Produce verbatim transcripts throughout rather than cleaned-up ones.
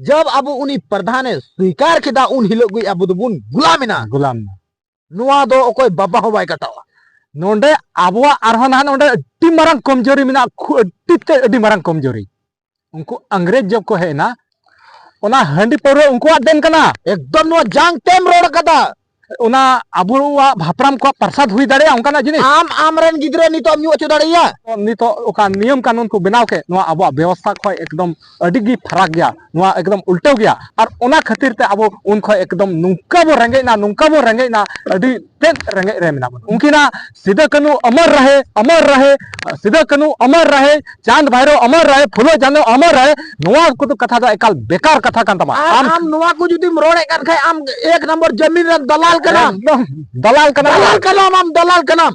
ᱡᱟᱵ ᱟᱵᱚ ᱩᱱᱤ ᱯᱨᱚᱫᱷᱟᱱᱮ ᱥᱣᱤᱠᱟᱨ ᱠᱮᱫᱟ, ᱩᱱ ᱦᱤᱞᱳᱜ ᱜᱮ ᱟᱵᱚ ᱫᱚᱵᱚᱱ ᱜᱩᱞᱟᱢ ᱮᱱᱟ᱾ ᱜᱩᱞᱟᱢ ᱮᱱᱟ᱾ ᱱᱚᱣᱟ ᱫᱚ ᱚᱠᱚᱭ ᱵᱟᱵᱟ ᱦᱚᱸ ᱵᱟᱭ ᱠᱟᱴᱟᱣᱟ᱾ ᱱᱚᱰᱮ ᱟᱵᱚᱣᱟᱜ ᱟᱨᱦᱚᱸ ᱱᱟᱦᱟᱜ ᱱᱚᱰᱮ ᱟᱹᱰᱤ ᱢᱟᱨᱟᱝ ᱠᱚᱢᱡᱳᱨᱤ ᱢᱮᱱᱟᱜᱼᱟ, ᱟᱹᱰᱤ ᱛᱮ ᱟᱹᱰᱤ ᱢᱟᱨᱟᱝ ᱠᱚᱢᱡᱳᱨᱤ᱾ ᱩᱱᱠᱩ ᱤᱝᱨᱮᱡᱽ ᱡᱚᱵ ᱠᱚ ᱦᱮᱡ ᱮᱱᱟ, ᱚᱱᱟ ᱦᱟᱺᱰᱤ ᱯᱟᱹᱣᱨᱟᱹ ᱩᱱᱠᱩᱣᱟᱜ ᱫᱮᱱ ᱠᱟᱱᱟ᱾ ᱮᱠᱫᱚᱢ ᱱᱚᱣᱟ ᱡᱟᱝ ᱛᱮᱢ ᱨᱚᱲ ᱠᱟᱫᱟ᱾ ᱚᱱᱟ ᱟᱵᱚᱣᱟᱜ ᱦᱟᱯᱲᱟᱢ ᱠᱚᱣᱟᱜ ᱯᱨᱚᱥᱟᱫ ᱦᱩᱭ ᱫᱟᱲᱮᱭᱟᱜᱼᱟ ᱚᱱᱠᱟᱱᱟᱜ ᱡᱤᱱᱤᱥ? ᱟᱢ ᱟᱢᱨᱮᱱ ᱜᱤᱫᱽᱨᱟᱹ ᱱᱤᱛᱚᱜ ᱮᱢ ᱧᱩ ᱦᱚᱪᱚ ᱫᱟᱲᱮᱭᱟ? ᱱᱤᱛᱚᱜ ᱚᱠᱟ ᱱᱤᱭᱚᱢ ᱠᱟᱹᱱᱩᱱ ᱠᱚ ᱵᱮᱱᱟᱣ ᱠᱮᱫ, ᱱᱚᱣᱟ ᱟᱵᱚᱣᱟᱜ ᱵᱮᱵᱚᱥᱛᱷᱟ ᱠᱷᱚᱱ ᱮᱠᱫᱚᱢ ᱟᱹᱰᱤ ᱜᱮ ᱯᱷᱟᱨᱟᱠ ᱜᱮᱭᱟ, ᱱᱚᱣᱟ ᱮᱠᱫᱚᱢ ᱩᱞᱴᱟᱹᱣ ᱜᱮᱭᱟ᱾ ᱟᱨ ᱚᱱᱟ ᱠᱷᱟᱹᱛᱤᱨ ᱛᱮ ᱟᱵᱚ ᱩᱱ ᱠᱷᱚᱱ ᱮᱠᱫᱚᱢ ᱱᱚᱝᱠᱟ ᱵᱚ ᱨᱮᱸᱜᱮᱡ ᱮᱱᱟ, ᱱᱚᱝᱠᱟ ᱵᱚ ᱨᱮᱸᱜᱮᱡ ᱮᱱᱟ, ᱟᱹᱰᱤ ᱛᱮᱫ ᱨᱮᱸᱜᱮᱡ ᱨᱮ ᱢᱮᱱᱟᱜ ᱵᱚᱱᱟ᱾ ᱩᱱᱠᱤᱱᱟᱜ ᱥᱤᱫᱟᱹ ᱠᱟᱹᱱᱩ ᱚᱢᱚᱨ ᱨᱟᱦᱮ, ᱚᱢᱚᱨ ᱨᱟᱦᱮ, ᱥᱤᱫᱟᱹ ᱠᱟᱹᱱᱩ ᱚᱢᱚᱨ ᱨᱟᱦᱮ, ᱪᱟᱸᱫ ᱵᱷᱟᱭᱨᱚ ᱚᱢᱚᱨ ᱨᱟᱦᱮ, ᱯᱷᱩᱞᱳ ᱡᱷᱟᱱᱳ ᱚᱢᱚᱨ ᱨᱟᱦᱮ, ᱱᱚᱣᱟ ᱠᱚᱫᱚ ᱠᱟᱛᱷᱟ ᱫᱚ ᱮᱠᱟᱞ ᱵᱮᱠᱟᱨ ᱠᱟᱛᱷᱟ ᱠᱟᱱ ᱛᱟᱢᱟ᱾ ᱟᱨ ᱟᱢ ᱱᱚᱣᱟ ᱠᱚ ᱡᱩᱫᱤᱢ ᱨᱚᱲᱮᱫ ᱠᱟᱱ ᱠᱷᱟᱡ, ᱟᱢ ᱮᱠ ᱱᱚᱢᱵᱚᱨ ᱡᱟᱢᱤᱱ ᱨᱮᱱ ᱫᱟᱞᱟᱞ ᱠᱟᱱᱟᱢ᱾ ᱮᱠᱫᱚᱢ ᱫᱟᱞᱟᱞ ᱠᱟᱱᱟ᱾ ᱫᱟᱞᱟᱞ ᱠᱟᱱᱟᱢ ᱟᱢ, ᱫᱟᱞᱟᱞ ᱠᱟᱱᱟᱢ᱾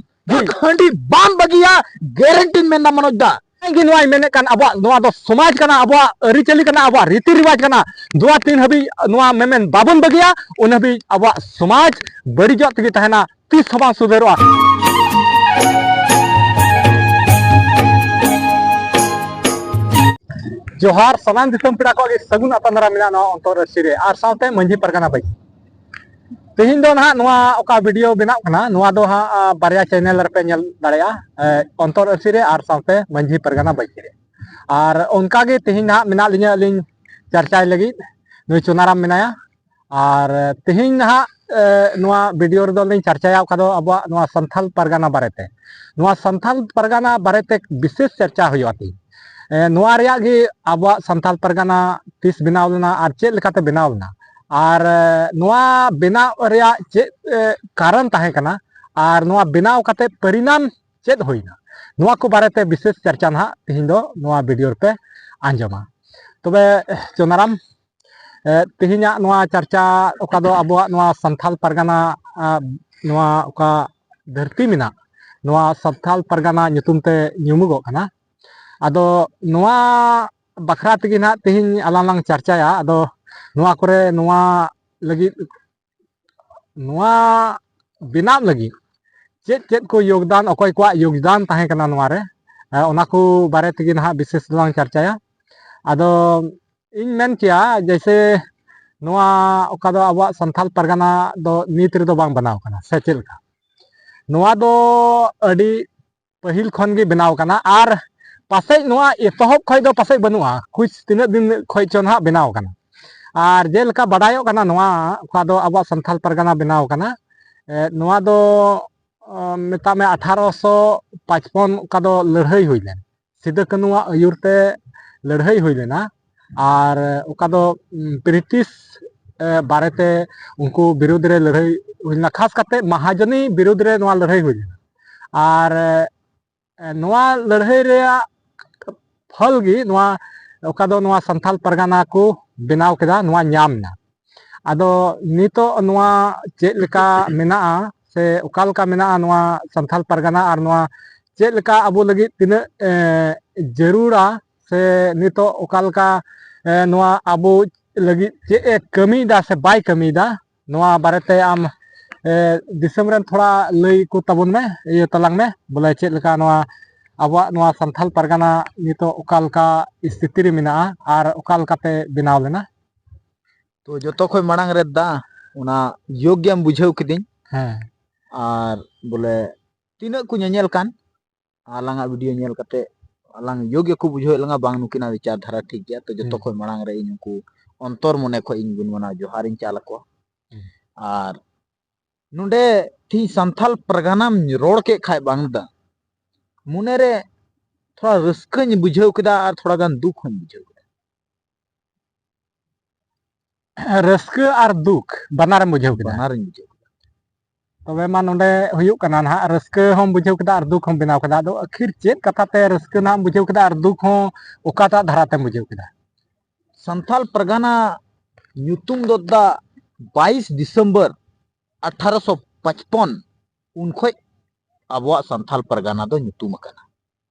ᱦᱟᱺᱰᱤ ᱵᱟᱢ ᱵᱟᱹᱜᱤᱭᱟ, ᱜᱮᱨᱮᱱᱴᱤᱧ ᱢᱮᱱᱫᱟ ᱢᱚᱱᱳᱡᱽ ᱫᱟ᱾ ᱜᱮ ᱱᱚᱣᱟᱧ ᱢᱮᱱᱮᱫ ᱠᱟᱱ, ᱟᱵᱚᱣᱟᱜ ᱱᱚᱣᱟ ᱫᱚ ᱥᱚᱢᱟᱡᱽ ᱠᱟᱱᱟ, ᱟᱵᱚᱣᱟᱜ ᱟᱹᱨᱤᱪᱟᱹᱞᱤ ᱠᱟᱱᱟ, ᱟᱵᱚᱣᱟᱜ ᱨᱤᱛᱤ ᱨᱤᱣᱟᱡᱽ ᱠᱟᱱᱟ᱾ ᱱᱚᱣᱟ ᱛᱤᱱ ᱦᱟᱹᱵᱤᱡ ᱱᱚᱣᱟ ᱢᱮᱢᱮᱱ ᱵᱟᱵᱚᱱ ᱵᱟᱹᱜᱤᱭᱟ, ᱩᱱ ᱦᱟᱹᱵᱤᱡ ᱟᱵᱚᱣᱟᱜ ᱥᱚᱢᱟᱡᱽ ᱵᱟᱹᱲᱤᱡᱚᱜ ᱛᱮᱜᱮ ᱛᱟᱦᱮᱱᱟ, ᱛᱤᱥ ᱦᱚᱸ ᱵᱟᱝ ᱥᱩᱫᱷᱟᱹᱨᱚᱜᱼᱟ᱾ ᱡᱚᱦᱟᱨ, ᱥᱟᱱᱟᱢ ᱫᱤᱥᱚᱢ ᱯᱮᱲᱟ ᱠᱚᱣᱟᱜ ᱜᱮ ᱥᱟᱹᱜᱩᱱ ᱟᱛᱟᱝ ᱫᱟᱨᱟᱢ ᱢᱮᱱᱟᱜᱼᱟ ᱱᱚᱣᱟ ᱚᱱᱛᱚᱨ ᱟᱹᱨᱥᱤ ᱨᱮ, ᱟᱨ ᱥᱟᱶᱛᱮ ᱢᱟᱹᱡᱷᱤ ᱯᱟᱨᱜᱟᱱᱟ ᱵᱟᱹᱭᱥᱤ᱾ ᱛᱮᱦᱮᱧ ᱫᱚ ᱱᱟᱦᱟᱜ ᱱᱚᱣᱟ ᱚᱠᱟ ᱵᱷᱤᱰᱤᱭᱳ ᱵᱮᱱᱟᱜ ᱠᱟᱱᱟ, ᱱᱚᱣᱟ ᱫᱚ ᱦᱟᱸᱜ, ᱟ, ᱵᱟᱨᱭᱟ ᱪᱮᱱᱮᱞ ᱨᱮᱯᱮ ᱧᱮᱞ ᱫᱟᱲᱮᱭᱟᱜᱼᱟ, ᱮ, ᱚᱱᱛᱚᱨ ᱟᱹᱨᱥᱤ ᱨᱮ ᱟᱨ ᱥᱟᱶᱛᱮ ᱢᱟᱹᱡᱷᱤ ᱯᱟᱨᱜᱟᱱᱟ ᱵᱟᱹᱭᱥᱤ ᱨᱮ᱾ ᱟᱨ ᱚᱱᱠᱟ ᱜᱮ ᱛᱮᱦᱮᱧ ᱱᱟᱦᱟᱜ ᱢᱮᱱᱟᱜ ᱞᱤᱧᱟᱹ ᱟᱹᱞᱤᱧ ᱪᱟᱨᱪᱟᱭ ᱞᱟᱹᱜᱤᱫ, ᱱᱩᱭ ᱪᱩᱱᱟᱨᱟᱢ ᱢᱮᱱᱟᱭᱟ᱾ ᱟᱨ ᱛᱮᱦᱮᱧ ᱱᱟᱦᱟᱜ, ᱮ, ᱱᱚᱣᱟ ᱵᱷᱤᱰᱤᱭᱳ ᱨᱮᱫᱚ ᱞᱤᱧ ᱪᱟᱨᱪᱟᱭᱟ ᱚᱠᱟ ᱫᱚ ᱟᱵᱚᱣᱟᱜ ᱱᱚᱣᱟ ᱥᱟᱱᱛᱷᱟᱞ ᱯᱟᱨᱜᱟᱱᱟ ᱵᱟᱨᱮᱛᱮ᱾ ᱱᱚᱣᱟ ᱥᱟᱱᱛᱷᱟᱞ ᱯᱟᱨᱜᱟᱱᱟ ᱵᱟᱨᱮᱛᱮ ᱵᱤᱥᱮᱥ ᱪᱟᱨᱪᱟ ᱦᱩᱭᱩᱜᱼᱟ ᱛᱮᱦᱮᱧ᱾ ᱮ, ᱱᱚᱣᱟ ᱨᱮᱭᱟᱜ ᱜᱮ ᱟᱵᱚᱣᱟᱜ ᱥᱟᱱᱛᱟᱞ ᱯᱟᱨᱜᱟᱱᱟ ᱛᱤᱥ ᱵᱮᱱᱟᱣ ᱞᱮᱱᱟ ᱟᱨ ᱪᱮᱫ ᱞᱮᱠᱟᱛᱮ ᱵᱮᱱᱟᱣ ᱞᱮᱱᱟ, ᱟᱨ, ᱮ, ᱱᱚᱣᱟ ᱵᱮᱱᱟᱣ ᱨᱮᱭᱟᱜ ᱪᱮᱫ, ᱮ, ᱠᱟᱨᱚᱱ ᱛᱟᱦᱮᱸ ᱠᱟᱱᱟ, ᱟᱨ ᱱᱚᱣᱟ ᱵᱮᱱᱟᱣ ᱠᱟᱛᱮ ᱯᱚᱨᱤᱱᱟᱢ ᱪᱮᱫ ᱦᱩᱭᱱᱟ, ᱱᱚᱣᱟ ᱠᱚ ᱵᱟᱨᱮᱛᱮ ᱵᱤᱥᱮᱥ ᱪᱟᱨᱪᱟ ᱱᱟᱦᱟᱜ ᱛᱮᱦᱮᱧ ᱫᱚ ᱱᱚᱣᱟ ᱵᱷᱤᱰᱤᱭᱳ ᱨᱮᱯᱮ ᱟᱸᱡᱚᱢᱟ᱾ ᱛᱚᱵᱮ ᱪᱚᱱᱟᱨᱟᱢ, ᱮ, ᱛᱮᱦᱮᱧᱟᱜ ᱱᱚᱣᱟ ᱪᱟᱨᱪᱟ ᱚᱠᱟ ᱫᱚ ᱟᱵᱚᱣᱟᱜ ᱱᱚᱣᱟ ᱥᱟᱱᱛᱷᱟᱞ ᱯᱟᱨᱜᱟᱱᱟ, ᱟ, ᱱᱚᱣᱟ ᱚᱠᱟ ᱫᱷᱟᱹᱨᱛᱤ ᱢᱮᱱᱟᱜ, ᱱᱚᱣᱟ ᱥᱟᱱᱛᱷᱟᱞ ᱯᱟᱨᱜᱟᱱᱟ ᱧᱩᱛᱩᱢ ᱛᱮ ᱧᱩᱢᱩᱜᱚᱜ ᱠᱟᱱᱟ᱾ ᱟᱫᱚ ᱱᱚᱣᱟ ᱵᱟᱠᱷᱨᱟ ᱛᱮᱜᱮ ᱱᱟᱦᱟᱜ ᱛᱮᱦᱮᱧ ᱟᱞᱟᱝ ᱞᱟᱝ ᱪᱟᱨᱪᱟᱭᱟ᱾ ᱟᱫᱚ ᱱᱚᱣᱟ ᱠᱚᱨᱮ ᱱᱚᱣᱟ ᱞᱟᱹᱜᱤᱫ, ᱱᱚᱣᱟ ᱵᱮᱱᱟᱣ ᱞᱟᱹᱜᱤᱫ ᱪᱮᱫ ᱪᱮᱫ ᱠᱚ ᱭᱳᱜᱽᱫᱟᱱ, ᱚᱠᱚᱭ ᱠᱚᱣᱟᱜ ᱭᱳᱜᱽᱫᱟᱱ ᱛᱟᱦᱮᱸ ᱠᱟᱱᱟ ᱱᱚᱣᱟ ᱨᱮ, ᱮ, ᱚᱱᱟ ᱠᱚ ᱵᱟᱨᱮ ᱛᱮᱜᱮ ᱱᱟᱦᱟᱜ ᱵᱤᱥᱮᱥ ᱫᱚᱞᱟᱝ ᱪᱟᱨᱪᱟᱭᱟ᱾ ᱟᱫᱚ ᱤᱧ ᱢᱮᱱ ᱠᱮᱭᱟ, ᱡᱮᱭᱥᱮ ᱱᱚᱣᱟ ᱚᱠᱟ ᱫᱚ ᱟᱵᱚᱣᱟᱜ ᱥᱟᱱᱛᱟᱞ ᱯᱟᱨᱜᱟᱱᱟ ᱫᱚ ᱱᱤᱛ ᱨᱮᱫᱚ ᱵᱟᱝ ᱵᱮᱱᱟᱣ ᱠᱟᱱᱟ, ᱥᱮ ᱪᱮᱫ ᱞᱮᱠᱟ? ᱱᱚᱣᱟ ᱫᱚ ᱟᱹᱰᱤ ᱯᱟᱹᱦᱤᱞ ᱠᱷᱚᱱ ᱜᱮ ᱵᱮᱱᱟᱣ ᱠᱟᱱᱟ, ᱟᱨ ᱯᱟᱥᱮᱡ ᱱᱚᱣᱟ ᱮᱛᱚᱦᱚᱵ ᱠᱷᱚᱱ ᱫᱚ ᱯᱟᱥᱮᱡ ᱵᱟᱹᱱᱩᱜᱼᱟ, ᱠᱩᱪ ᱛᱤᱱᱟᱹᱜ ᱫᱤᱱ ᱠᱷᱚᱱ ᱪᱚ ᱱᱟᱦᱟᱜ ᱵᱮᱱᱟᱣ ᱠᱟᱱᱟ᱾ ᱟᱨ ᱡᱮᱞᱮᱠᱟ ᱵᱟᱰᱟᱭᱚᱜ ᱠᱟᱱᱟ, ᱱᱚᱣᱟ ᱚᱠᱟ ᱫᱚ ᱟᱵᱚᱣᱟᱜ ᱥᱟᱱᱛᱟᱞ ᱯᱟᱨᱜᱟᱱᱟ ᱵᱮᱱᱟᱣ ᱠᱟᱱᱟ, ᱮ, ᱱᱚᱣᱟ ᱫᱚ, ᱚ, ᱢᱮᱛᱟᱜ ᱢᱮ ᱟᱴᱷᱟᱨᱚᱥᱚ ᱯᱟᱸᱪᱯᱚᱱ ᱚᱠᱟ ᱫᱚ ᱞᱟᱹᱲᱦᱟᱹᱭ ᱦᱩᱭ ᱞᱮᱱ, ᱥᱤᱫᱩ ᱠᱟᱹᱱᱩᱣᱟᱜ ᱟᱹᱭᱩᱨ ᱛᱮ ᱞᱟᱹᱲᱦᱟᱹᱭ ᱦᱩᱭ ᱞᱮᱱᱟ᱾ ᱟᱨ ᱚᱠᱟ ᱫᱚ, ᱩᱢ, ᱵᱨᱤᱴᱤᱥ, ᱮ, ᱵᱟᱨᱮᱛᱮ ᱩᱱᱠᱩ ᱵᱤᱨᱩᱫᱽ ᱨᱮ ᱞᱟᱹᱲᱦᱟᱹᱭ ᱦᱩᱭ ᱞᱮᱱᱟ, ᱠᱷᱟᱥ ᱠᱟᱛᱮ ᱢᱟᱦᱟᱡᱚᱱᱤ ᱵᱤᱨᱩᱫᱽ ᱨᱮ ᱱᱚᱣᱟ ᱞᱟᱹᱲᱦᱟᱹᱭ ᱦᱩᱭ ᱞᱮᱱᱟ᱾ ᱟᱨ, ᱮ, ᱱᱚᱣᱟ ᱞᱟᱹᱲᱦᱟᱹᱭ ᱨᱮᱭᱟᱜ ᱯᱷᱚᱞ ᱜᱮ ᱱᱚᱣᱟ, ᱚᱠᱟ ᱫᱚ ᱱᱚᱣᱟ ᱥᱟᱱᱛᱟᱞ ᱯᱟᱨᱜᱟᱱᱟ ᱠᱚ ᱵᱮᱱᱟᱣ ᱠᱮᱫᱟ, ᱱᱚᱣᱟ ᱧᱟᱢ ᱮᱱᱟ᱾ ᱟᱫᱚ ᱱᱤᱛᱚᱜ ᱱᱚᱣᱟ ᱪᱮᱫ ᱞᱮᱠᱟ ᱢᱮᱱᱟᱜᱼᱟ ᱥᱮ ᱚᱠᱟ ᱞᱮᱠᱟ ᱢᱮᱱᱟᱜᱼᱟ ᱱᱚᱣᱟ ᱥᱟᱱᱛᱟᱞ ᱯᱟᱨᱜᱟᱱᱟ, ᱟᱨ ᱱᱚᱣᱟ ᱪᱮᱫ ᱞᱮᱠᱟ ᱟᱵᱚ ᱞᱟᱹᱜᱤᱫ ᱛᱤᱱᱟᱹᱜ, ᱮ, ᱡᱟᱹᱨᱩᱲᱟ, ᱥᱮ ᱱᱤᱛᱚᱜ ᱚᱠᱟ ᱞᱮᱠᱟ, ᱮ, ᱱᱚᱣᱟ ᱟᱵᱚ ᱞᱟᱹᱜᱤᱫ ᱪᱮᱫ ᱮ ᱠᱟᱹᱢᱤᱭᱮᱫᱟ ᱥᱮ ᱵᱟᱭ ᱠᱟᱹᱢᱤᱭᱮᱫᱟ, ᱱᱚᱣᱟ ᱵᱟᱨᱮᱛᱮ ᱟᱢ, ᱮ, ᱫᱤᱥᱚᱢ ᱨᱮᱱ ᱛᱷᱚᱲᱟ ᱞᱟᱹᱭ ᱠᱚ ᱛᱟᱵᱚᱱ ᱢᱮ, ᱤᱭᱟᱹ ᱛᱟᱞᱟᱝ ᱢᱮ, ᱵᱚᱞᱮ ᱪᱮᱫ ᱞᱮᱠᱟ ᱱᱚᱣᱟ ᱟᱵᱚᱣᱟᱜ ᱱᱚᱣᱟ ᱥᱟᱱᱛᱷᱟᱞ ᱯᱟᱨᱜᱟᱱᱟ ᱱᱤᱛᱚᱜ ᱚᱠᱟ ᱞᱮᱠᱟ ᱥᱛᱷᱤᱛᱤ ᱨᱮ ᱢᱮᱱᱟᱜᱼᱟ ᱟᱨ ᱚᱠᱟ ᱞᱮᱠᱟᱛᱮ ᱵᱮᱱᱟᱣ ᱞᱮᱱᱟ? ᱛᱚ, ᱡᱚᱛᱚ ᱠᱷᱚᱱ ᱢᱟᱲᱟᱝ ᱨᱮ ᱫᱟ, ᱚᱱᱟ ᱡᱳᱜᱽ ᱜᱮᱢ ᱵᱩᱡᱷᱟᱹᱣ ᱠᱤᱫᱤᱧ᱾ ᱦᱮᱸ᱾ ᱟᱨ ᱵᱚᱞᱮ ᱛᱤᱱᱟᱹᱜ ᱠᱚ ᱧᱮᱧᱮᱞ ᱠᱟᱱ, ᱟᱞᱟᱝᱟᱜ ᱵᱷᱤᱰᱤᱭᱳ ᱧᱮᱞ ᱠᱟᱛᱮ ᱟᱞᱟᱝ ᱡᱳᱜᱽ ᱜᱮᱠᱚ ᱵᱩᱡᱷᱟᱹᱣᱮᱫ ᱞᱟᱝᱟ, ᱵᱟᱝ ᱱᱩᱠᱤᱱᱟᱜ ᱵᱤᱪᱟᱨ ᱫᱷᱟᱨᱟ ᱴᱷᱤᱠ ᱜᱮᱭᱟ᱾ ᱛᱚ, ᱡᱚᱛᱚ ᱦᱩᱸ᱾ ᱠᱷᱚᱱ ᱢᱟᱲᱟᱝ ᱨᱮ ᱤᱧ ᱩᱱᱠᱩ ᱚᱱᱛᱚᱨ ᱢᱚᱱᱮ ᱠᱷᱚᱱ ᱤᱧ ᱜᱩᱱᱢᱟᱱᱟᱣ ᱡᱚᱦᱟᱨᱤᱧ ᱪᱟᱞ ᱟᱠᱚᱣᱟ᱾ ᱦᱩᱸ᱾ ᱟᱨ ᱱᱚᱰᱮ ᱛᱤᱦᱤᱧ ᱥᱟᱱᱛᱷᱟᱞ ᱯᱟᱨᱜᱟᱱᱟᱢ ᱨᱚᱲ ᱠᱮᱫ ᱠᱷᱟᱡ ᱵᱟᱝ ᱫᱟ, ᱢᱚᱱᱮᱨᱮ ᱛᱷᱚᱲᱟ ᱨᱟᱹᱥᱠᱟᱹᱧ ᱵᱩᱡᱷᱟᱹᱣ ᱠᱮᱫᱟ ᱟᱨ ᱛᱷᱚᱲᱟ ᱜᱟᱱ ᱫᱩᱠ ᱦᱚᱸᱧ ᱵᱩᱡᱷᱟᱹᱣ ᱠᱮᱫᱟ᱾ ᱨᱟᱹᱥᱠᱟᱹ ᱟᱨ ᱫᱩᱠ ᱵᱟᱱᱟᱨᱮᱢ ᱵᱩᱡᱷᱟᱹᱣ ᱠᱮᱫᱟ? ᱵᱟᱱᱟᱨᱤᱧ ᱵᱩᱡᱷᱟᱹᱣ ᱠᱮᱫᱟ᱾ ᱛᱚᱵᱮ ᱢᱟ ᱱᱚᱰᱮ ᱦᱩᱭᱩᱜ ᱠᱟᱱᱟ ᱱᱟᱦᱟᱜ, ᱨᱟᱹᱥᱠᱟᱹ ᱦᱚᱸᱢ ᱵᱩᱡᱷᱟᱹᱣ ᱠᱮᱫᱟ ᱟᱨ ᱫᱩᱠ ᱦᱚᱸᱢ ᱵᱮᱱᱟᱣ ᱠᱮᱫᱟ᱾ ᱟᱫᱚ ᱟᱹᱠᱷᱤᱨ ᱪᱮᱫ ᱠᱟᱛᱷᱟ ᱛᱮ ᱨᱟᱹᱥᱠᱟᱹ ᱱᱟᱦᱟᱜ ᱮᱢ ᱵᱩᱡᱷᱟᱹᱣ ᱠᱮᱫᱟ ᱟᱨ ᱫᱩᱠ ᱦᱚᱸ ᱚᱠᱟᱴᱟᱜ ᱫᱷᱟᱨᱟ ᱛᱮᱢ ᱵᱩᱡᱷᱟᱹᱣ ᱠᱮᱫᱟ? ᱥᱟᱱᱛᱷᱟᱞ ᱯᱟᱨᱜᱟᱱᱟ ᱧᱩᱛᱩᱢ ᱫᱚ ᱫᱟ ᱵᱟᱭᱤᱥ ᱰᱤᱥᱮᱢᱵᱚᱨ ᱟᱴᱷᱟᱨᱚᱥᱚ ᱯᱟᱸᱪᱯᱚᱱ, ᱩᱱ ᱠᱷᱚᱡ ᱟᱵᱚᱣᱟᱜ ᱥᱟᱱᱛᱷᱟᱞ ᱯᱟᱨᱜᱟᱱᱟ ᱫᱚ ᱧᱩᱛᱩᱢ ᱟᱠᱟᱱᱟ᱾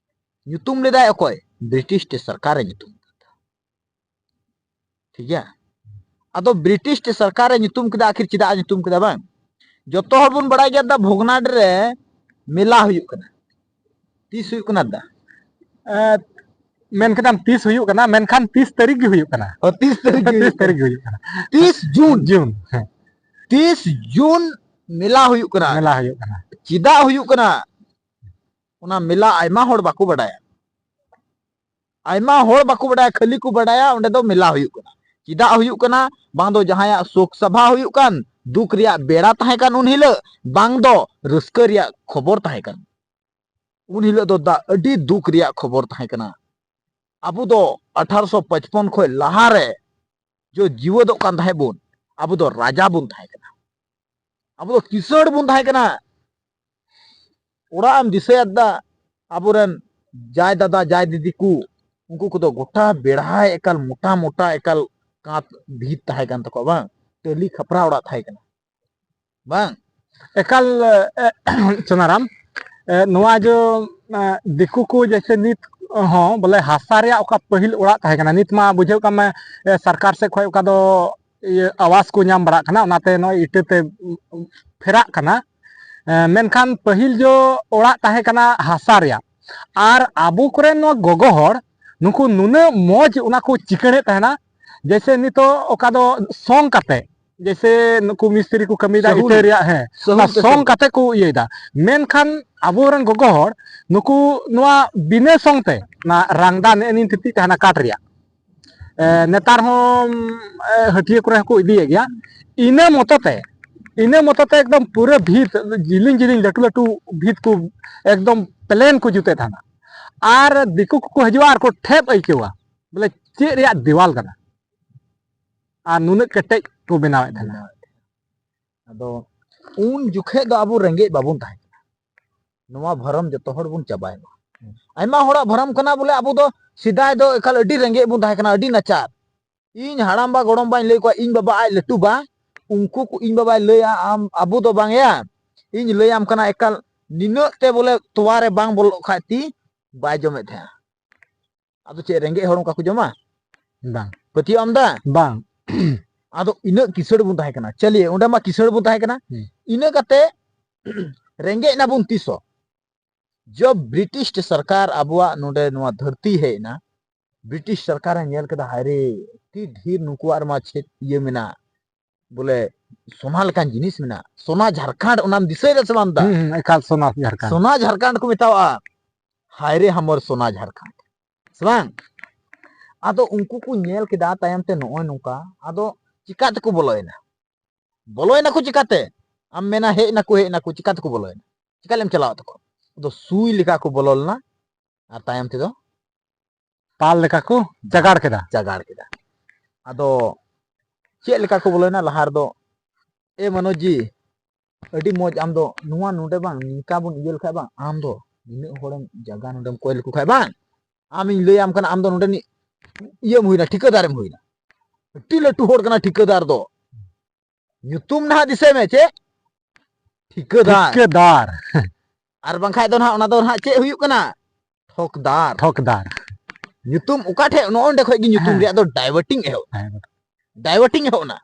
ᱧᱩᱛᱩᱢ ᱞᱮᱫᱟᱭ ᱚᱠᱚᱭ? ᱵᱨᱤᱴᱤᱥ ᱛᱮ ᱥᱚᱨᱠᱟᱨᱮ ᱧᱩᱛᱩᱢ ᱠᱟᱫᱟ᱾ ᱴᱷᱤᱠ ᱜᱮᱭᱟ? ᱟᱫᱚ ᱵᱨᱤᱴᱤᱥ ᱛᱮ ᱥᱚᱨᱠᱟᱨᱮ ᱧᱩᱛᱩᱢ ᱠᱮᱫᱟ, ᱟᱹᱠᱷᱤᱨ ᱪᱮᱫᱟᱜ ᱮ ᱧᱩᱛᱩᱢ ᱠᱮᱫᱟ ᱵᱟᱝ? ᱡᱚᱛᱚ ᱦᱚᱲ ᱵᱚᱱ ᱵᱟᱲᱟᱭ ᱜᱮᱭᱟ ᱫᱟ, ᱵᱷᱚᱜᱽᱱᱟᱰᱤ ᱨᱮ ᱢᱮᱞᱟ ᱦᱩᱭᱩᱜ ᱠᱟᱱᱟ᱾ ᱛᱤᱥ ᱦᱩᱭᱩᱜ ᱠᱟᱱᱟ ᱫᱟ? ᱮᱸ, ᱢᱮᱱ ᱠᱮᱫᱟᱢ ᱛᱤᱥ ᱦᱩᱭᱩᱜ ᱠᱟᱱᱟ, ᱢᱮᱱᱠᱷᱟᱱ ᱛᱤᱥ ᱛᱟᱹᱨᱤᱠᱷ ᱜᱮ ᱦᱩᱭᱩᱜ ᱠᱟᱱᱟ᱾ ᱚ, ᱛᱤᱥ ᱛᱟᱹᱨᱤᱠᱷ ᱜᱮ ᱛᱤᱥ ᱦᱩᱭᱩᱜ ᱛᱟᱹᱨᱤᱠᱷ ᱠᱟᱱᱟ? ᱜᱮ ᱦᱩᱭᱩᱜ ᱠᱟᱱᱟ? ᱛᱤᱥ ᱡᱩᱱ᱾ ᱡᱩᱱ, ᱦᱮᱸ᱾ ᱛᱤᱥ ᱡᱩᱱ ᱢᱮᱞᱟ ᱦᱩᱭᱩᱜ ᱠᱟᱱᱟ᱾ ᱢᱮᱞᱟ ᱦᱩᱭᱩᱜ ᱠᱟᱱᱟ᱾ ᱪᱮᱫᱟᱜ ᱦᱩᱭᱩᱜ ᱠᱟᱱᱟ? ᱚᱱᱟ ᱢᱮᱞᱟ ᱟᱭᱢᱟ ᱦᱚᱲ ᱵᱟᱠᱚ ᱵᱟᱰᱟᱭᱟ᱾ ᱟᱭᱢᱟ ᱦᱚᱲ ᱵᱟᱠᱚ ᱵᱟᱰᱟᱭᱟ, ᱠᱷᱟᱹᱞᱤ ᱠᱚ ᱵᱟᱰᱟᱭᱟ ᱚᱸᱰᱮ ᱫᱚ ᱢᱮᱞᱟ ᱦᱩᱭᱩᱜ ᱠᱟᱱᱟ᱾ ᱪᱮᱫᱟᱜ ᱦᱩᱭᱩᱜ ᱠᱟᱱᱟ? ᱵᱟᱝ ᱫᱚ ᱡᱟᱦᱟᱸᱭᱟᱜ ᱥᱳᱠ ᱥᱟᱵᱷᱟ ᱦᱩᱭᱩᱜ ᱠᱟᱱ, ᱫᱩᱠ ᱨᱮᱭᱟᱜ ᱵᱮᱲᱟ ᱛᱟᱦᱮᱸ ᱠᱟᱱ ᱩᱱ ᱦᱤᱞᱳᱜ, ᱵᱟᱝ ᱫᱚ ᱨᱟᱹᱥᱠᱟᱹ ᱨᱮᱭᱟᱜ ᱠᱷᱚᱵᱚᱨ ᱛᱟᱦᱮᱸ ᱠᱟᱱ᱾ ᱩᱱ ᱦᱤᱞᱳᱜ ᱫᱚ ᱫᱟ-, ᱟᱹᱰᱤ ᱫᱩᱠ ᱨᱮᱭᱟᱜ ᱠᱷᱚᱵᱚᱨ ᱛᱟᱦᱮᱸ ᱠᱟᱱᱟ᱾ ᱟᱵᱚ ᱫᱚ ᱟᱴᱷᱟᱨᱚᱥᱚ ᱯᱟᱸᱪᱯᱚᱱ ᱠᱷᱚᱱ ᱞᱟᱦᱟᱨᱮ ᱡᱚ ᱡᱤᱣᱮᱫᱚᱜ ᱠᱟᱱ ᱛᱟᱦᱮᱸ ᱵᱚᱱ, ᱟᱵᱚ ᱫᱚ ᱨᱟᱡᱟ ᱵᱚᱱ ᱛᱟᱦᱮᱸ ᱠᱟᱱᱟ, ᱟᱵᱚ ᱫᱚ ᱠᱤᱥᱟᱹᱬ ᱵᱚᱱ ᱛᱟᱦᱮᱸ ᱠᱟᱱᱟ᱾ ᱚᱲᱟᱜ ᱮᱢ ᱫᱤᱥᱟᱹᱭᱮᱫ ᱫᱟ, ᱟᱵᱚᱨᱮᱱ ᱡᱟᱭ ᱫᱟᱫᱟ ᱡᱟᱭ ᱫᱤᱫᱤ ᱠᱚ, ᱩᱱᱠᱩ ᱠᱚᱫᱚ ᱜᱚᱴᱟ ᱵᱮᱲᱦᱟᱭ ᱮᱠᱟᱞ ᱢᱚᱴᱟ ᱢᱚᱴᱟ ᱮᱠᱟᱞ ᱠᱟᱸᱛ ᱵᱷᱤᱛ ᱛᱟᱦᱮᱸ ᱠᱟᱱ ᱛᱟᱠᱚᱣᱟ, ᱵᱟᱝ? ᱴᱟᱹᱞᱤ ᱠᱷᱟᱯᱨᱟ ᱚᱲᱟᱜ ᱛᱟᱦᱮᱸ ᱠᱟᱱᱟ, ᱵᱟᱝ? ᱮᱠᱟᱞ, ᱮ, ᱥᱳᱱᱟᱨᱟᱢ, ᱮ, ᱱᱚᱣᱟ ᱡᱚ, ᱮ, ᱫᱤᱠᱩ ᱠᱚ ᱡᱮᱭᱥᱮ ᱱᱤᱛ ᱦᱚᱸ ᱵᱚᱞᱮ ᱦᱟᱥᱟ ᱨᱮᱭᱟᱜ ᱚᱠᱟ ᱯᱟᱹᱦᱤᱞ ᱚᱲᱟᱜ ᱛᱟᱦᱮᱸ ᱠᱟᱱᱟ, ᱱᱤᱛ ᱢᱟ ᱵᱩᱡᱷᱟᱹᱣ ᱠᱟᱜ ᱢᱮ, ᱮ, ᱥᱚᱨᱠᱟᱨ ᱥᱮᱫ ᱠᱷᱚᱱ ᱚᱠᱟ ᱫᱚ ᱤᱭᱟᱹ ᱟᱣᱟᱥ ᱠᱚ ᱧᱟᱢ ᱵᱟᱲᱟᱜ ᱠᱟᱱᱟ, ᱚᱱᱟᱛᱮ ᱱᱚᱜᱼᱚᱭ ᱤᱴᱟᱹ ᱛᱮ ᱯᱷᱮᱨᱟᱜ ᱠᱟᱱᱟ᱾ ᱮ, ᱢᱮᱱᱠᱷᱟᱱ ᱯᱟᱹᱦᱤᱞ ᱡᱚ ᱚᱲᱟᱜ ᱛᱟᱦᱮᱸ ᱠᱟᱱᱟ ᱦᱟᱥᱟ ᱨᱮᱭᱟᱜ, ᱟᱨ ᱟᱵᱚ ᱠᱚᱨᱮᱱ ᱱᱚᱣᱟ ᱜᱚᱜᱚ ᱦᱚᱲ ᱱᱩᱠᱩ ᱱᱩᱱᱟᱹᱜ ᱢᱚᱡᱽ ᱚᱱᱟ ᱠᱚ ᱪᱤᱠᱟᱹᱲᱮᱫ ᱛᱟᱦᱮᱱᱟ, ᱡᱮᱭᱥᱮ ᱱᱤᱛᱚᱜ ᱚᱠᱟ ᱫᱚ ᱥᱚᱝ ᱠᱟᱛᱮ, ᱡᱮᱭᱥᱮ ᱱᱩᱠᱩ ᱢᱤᱥᱛᱨᱤ ᱠᱚ ᱠᱟᱹᱢᱤᱭᱮᱫᱟ ᱥᱟᱹᱦᱩᱞ᱾ ᱤᱴᱟᱹ ᱨᱮᱭᱟᱜ, ᱦᱮᱸ, ᱥᱟᱹᱦᱩᱞ ᱚᱱᱟ ᱛᱮ ᱥᱚᱝ ᱥᱟᱹᱦᱩᱞ᱾ ᱠᱟᱛᱮ ᱠᱚ ᱤᱭᱟᱹᱭᱮᱫᱟ᱾ ᱢᱮᱱᱠᱷᱟᱱ ᱟᱵᱚᱨᱮᱱ ᱜᱚᱜᱚ ᱦᱚᱲ ᱱᱩᱠᱩ ᱱᱚᱣᱟ ᱵᱤᱱᱟᱹ ᱥᱚᱝ ᱛᱮ, ᱚᱱᱟ ᱨᱟᱝᱫᱟ ᱱᱮᱜᱼᱮ ᱱᱤᱭᱟᱹ ᱛᱤᱛᱤ ᱛᱟᱦᱮᱱᱟ ᱠᱟᱴ ᱨᱮᱭᱟᱜ, ᱮ, ᱱᱮᱛᱟᱨ ᱦᱚᱸ, ᱮ, ᱦᱟᱹᱴᱭᱟᱹ ᱠᱚᱨᱮ ᱦᱚᱸᱠᱚ ᱤᱫᱤᱭᱮᱫ ᱜᱮᱭᱟ᱾ ᱤᱱᱟᱹ ᱢᱚᱛᱚ ᱛᱮ, ᱤᱱᱟᱹ ᱢᱚᱛᱚ ᱛᱮ ᱮᱠᱫᱚᱢ ᱯᱩᱨᱟᱹ ᱵᱷᱤᱛ, ᱡᱤᱞᱤᱧ ᱡᱤᱞᱤᱧ ᱞᱟᱹᱴᱩ ᱞᱟᱹᱴᱩ ᱵᱷᱤᱛ ᱠᱚ ᱮᱠᱫᱚᱢ ᱯᱞᱮᱱ ᱠᱚ ᱡᱩᱛᱮᱫ ᱛᱟᱦᱮᱱᱟ᱾ ᱟᱨ ᱫᱤᱠᱩ ᱠᱚᱠᱚ ᱦᱤᱡᱩᱜᱼᱟ ᱟᱨ ᱠᱚ ᱴᱷᱮᱵ ᱟᱹᱭᱠᱟᱹᱣᱟ, ᱵᱚᱞᱮ ᱪᱮᱫ ᱨᱮᱭᱟᱜ ᱫᱮᱣᱟᱞ ᱠᱟᱱᱟ ᱟᱨ ᱱᱩᱱᱟᱹᱜ ᱠᱮᱴᱮᱡ ᱠᱚ ᱵᱮᱱᱟᱣᱮᱫ ᱛᱟᱦᱮᱱᱟ᱾ ᱟᱫᱚ ᱩᱱ ᱡᱚᱠᱷᱮᱡ ᱫᱚ ᱟᱵᱚ ᱨᱮᱸᱜᱮᱡ ᱵᱟᱵᱚᱱ ᱛᱟᱦᱮᱸ ᱠᱟᱱᱟ᱾ ᱱᱚᱣᱟ ᱵᱷᱚᱨᱚᱢ ᱡᱚᱛᱚ ᱦᱚᱲ ᱵᱚᱱ ᱪᱟᱵᱟᱭ ᱢᱟ᱾ ᱟᱭᱢᱟ ᱦᱚᱲᱟᱜ ᱵᱷᱚᱨᱚᱢ ᱠᱟᱱᱟ ᱵᱚᱞᱮ ᱟᱵᱚ ᱫᱚ ᱥᱮᱫᱟᱭ ᱫᱚ ᱮᱠᱟᱞ ᱟᱹᱰᱤ ᱨᱮᱸᱜᱮᱡ ᱵᱚᱱ ᱛᱟᱦᱮᱸ ᱠᱟᱱᱟ, ᱟᱹᱰᱤ ᱱᱟᱪᱟᱨ᱾ ᱤᱧ ᱦᱟᱲᱟᱢᱵᱟ ᱜᱚᱲᱚᱢᱵᱟᱧ ᱞᱟᱹᱭ ᱠᱚᱣᱟ, ᱤᱧ ᱵᱟᱵᱟ ᱟᱡ ᱞᱟᱹᱴᱩ ᱵᱟ, ᱩᱱᱠᱩ ᱠᱚ, ᱤᱧ ᱵᱟᱵᱟᱭ ᱞᱟᱹᱭᱟ, ᱟᱢ, ᱟᱵᱚ ᱫᱚ ᱵᱟᱝ ᱭᱟ, ᱤᱧ ᱞᱟᱹᱭᱟᱢ ᱠᱟᱱᱟ ᱮᱠᱟᱞ ᱱᱤᱱᱟᱹᱜ ᱛᱮ ᱵᱚᱞᱮ ᱛᱚᱣᱟ ᱨᱮ ᱵᱟᱝ ᱵᱚᱞᱚᱜ ᱠᱷᱟᱡ ᱛᱤ ᱵᱟᱭ ᱡᱚᱢᱮᱫ ᱛᱟᱦᱮᱸᱜᱼᱟ᱾ ᱟᱫᱚ ᱪᱮᱫ ᱨᱮᱸᱜᱮᱡ ᱦᱚᱲ ᱚᱱᱠᱟ ᱠᱚ ᱡᱚᱢᱟ? ᱵᱟᱝ᱾ ᱯᱟᱹᱛᱭᱟᱹᱣ ᱟᱢ ᱫᱟ? ᱵᱟᱝ᱾ ᱟᱫᱚ ᱤᱱᱟᱹᱜ ᱠᱤᱥᱟᱹᱲ ᱵᱚᱱ ᱛᱟᱦᱮᱸ ᱠᱟᱱᱟ, ᱪᱟᱞᱤᱭᱮ ᱚᱸᱰᱮ ᱢᱟ ᱠᱤᱥᱟᱹᱲ ᱵᱚᱱ ᱛᱟᱦᱮᱸ ᱠᱟᱱᱟ᱾ ᱦᱩᱸ᱾ ᱤᱱᱟᱹ ᱠᱟᱛᱮ ᱨᱮᱸᱜᱮᱡ ᱱᱟᱵᱚᱱ ᱛᱤᱥᱚᱜ? ᱡᱚᱵ ᱵᱨᱤᱴᱤᱥ ᱥᱚᱨᱠᱟᱨ ᱟᱵᱚᱣᱟᱜ ᱱᱚᱰᱮ ᱱᱚᱣᱟ ᱫᱷᱟᱹᱨᱛᱤ ᱦᱮᱡ ᱮᱱᱟ, ᱵᱨᱤᱴᱤᱥ ᱥᱚᱨᱠᱟᱨᱮ ᱧᱮᱞ ᱠᱮᱫᱟ, ᱦᱟᱭ ᱨᱮ, ᱟᱹᱰᱤ ᱰᱷᱮᱨ ᱱᱩᱠᱩᱣᱟᱜ ᱨᱮᱢᱟ ᱪᱮᱫ ᱤᱭᱟᱹ ᱢᱮᱱᱟᱜ, ᱵᱚᱞᱮ ᱥᱚᱱᱟ ᱞᱮᱠᱟᱱ ᱡᱤᱱᱤᱥ ᱢᱮᱱᱟᱜ, ᱥᱚᱱᱟ ᱡᱷᱟᱲᱠᱷᱚᱸᱰ, ᱚᱱᱟᱢ ᱫᱤᱥᱟᱹᱭᱮᱫᱟ ᱥᱮ ᱵᱟᱝ ᱫᱟ? ᱦᱩᱸ, ᱦᱩᱸ, ᱮᱠᱟᱞ ᱥᱚᱱᱟ ᱡᱷᱟᱲᱠᱷᱚᱸᱰ᱾ ᱥᱚᱱᱟ ᱡᱷᱟᱲᱠᱷᱚᱸᱰ ᱠᱚ ᱢᱮᱛᱟᱣᱟᱜᱼᱟ, ᱦᱟᱭ ᱨᱮ ᱦᱟᱢᱚᱨ ᱥᱚᱱᱟ ᱡᱷᱟᱲᱠᱷᱚᱸᱰ, ᱥᱮ ᱵᱟᱝ? ᱟᱫᱚ ᱩᱱᱠᱩ ᱠᱚ ᱧᱮᱞ ᱠᱮᱫᱟ ᱛᱟᱭᱚᱢ ᱛᱮ ᱱᱚᱜᱼᱚᱭ ᱱᱚᱝᱠᱟ, ᱟᱫᱚ ᱪᱤᱠᱟ ᱛᱮᱠᱚ ᱵᱚᱞᱚᱭᱮᱱᱟ? ᱵᱚᱞᱚᱭᱮᱱᱟᱠᱚ ᱪᱤᱠᱟᱛᱮ? ᱟᱢ ᱢᱮᱱᱟ ᱦᱮᱡ ᱱᱟᱠᱚ, ᱦᱮᱡ ᱱᱟᱠᱚ, ᱪᱤᱠᱟ ᱛᱮᱠᱚ ᱵᱚᱞᱚᱭᱮᱱᱟ? ᱪᱤᱠᱟ ᱞᱮᱢ ᱪᱟᱞᱟᱣ ᱛᱟᱠᱚ? ᱟᱫᱚ ᱥᱩᱭ ᱞᱮᱠᱟ ᱠᱚ ᱵᱚᱞᱚ ᱞᱮᱱᱟ, ᱟᱨ ᱛᱟᱭᱚᱢ ᱛᱮᱫᱚ ᱯᱟᱞ ᱞᱮᱠᱟ ᱠᱚ ᱪᱟᱜᱟᱲ ᱠᱮᱫᱟ᱾ ᱪᱟᱜᱟᱲ ᱠᱮᱫᱟ᱾ ᱟᱫᱚ ᱪᱮᱫ ᱞᱮᱠᱟ ᱠᱚ ᱵᱚᱞᱚᱭᱮᱱᱟ? ᱞᱟᱦᱟ ᱨᱮᱫᱚ, "ᱮ ᱢᱟᱱᱚᱡᱽ ᱡᱤ, ᱟᱹᱰᱤ ᱢᱚᱡᱽ, ᱟᱢ ᱫᱚ ᱱᱚᱣᱟ ᱱᱚᱰᱮ ᱵᱟᱝ, ᱱᱤᱝᱠᱟ ᱵᱚᱱ ᱤᱭᱟᱹ ᱞᱮᱠᱷᱟᱡ ᱵᱟᱝ, ᱟᱢ ᱫᱚ ᱱᱤᱱᱟᱹᱜ ᱦᱚᱲᱮᱢ ᱡᱟᱭᱜᱟ ᱱᱚᱰᱮᱢ ᱠᱚᱭ ᱞᱮᱠᱚ ᱠᱷᱟᱡ ᱵᱟᱝ, ᱟᱢᱤᱧ ᱞᱟᱹᱭᱟᱢ ᱠᱟᱱᱟ, ᱟᱢ ᱫᱚ ᱱᱚᱰᱮᱱᱤᱡ ᱤᱭᱟᱹᱢ ᱦᱩᱭᱱᱟ, ᱴᱷᱤᱠᱟᱹᱫᱟᱨᱮᱢ ᱦᱩᱭᱱᱟ᱾ ᱟᱹᱰᱤ ᱞᱟᱹᱴᱩ ᱦᱚᱲ ᱠᱟᱱᱟ ᱴᱷᱤᱠᱟᱹᱫᱟᱨ ᱫᱚ, ᱧᱩᱛᱩᱢ ᱱᱟᱦᱟᱜ ᱫᱤᱥᱟᱹᱭ ᱢᱮ, ᱪᱮᱫ? ᱴᱷᱤᱠᱟᱹᱫᱟᱨ᱾ ᱴᱷᱤᱠᱟᱹᱫᱟᱨ᱾ ᱟᱨ ᱵᱟᱝᱠᱷᱟᱡ ᱫᱚ ᱱᱟᱦᱟᱜ ᱚᱱᱟ ᱫᱚ ᱱᱟᱦᱟᱜ ᱪᱮᱫ ᱦᱩᱭᱩᱜ ᱠᱟᱱᱟ? ᱴᱷᱚᱠᱫᱟᱨ᱾ ᱴᱷᱚᱠᱫᱟᱨ᱾ ᱧᱩᱛᱩᱢ ᱚᱠᱟ ᱴᱷᱮᱡ, ᱱᱚᱜᱼᱚ ᱱᱚᱸᱰᱮ ᱠᱷᱚᱡ ᱜᱮ ᱧᱩᱛᱩᱢ ᱦᱮᱸ᱾ ᱨᱮᱭᱟᱜ ᱫᱚ ᱰᱟᱭᱵᱷᱟᱨᱴᱤᱝ ᱮᱦᱚᱵ᱾ ᱦᱮᱸ᱾ ᱰᱟᱭᱵᱷᱟᱨᱴᱤᱝ ᱮᱦᱚᱵ ᱮᱱᱟ᱾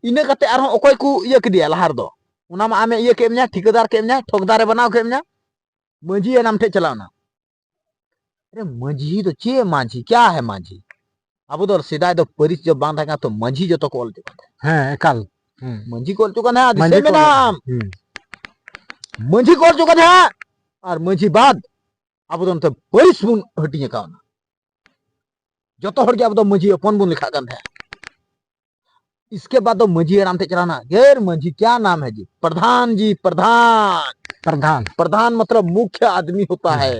ᱤᱱᱟᱹ ᱠᱟᱛᱮ ᱟᱨᱦᱚᱸ ᱚᱠᱚᱭ ᱠᱚ ᱤᱭᱟᱹ ᱠᱮᱫᱮᱭᱟ ᱞᱟᱦᱟ ᱨᱮᱫᱚ? ᱚᱱᱟ ᱢᱟ ᱟᱢᱮ ᱤᱭᱟᱹ ᱠᱮᱫ ᱢᱮᱭᱟ, ᱴᱷᱤᱠᱟᱹᱫᱟᱨ ᱠᱮᱫ ᱢᱮᱭᱟ, ᱴᱷᱚᱠᱫᱟᱨᱮ ᱵᱮᱱᱟᱣ ᱠᱮᱫ ᱢᱮᱭᱟ, ᱢᱟᱹᱡᱷᱤ ᱦᱟᱲᱟᱢ ᱴᱷᱮᱡ ᱪᱟᱞᱟᱣ ᱮᱱᱟ᱾ ᱟᱨᱮ ᱢᱟᱹᱡᱷᱤ ᱫᱚ ᱪᱮᱫ ᱢᱟᱹᱡᱷᱤ? ᱠᱭᱟ ᱦᱮ ᱢᱟᱹᱡᱷᱤ? ᱟᱵᱚ ᱫᱚ ᱥᱮᱫᱟᱭ ᱫᱚ ᱯᱟᱹᱨᱤᱥ ᱡᱚᱵ ᱵᱟᱝ ᱛᱟᱦᱮᱸ ᱠᱟᱱᱟ, ᱛᱚ ᱢᱟᱹᱡᱷᱤ ᱡᱚᱛᱚ ᱠᱚ ᱚᱞ ᱦᱚᱪᱚ ᱠᱟᱱ ᱛᱟᱦᱮᱸ᱾ ᱦᱮᱸ, ᱮᱠᱟᱞ᱾ ᱦᱩᱸ᱾ ᱢᱟᱹᱡᱷᱤ ᱠᱚ ᱚᱞ ᱦᱚᱪᱚ ᱠᱟᱱ ᱛᱟᱦᱮᱸ, ᱫᱤᱥᱟᱹᱭ ᱢᱟᱹᱡᱷᱤ ᱠᱚ ᱢᱮᱱᱟᱢ? ᱦᱩᱸ᱾ ᱢᱟᱹᱡᱷᱤ ᱠᱚ ᱚᱞ ᱦᱚᱪᱚ ᱠᱟᱱ ᱛᱟᱦᱮᱸ, ᱟᱨ ᱢᱟᱹᱡᱷᱤ ᱵᱟᱫ ᱟᱵᱚ ᱫᱚ ᱱᱚᱛᱮ ᱯᱟᱹᱨᱤᱥ ᱵᱚᱱ ᱦᱟᱹᱴᱤᱧ ᱟᱠᱟᱣᱱᱟ᱾ ᱡᱚᱛᱚ ᱦᱚᱲ ᱜᱮ ᱟᱵᱚ ᱫᱚ ᱢᱟᱹᱡᱷᱤ ᱦᱚᱯᱚᱱ ᱵᱚᱱ ᱞᱮᱠᱷᱟᱜ ᱠᱟᱱ ᱛᱟᱦᱮᱸ᱾ ᱤᱥᱠᱮ ᱵᱟᱫ ᱫᱚ ᱢᱟᱹᱡᱷᱤ ᱦᱟᱲᱟᱢ ᱴᱷᱮᱡ ᱪᱟᱞᱟᱣᱱᱟ, "ᱜᱮᱨ ᱢᱟᱹᱡᱷᱤ, ᱠᱭᱟ ᱱᱟᱢ ᱦᱮ ᱡᱤ?" "ᱯᱨᱟᱫᱷᱟᱱ ᱡᱤ, ᱯᱨᱟᱫᱷᱟᱱ᱾ ᱯᱨᱟᱫᱷᱟᱱ᱾ ᱯᱨᱟᱫᱷᱟᱱ ᱢᱚᱛᱞᱚᱵ ᱢᱩᱠᱷᱭᱟ ᱟᱫᱢᱤ ᱦᱳᱛᱟ ᱦᱮ᱾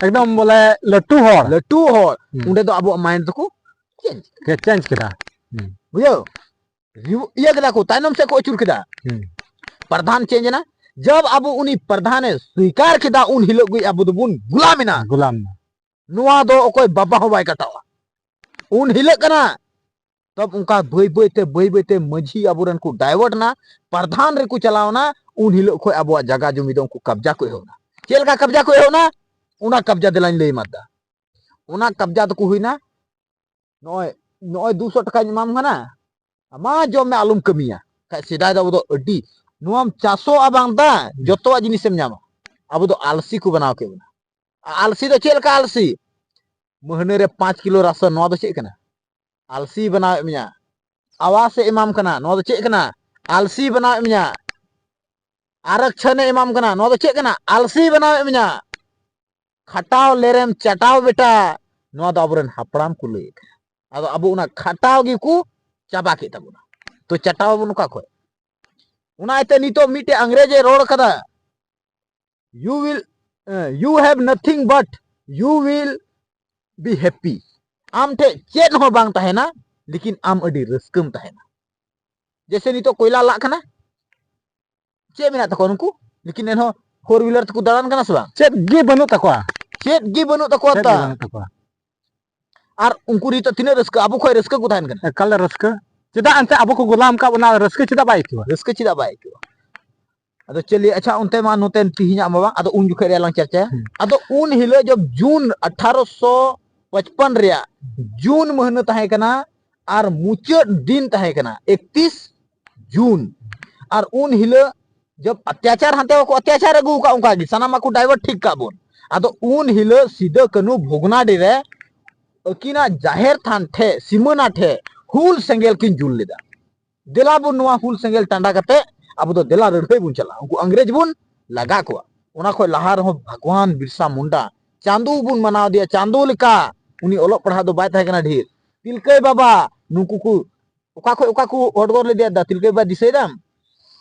ᱮᱠᱫᱚᱢ ᱵᱚᱞᱮ ᱞᱟᱹᱴᱩ ᱦᱚᱲ᱾ ᱞᱟᱹᱴᱩ ᱦᱚᱲ᱾" ᱦᱩᱸ᱾ ᱚᱸᱰᱮ ᱫᱚ ᱟᱵᱚᱣᱟᱜ ᱢᱟᱭᱤᱱᱰ ᱫᱚᱠᱚ ᱪᱮᱧᱡᱽ ᱠᱮᱫᱟ᱾ ᱪᱮᱧᱡᱽ ᱠᱮᱫᱟ᱾ ᱦᱩᱸ᱾ ᱵᱩᱡᱷᱟᱹᱣ? ᱨᱤᱣ-, ᱤᱭᱟᱹ ᱠᱮᱫᱟ ᱠᱚ, ᱛᱟᱭᱱᱚᱢ ᱥᱮᱫ ᱠᱚ ᱟᱹᱪᱩᱨ ᱠᱮᱫᱟ᱾ ᱦᱩᱸ᱾ ᱯᱨᱟᱫᱷᱟᱱ ᱪᱮᱧᱡᱽ ᱮᱱᱟ᱾ ᱡᱟᱵ ᱟᱵᱚ ᱩᱱᱤ ᱯᱨᱟᱫᱷᱟᱱᱮ ᱥᱣᱤᱠᱟᱨ ᱠᱮᱫᱟ, ᱩᱱ ᱦᱤᱞᱳᱜ ᱜᱮ ᱟᱵᱚ ᱫᱚᱵᱚᱱ ᱜᱩᱞᱟᱢ ᱮᱱᱟ᱾ ᱜᱩᱞᱟᱢ ᱮᱱᱟ᱾ ᱱᱚᱣᱟ ᱫᱚ ᱚᱠᱚᱭ ᱵᱟᱵᱟ ᱦᱚᱸ ᱵᱟᱭ ᱠᱟᱴᱟᱣᱟ᱾ ᱩᱱ ᱦᱤᱞᱳᱜ ᱠᱟᱱᱟ᱾ ᱛᱚᱵ ᱚᱱᱠᱟ ᱵᱟᱹᱭ ᱵᱟᱹᱭ ᱛᱮ, ᱵᱟᱹᱭ ᱵᱟᱹᱭ ᱛᱮ ᱢᱟᱹᱡᱷᱤ ᱟᱵᱚᱨᱮᱱ ᱠᱚ ᱰᱟᱭᱣᱟᱨᱴ ᱮᱱᱟ, ᱯᱨᱟᱫᱷᱟᱱ ᱨᱮᱠᱚ ᱪᱟᱞᱟᱣ ᱮᱱᱟ᱾ ᱩᱱ ᱦᱤᱞᱳᱜ ᱠᱷᱚᱡ ᱟᱵᱚᱣᱟᱜ ᱡᱟᱭᱜᱟ ᱡᱚᱢᱤ ᱫᱚ ᱩᱱᱠᱩ ᱠᱟᱵᱽᱡᱟ ᱠᱚ ᱮᱦᱚᱵ ᱮᱱᱟ᱾ ᱪᱮᱫ ᱞᱮᱠᱟ ᱠᱟᱵᱽᱡᱟ ᱠᱚ ᱮᱦᱚᱵ ᱮᱱᱟ? ᱚᱱᱟ ᱠᱟᱵᱽᱡᱟ ᱫᱮᱞᱟᱧ ᱞᱟᱹᱭ ᱟᱢᱟ ᱫᱟ᱾ ᱚᱱᱟ ᱠᱟᱵᱽᱡᱟ ᱫᱚᱠᱚ ᱦᱩᱭᱱᱟ, ᱱᱚᱜᱼᱚᱭ, ᱱᱚᱜᱼᱚᱭ ᱫᱩᱥᱚ ᱴᱟᱠᱟᱧ ᱮᱢᱟᱢ ᱠᱟᱱᱟ, ᱟᱢᱟ ᱡᱚᱢ ᱢᱮ, ᱟᱞᱚᱢ ᱠᱟᱹᱢᱤᱭᱟ᱾ ᱠᱷᱟᱡ ᱥᱮᱫᱟᱭ ᱫᱚ ᱟᱵᱚ ᱫᱚ ᱟᱹᱰᱤ, ᱱᱚᱣᱟᱢ ᱪᱟᱥᱚᱜᱼᱟ ᱵᱟᱝ ᱫᱟ, ᱡᱚᱛᱚᱣᱟᱜ ᱡᱤᱱᱤᱥᱮᱢ ᱧᱟᱢᱟ᱾ ᱟᱵᱚ ᱫᱚ ᱟᱞᱥᱤ ᱠᱚ ᱵᱮᱱᱟᱣ ᱠᱮᱫ ᱵᱚᱱᱟ᱾ ᱟᱞᱥᱤ ᱫᱚ ᱪᱮᱫ ᱞᱮᱠᱟ ᱟᱞᱥᱤ? ᱢᱟᱹᱦᱱᱟᱹ ᱨᱮ ᱯᱟᱸᱪ ᱠᱤᱞᱳ ᱨᱟᱥᱚᱱ, ᱱᱚᱣᱟ ᱫᱚ ᱪᱮᱫ ᱠᱟᱱᱟ? ᱟᱞᱥᱤ ᱵᱮᱱᱟᱣᱮᱫ ᱢᱮᱭᱟ᱾ ᱟᱣᱟᱥ ᱮ ᱮᱢᱟᱢ ᱠᱟᱱᱟ, ᱱᱚᱣᱟ ᱫᱚ ᱪᱮᱫ ᱠᱟᱱᱟ? ᱟᱞᱥᱤ ᱵᱮᱱᱟᱣᱮᱫ ᱢᱮᱭᱟ᱾ ᱟᱨᱚᱠᱪᱷᱚᱱᱮ ᱮᱢᱟᱢ ᱠᱟᱱᱟ, ᱱᱚᱣᱟ ᱫᱚ ᱪᱮᱫ ᱠᱟᱱᱟ? ᱟᱞᱥᱤ ᱵᱮᱱᱟᱣᱮᱫ ᱢᱮᱭᱟ᱾ ᱠᱷᱟᱴᱟᱣ ᱞᱮᱨᱮᱢ ᱪᱟᱴᱟᱣ ᱵᱮᱴᱟ, ᱱᱚᱣᱟ ᱫᱚ ᱟᱵᱚᱨᱮᱱ ᱦᱟᱯᱲᱟᱢ ᱠᱚ ᱞᱟᱹᱭ ᱠᱟᱫᱟ᱾ ᱟᱫᱚ ᱟᱵᱚ ᱚᱱᱟ ᱠᱷᱟᱴᱟᱣ ᱜᱮᱠᱚ ᱪᱟᱵᱟ ᱠᱮᱫ ᱛᱟᱵᱚᱱᱟ᱾ ᱛᱚ ᱪᱟᱴᱟᱣ ᱟᱵᱚᱱ ᱚᱠᱟ ᱠᱷᱚᱡ? ᱚᱱᱟ ᱤᱭᱟᱹᱛᱮ ᱱᱤᱛᱚᱜ ᱢᱤᱫᱴᱮᱡ ᱟᱝᱨᱮᱡᱽ ᱮ ᱨᱚᱲ ᱠᱟᱫᱟ, "You will, uh, you have nothing but you will be happy." ᱟᱢ ᱴᱷᱮᱡ ᱪᱮᱫ ᱦᱚᱸ ᱵᱟᱝ ᱛᱟᱦᱮᱱᱟ, ᱞᱮᱠᱤᱱ ᱟᱢ ᱟᱹᱰᱤ ᱨᱟᱹᱥᱠᱟᱹᱢ ᱛᱟᱦᱮᱱᱟ᱾ ᱡᱮᱭᱥᱮ ᱱᱤᱛᱚᱜ ᱠᱚᱭᱞᱟ ᱞᱟᱜ ᱠᱟᱱᱟ, ᱪᱮᱫ ᱢᱮᱱᱟᱜ ᱛᱟᱠᱚᱣᱟ ᱱᱩᱠᱩ? ᱞᱮᱠᱤᱱ ᱮᱱᱦᱚᱸ four wheeler ᱛᱮᱠᱚ ᱫᱟᱬᱟᱱ ᱠᱟᱱᱟ ᱥᱮ ᱵᱟᱝ? ᱪᱮᱫ ᱜᱮ ᱵᱟᱹᱱᱩᱜ ᱛᱟᱠᱚᱣᱟ᱾ ᱪᱮᱫ ᱜᱮ ᱵᱟᱹᱱᱩᱜ ᱛᱟᱠᱚᱣᱟ ᱪᱮᱫ ᱜᱮ ᱛᱟ᱾ ᱵᱟᱹᱱᱩᱜ ᱛᱟᱠᱚᱣᱟ᱾ ᱟᱨ ᱩᱱᱠᱩ ᱱᱤᱛᱚᱜ ᱛᱤᱱᱟᱹᱜ ᱨᱟᱹᱥᱠᱟᱹ, ᱟᱵᱚ ᱠᱷᱚᱡ ᱨᱟᱹᱥᱠᱟᱹ ᱠᱚ ᱛᱟᱦᱮᱱ ᱠᱟᱱᱟ᱾ ᱮᱠᱟᱞ ᱨᱟᱹᱥᱠᱟᱹ᱾ ᱪᱮᱫᱟᱜ ᱮᱱᱛᱮ ᱟᱵᱚ ᱠᱚ ᱜᱳᱞᱟᱢ ᱠᱟᱜ ᱵᱚᱱᱟ, ᱨᱟᱹᱥᱠᱟᱹ ᱪᱮᱫᱟᱜ ᱵᱟᱭ ᱟᱹᱭᱠᱟᱹᱣᱟ? ᱨᱟᱹᱥᱠᱟᱹ ᱪᱮᱫᱟᱜ ᱵᱟᱭ ᱟᱹᱭᱠᱟᱹᱣᱟ? ᱟᱫᱚ ᱪᱟᱹᱞᱤᱭᱮ, ᱟᱪᱪᱷᱟ, ᱚᱱᱛᱮ ᱢᱟ ᱱᱚᱛᱮ ᱛᱤᱦᱤᱧᱟᱜ ᱢᱟ ᱵᱟᱝ, ᱟᱫᱚ ᱩᱱ ᱡᱚᱠᱷᱮᱡ ᱨᱮᱭᱟᱜ ᱞᱟᱝ ᱪᱟᱨᱪᱟᱭᱟ᱾ ᱦᱩᱸ᱾ ᱟᱫᱚ ᱩᱱ ᱦᱤᱞᱳᱜ ᱡᱚᱵ ᱡᱩᱱ ᱟᱴᱷᱟᱨᱚᱥᱚ ᱯᱟᱸᱪᱯᱟᱱ ᱨᱮᱭᱟᱜ ᱡᱩᱱ ᱢᱟᱹᱦᱱᱟᱹ ᱛᱟᱦᱮᱸ ᱠᱟᱱᱟ ᱟᱨ ᱢᱩᱪᱟᱹᱫ ᱫᱤᱱ ᱛᱟᱦᱮᱸ ᱠᱟᱱᱟ ᱮᱠᱛᱤᱥ ᱡᱩᱱ᱾ ᱟᱨ ᱩᱱ ᱦᱤᱞᱳᱜ ᱡᱚᱵ ᱚᱛᱛᱟᱪᱟᱨ ᱦᱟᱱᱛᱮ ᱵᱟᱠᱚ ᱚᱛᱛᱟᱪᱟᱨ ᱟᱹᱜᱩ ᱟᱠᱟᱫ, ᱚᱱᱠᱟ ᱜᱮ ᱥᱟᱱᱟᱢᱟᱜ ᱠᱚ divert ᱴᱷᱤᱠ ᱠᱟᱜ ᱵᱚᱱ᱾ ᱟᱫᱚ ᱩᱱ ᱦᱤᱞᱳᱜ ᱥᱤᱫᱟᱹ ᱠᱟᱹᱱᱦᱩ ᱵᱷᱚᱜᱽᱱᱟᱰᱤ ᱨᱮ ᱟᱹᱠᱤᱱᱟᱜ ᱡᱟᱦᱮᱨ ᱛᱷᱟᱱ ᱴᱷᱮᱡ, ᱥᱤᱢᱟᱹᱱᱟ ᱴᱷᱮᱡ ᱦᱩᱞ ᱥᱮᱸᱜᱮᱞ ᱠᱤᱱ ᱡᱩᱞ ᱞᱮᱫᱟ᱾ ᱫᱮᱞᱟ ᱵᱚᱱ ᱱᱚᱣᱟ ᱦᱩᱞ ᱥᱮᱸᱜᱮᱞ ᱴᱟᱸᱰᱟ ᱠᱟᱛᱮ ᱟᱵᱚ ᱫᱚ ᱫᱮᱞᱟ ᱞᱟᱹᱲᱦᱟᱹᱭ ᱵᱚᱱ ᱪᱟᱞᱟᱜᱼᱟ, ᱩᱱᱠᱩ ᱤᱝᱨᱮᱡᱽ ᱵᱚᱱ ᱞᱟᱜᱟ ᱠᱚᱣᱟ᱾ ᱚᱱᱟ ᱠᱷᱚᱡ ᱞᱟᱦᱟ ᱨᱮᱦᱚᱸ ᱵᱷᱟᱜᱽᱣᱟᱱ ᱵᱤᱨᱥᱟ ᱢᱩᱱᱰᱟ, ᱪᱟᱸᱫᱚ ᱵᱚᱱ ᱢᱟᱱᱟᱣ ᱫᱮᱭᱟ, ᱪᱟᱸᱫᱚ ᱞᱮᱠᱟ᱾ ᱩᱱᱤ ᱚᱞᱚᱜ ᱯᱟᱲᱦᱟᱜ ᱫᱚ ᱵᱟᱭ ᱛᱟᱦᱮᱸ ᱠᱟᱱᱟ ᱰᱷᱮᱨ᱾ ᱛᱤᱞᱠᱟᱹᱭ ᱵᱟᱵᱟ, ᱱᱩᱠᱩ ᱠᱚ ᱚᱠᱟ ᱠᱷᱚᱡ ᱚᱠᱟ ᱠᱚ ᱦᱚᱰᱜᱚᱨ ᱞᱮᱫᱮᱭᱟ ᱫᱟ? ᱛᱤᱞᱠᱟᱹᱭ ᱵᱟᱵᱟ ᱫᱤᱥᱟᱹᱭ ᱫᱟᱢ?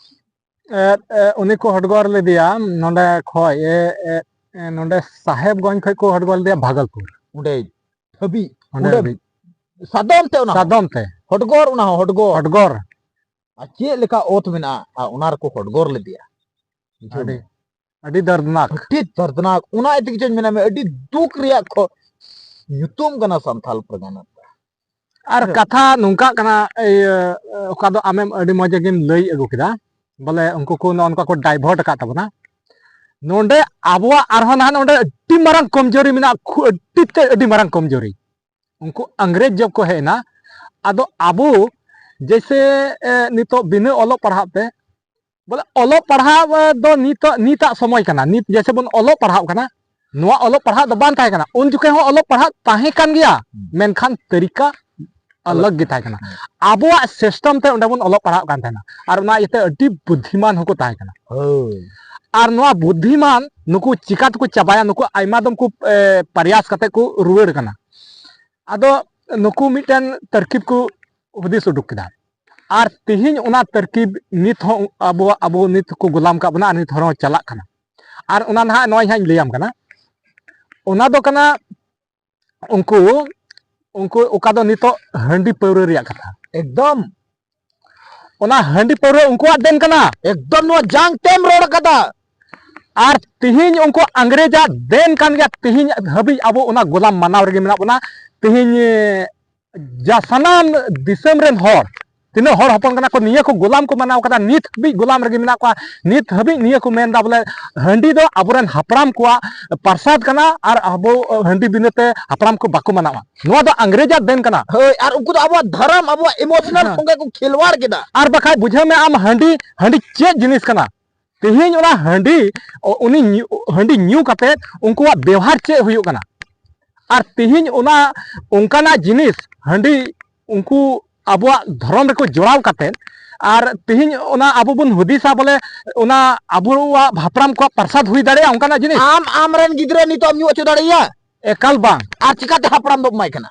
ᱮᱫ, ᱮ, ᱩᱱᱤ ᱠᱚ ᱦᱚᱰᱜᱚᱨ ᱞᱮᱫᱮᱭᱟ ᱱᱚᱰᱮ ᱠᱷᱚᱡ, ᱮ, ᱮ, ᱮ, ᱱᱚᱰᱮ ᱥᱟᱦᱮᱵᱽᱜᱚᱸᱡᱽ ᱠᱷᱚᱡ ᱠᱚ ᱦᱚᱰᱜᱚᱨ ᱞᱮᱫᱮᱭᱟ ᱵᱷᱟᱜᱚᱞᱯᱩᱨ᱾ ᱚᱸᱰᱮ ᱦᱟᱹᱵᱤᱡ, ᱚᱸᱰᱮ ᱚᱸᱰᱮ ᱦᱟᱹᱵᱤᱡ᱾ ᱥᱟᱫᱚᱢ ᱛᱮ ᱚᱱᱟ ᱦᱚᱸ᱾ ᱥᱟᱫᱚᱢ ᱛᱮ᱾ ᱦᱚᱰᱜᱚᱨ ᱚᱱᱟ ᱦᱚᱸ, ᱦᱚᱰᱜᱚᱨ᱾ ᱦᱚᱰᱜᱚᱨ᱾ ᱟᱨ ᱪᱮᱫ ᱞᱮᱠᱟ ᱚᱛ ᱢᱮᱱᱟᱜᱼᱟ, ᱟᱨ ᱚᱱᱟ ᱨᱮᱠᱚ ᱦᱚᱰᱜᱚᱨ ᱞᱮᱫᱮᱭᱟ᱾ ᱵᱩᱡᱷᱟᱹᱣ ᱟᱹᱰᱤ, ᱢᱮ᱾ ᱟᱹᱰᱤ ᱫᱟᱨᱫᱽᱱᱟᱠ᱾ ᱟᱹᱰᱤ ᱫᱟᱨᱫᱽᱱᱟᱠ᱾ ᱚᱱᱟ ᱤᱭᱟᱹ ᱛᱮᱜᱮ ᱪᱚᱧ ᱢᱮᱱᱟ ᱢᱮ, ᱟᱹᱰᱤ ᱫᱩᱠ ᱨᱮᱭᱟᱜ ᱠᱷᱚ-, ᱧᱩᱛᱩᱢ ᱠᱟᱱᱟ ᱥᱟᱱᱛᱟᱞ ᱯᱟᱨᱜᱟᱱᱟ᱾ ᱟᱨ ᱦᱮᱸ᱾ ᱠᱟᱛᱷᱟ ᱱᱚᱝᱠᱟᱜ ᱠᱟᱱᱟ, ᱤᱭᱟᱹ, ᱚᱠᱟ ᱫᱚ ᱟᱢᱮᱢ ᱟᱹᱰᱤ ᱢᱚᱡᱽ ᱜᱮᱢ ᱞᱟᱹᱭ ᱟᱹᱜᱩ ᱠᱮᱫᱟ, ᱵᱚᱞᱮ ᱩᱱᱠᱩ ᱠᱚ ᱱᱚᱜᱼᱚ ᱱᱚᱝᱠᱟ ᱠᱚ divert ᱟᱠᱟᱫ ᱛᱟᱵᱚᱱᱟ᱾ ᱱᱚᱰᱮ ᱟᱵᱚᱣᱟᱜ ᱟᱨᱦᱚᱸ ᱱᱟᱦᱟᱜ ᱱᱚᱰᱮ ᱟᱹᱰᱤ ᱢᱟᱨᱟᱝ ᱠᱚᱢᱡᱳᱨᱤ ᱢᱮᱱᱟᱜᱼᱟ, ᱠᱷᱩ-, ᱟᱹᱰᱤ ᱛᱮᱫ ᱟᱹᱰᱤ ᱢᱟᱨᱟᱝ ᱠᱚᱢᱡᱳᱨᱤ᱾ ᱩᱱᱠᱩ ᱤᱝᱨᱮᱡᱽ ᱡᱚᱵ ᱠᱚ ᱦᱮᱡ ᱮᱱᱟ, ᱟᱫᱚ ᱟᱵᱚ ᱡᱮᱭᱥᱮ, ᱮ, ᱱᱤᱛᱚᱜ ᱵᱤᱱᱟᱹ ᱚᱞᱚᱜ ᱯᱟᱲᱦᱟᱜ ᱛᱮ, ᱵᱚᱞᱮ ᱚᱞᱚᱜ ᱯᱟᱲᱦᱟᱣ, ᱮ, ᱫᱚ ᱱᱤᱛᱚᱜ, ᱱᱤᱛᱟᱜ ᱥᱚᱢᱚᱭ ᱠᱟᱱᱟ, ᱱᱤᱛ ᱡᱮᱭᱥᱮ ᱵᱚᱱ ᱚᱞᱚᱜ ᱯᱟᱲᱦᱟᱣ ᱠᱟᱱᱟ, ᱱᱚᱣᱟ ᱚᱞᱚᱜ ᱯᱟᱲᱦᱟᱜ ᱫᱚ ᱵᱟᱝ ᱛᱟᱦᱮᱸ ᱠᱟᱱᱟ᱾ ᱩᱱ ᱡᱚᱠᱷᱮᱡ ᱦᱚᱸ ᱚᱞᱚᱜ ᱯᱟᱲᱦᱟᱜ ᱛᱟᱦᱮᱸ ᱠᱟᱱ ᱜᱮᱭᱟ, ᱢᱮᱱᱠᱷᱟᱱ ᱛᱟᱹᱨᱤᱠᱟ ᱟᱞᱟᱜᱽ ᱜᱮ ᱛᱟᱦᱮᱸ ᱠᱟᱱᱟ᱾ ᱟᱵᱚᱣᱟᱜ system ᱛᱮ ᱚᱸᱰᱮ ᱵᱚᱱ ᱚᱞᱚᱜ ᱯᱟᱲᱦᱟᱜ ᱠᱟᱱ ᱛᱟᱦᱮᱱᱟ, ᱟᱨ ᱚᱱᱟ ᱤᱭᱟᱹᱛᱮ ᱟᱹᱰᱤ ᱵᱩᱫᱽᱫᱷᱤᱢᱟᱱ ᱦᱚᱸᱠᱚ ᱛᱟᱦᱮᱸ ᱠᱟᱱᱟ᱾ ᱦᱳᱭ᱾ ᱟᱨ ᱱᱚᱣᱟ ᱵᱩᱫᱽᱫᱷᱤᱢᱟᱱ ᱱᱩᱠᱩ ᱪᱤᱠᱟ ᱛᱮᱠᱚ ᱪᱟᱵᱟᱭᱟ, ᱱᱩᱠᱩ ᱟᱭᱢᱟ ᱫᱚᱢ ᱠᱚ, ᱮ, ᱯᱨᱚᱭᱟᱥ ᱠᱟᱛᱮ ᱠᱚ ᱨᱩᱣᱟᱹᱲ ᱠᱟᱱᱟ᱾ ᱟᱫᱚ ᱱᱩᱠᱩ ᱢᱤᱫᱴᱮᱱ ᱛᱟᱨᱠᱤᱵ ᱠᱚ ᱦᱩᱫᱤᱥ ᱩᱰᱩᱠ ᱠᱮᱫᱟ, ᱟᱨ ᱛᱮᱦᱮᱧ ᱚᱱᱟ ᱛᱟᱨᱠᱤᱵ ᱱᱤᱛ ᱦᱚᱸ ᱟᱵᱚᱣᱟᱜ, ᱟᱵᱚ ᱱᱤᱛ ᱠᱚ ᱜᱳᱞᱟᱢ ᱠᱟᱜ ᱵᱚᱱᱟ ᱟᱨ ᱱᱤᱛ ᱦᱚᱸ ᱪᱟᱞᱟᱜ ᱠᱟᱱᱟ᱾ ᱟᱨ ᱚᱱᱟ ᱱᱟᱦᱟᱜ ᱱᱚᱜᱼᱚᱭ ᱦᱟᱸᱜ ᱤᱧ ᱞᱟᱹᱭᱟᱢ ᱠᱟᱱᱟ, ᱚᱱᱟ ᱫᱚ ᱠᱟᱱᱟ ᱩᱱᱠᱩ, ᱩᱱᱠᱩ ᱚᱠᱟ ᱫᱚ ᱱᱤᱛᱚᱜ ᱦᱟᱺᱰᱤ ᱯᱟᱹᱣᱨᱟᱹ ᱨᱮᱭᱟᱜ ᱠᱟᱛᱷᱟ᱾ ᱮᱠᱫᱚᱢ᱾ ᱚᱱᱟ ᱦᱟᱺᱰᱤ ᱯᱟᱹᱣᱨᱟᱹ ᱩᱱᱠᱩᱣᱟᱜ ᱫᱮᱱ ᱠᱟᱱᱟ᱾ ᱮᱠᱫᱚᱢ ᱱᱚᱣᱟ ᱡᱟᱝ ᱛᱮᱢ ᱨᱚᱲ ᱠᱟᱫᱟ᱾ ᱟᱨ ᱛᱤᱦᱤᱧ ᱩᱱᱠᱩ ᱤᱝᱨᱮᱡᱟᱜ ᱫᱮᱱ ᱠᱟᱱ ᱜᱮᱭᱟ, ᱛᱤᱦᱤᱧ ᱦᱟᱹᱵᱤᱡ ᱟᱵᱚ ᱚᱱᱟ ᱜᱳᱞᱟᱢ ᱢᱟᱱᱟᱣ ᱨᱮᱜᱮ ᱢᱮᱱᱟᱜ ᱵᱚᱱᱟ᱾ ᱛᱤᱦᱤᱧ, ᱮ, ᱡᱟ ᱥᱟᱱᱟᱢ ᱫᱤᱥᱚᱢ ᱨᱮᱱ ᱦᱚᱲ, ᱛᱤᱱᱟᱹᱜ ᱦᱚᱲ ᱦᱚᱯᱚᱱ ᱠᱟᱱᱟ ᱠᱚ, ᱱᱤᱭᱟᱹ ᱠᱚ ᱜᱳᱞᱟᱢ ᱠᱚ ᱢᱟᱱᱟᱣ ᱠᱟᱫᱟ, ᱱᱤᱛ ᱦᱟᱹᱵᱤᱡ ᱜᱳᱞᱟᱢ ᱨᱮᱜᱮ ᱢᱮᱱᱟᱜ ᱠᱚᱣᱟ᱾ ᱱᱤᱛ ᱦᱟᱹᱵᱤᱡ ᱱᱤᱭᱟᱹ ᱠᱚ ᱢᱮᱱᱫᱟ ᱵᱚᱞᱮ ᱦᱟᱺᱰᱤ ᱫᱚ ᱟᱵᱚᱨᱮᱱ ᱦᱟᱯᱲᱟᱢ ᱠᱚᱣᱟᱜ ᱯᱨᱚᱥᱟᱫ ᱠᱟᱱᱟ, ᱟᱨ ᱟᱵᱚ ᱦᱟᱺᱰᱤ ᱵᱤᱱᱟᱹ ᱛᱮ ᱦᱟᱯᱲᱟᱢ ᱠᱚ ᱵᱟᱠᱚ ᱢᱟᱱᱟᱣᱟ᱾ ᱱᱚᱣᱟ ᱫᱚ ᱤᱝᱨᱮᱡᱟᱜ ᱫᱮᱱ ᱠᱟᱱᱟ᱾ ᱦᱳᱭ, ᱟᱨ ᱩᱱᱠᱩ ᱫᱚ ᱟᱵᱚᱣᱟᱜ ᱫᱷᱚᱨᱚᱢ, ᱟᱵᱚᱣᱟᱜ emotional ᱦᱮᱸ᱾ ᱥᱚᱸᱜᱮ ᱠᱚ ᱠᱷᱮᱞᱣᱟᱲ ᱠᱮᱫᱟ᱾ ᱟᱨ ᱵᱟᱠᱷᱟᱡ ᱵᱩᱡᱷᱟᱹᱣ ᱢᱮ ᱟᱢ, ᱦᱟᱺᱰᱤ, ᱦᱟᱺᱰᱤ ᱪᱮᱫ ᱡᱤᱱᱤᱥ ᱠᱟᱱᱟ? ᱛᱮᱦᱮᱧ ᱚᱱᱟ ᱦᱟᱺᱰᱤ, ᱩᱱᱤ ᱧᱩ, ᱦᱟᱺᱰᱤ ᱧᱩ ᱠᱟᱛᱮ ᱩᱱᱠᱩᱣᱟᱜ ᱵᱮᱣᱦᱟᱨ ᱪᱮᱫ ᱦᱩᱭᱩᱜ ᱠᱟᱱᱟ? ᱟᱨ ᱛᱮᱦᱮᱧ ᱚᱱᱟ, ᱚᱱᱠᱟᱱᱟᱜ ᱡᱤᱱᱤᱥ, ᱦᱟᱺᱰᱤ, ᱩᱱᱠᱩ ᱟᱵᱚᱣᱟᱜ ᱫᱷᱚᱨᱚᱢ ᱨᱮᱠᱚ ᱡᱚᱲᱟᱣ ᱠᱟᱛᱮ, ᱟᱨ ᱛᱮᱦᱮᱧ ᱚᱱᱟ ᱟᱵᱚ ᱵᱚᱱ ᱦᱩᱫᱤᱥᱟ ᱵᱚᱞᱮ ᱚᱱᱟ ᱟᱵᱚᱣᱟᱜ ᱦᱟᱯᱲᱟᱢ ᱠᱚᱣᱟᱜ ᱯᱨᱚᱥᱟᱫ ᱦᱩᱭ ᱫᱟᱲᱮᱭᱟᱜᱼᱟ, ᱚᱱᱠᱟᱱᱟᱜ ᱡᱤᱱᱤᱥ? ᱟᱢ, ᱟᱢᱨᱮᱱ ᱜᱤᱫᱽᱨᱟᱹ ᱱᱤᱛᱚᱜ ᱮᱢ ᱧᱩ ᱦᱚᱪᱚ ᱫᱟᱲᱮᱭᱟᱭᱟ? ᱮᱠᱟᱞ ᱵᱟᱝ᱾ ᱟᱨ ᱪᱤᱠᱟᱛᱮ ᱦᱟᱯᱲᱟᱢ ᱫᱚᱢ ᱮᱢᱟᱭ ᱠᱟᱱᱟ?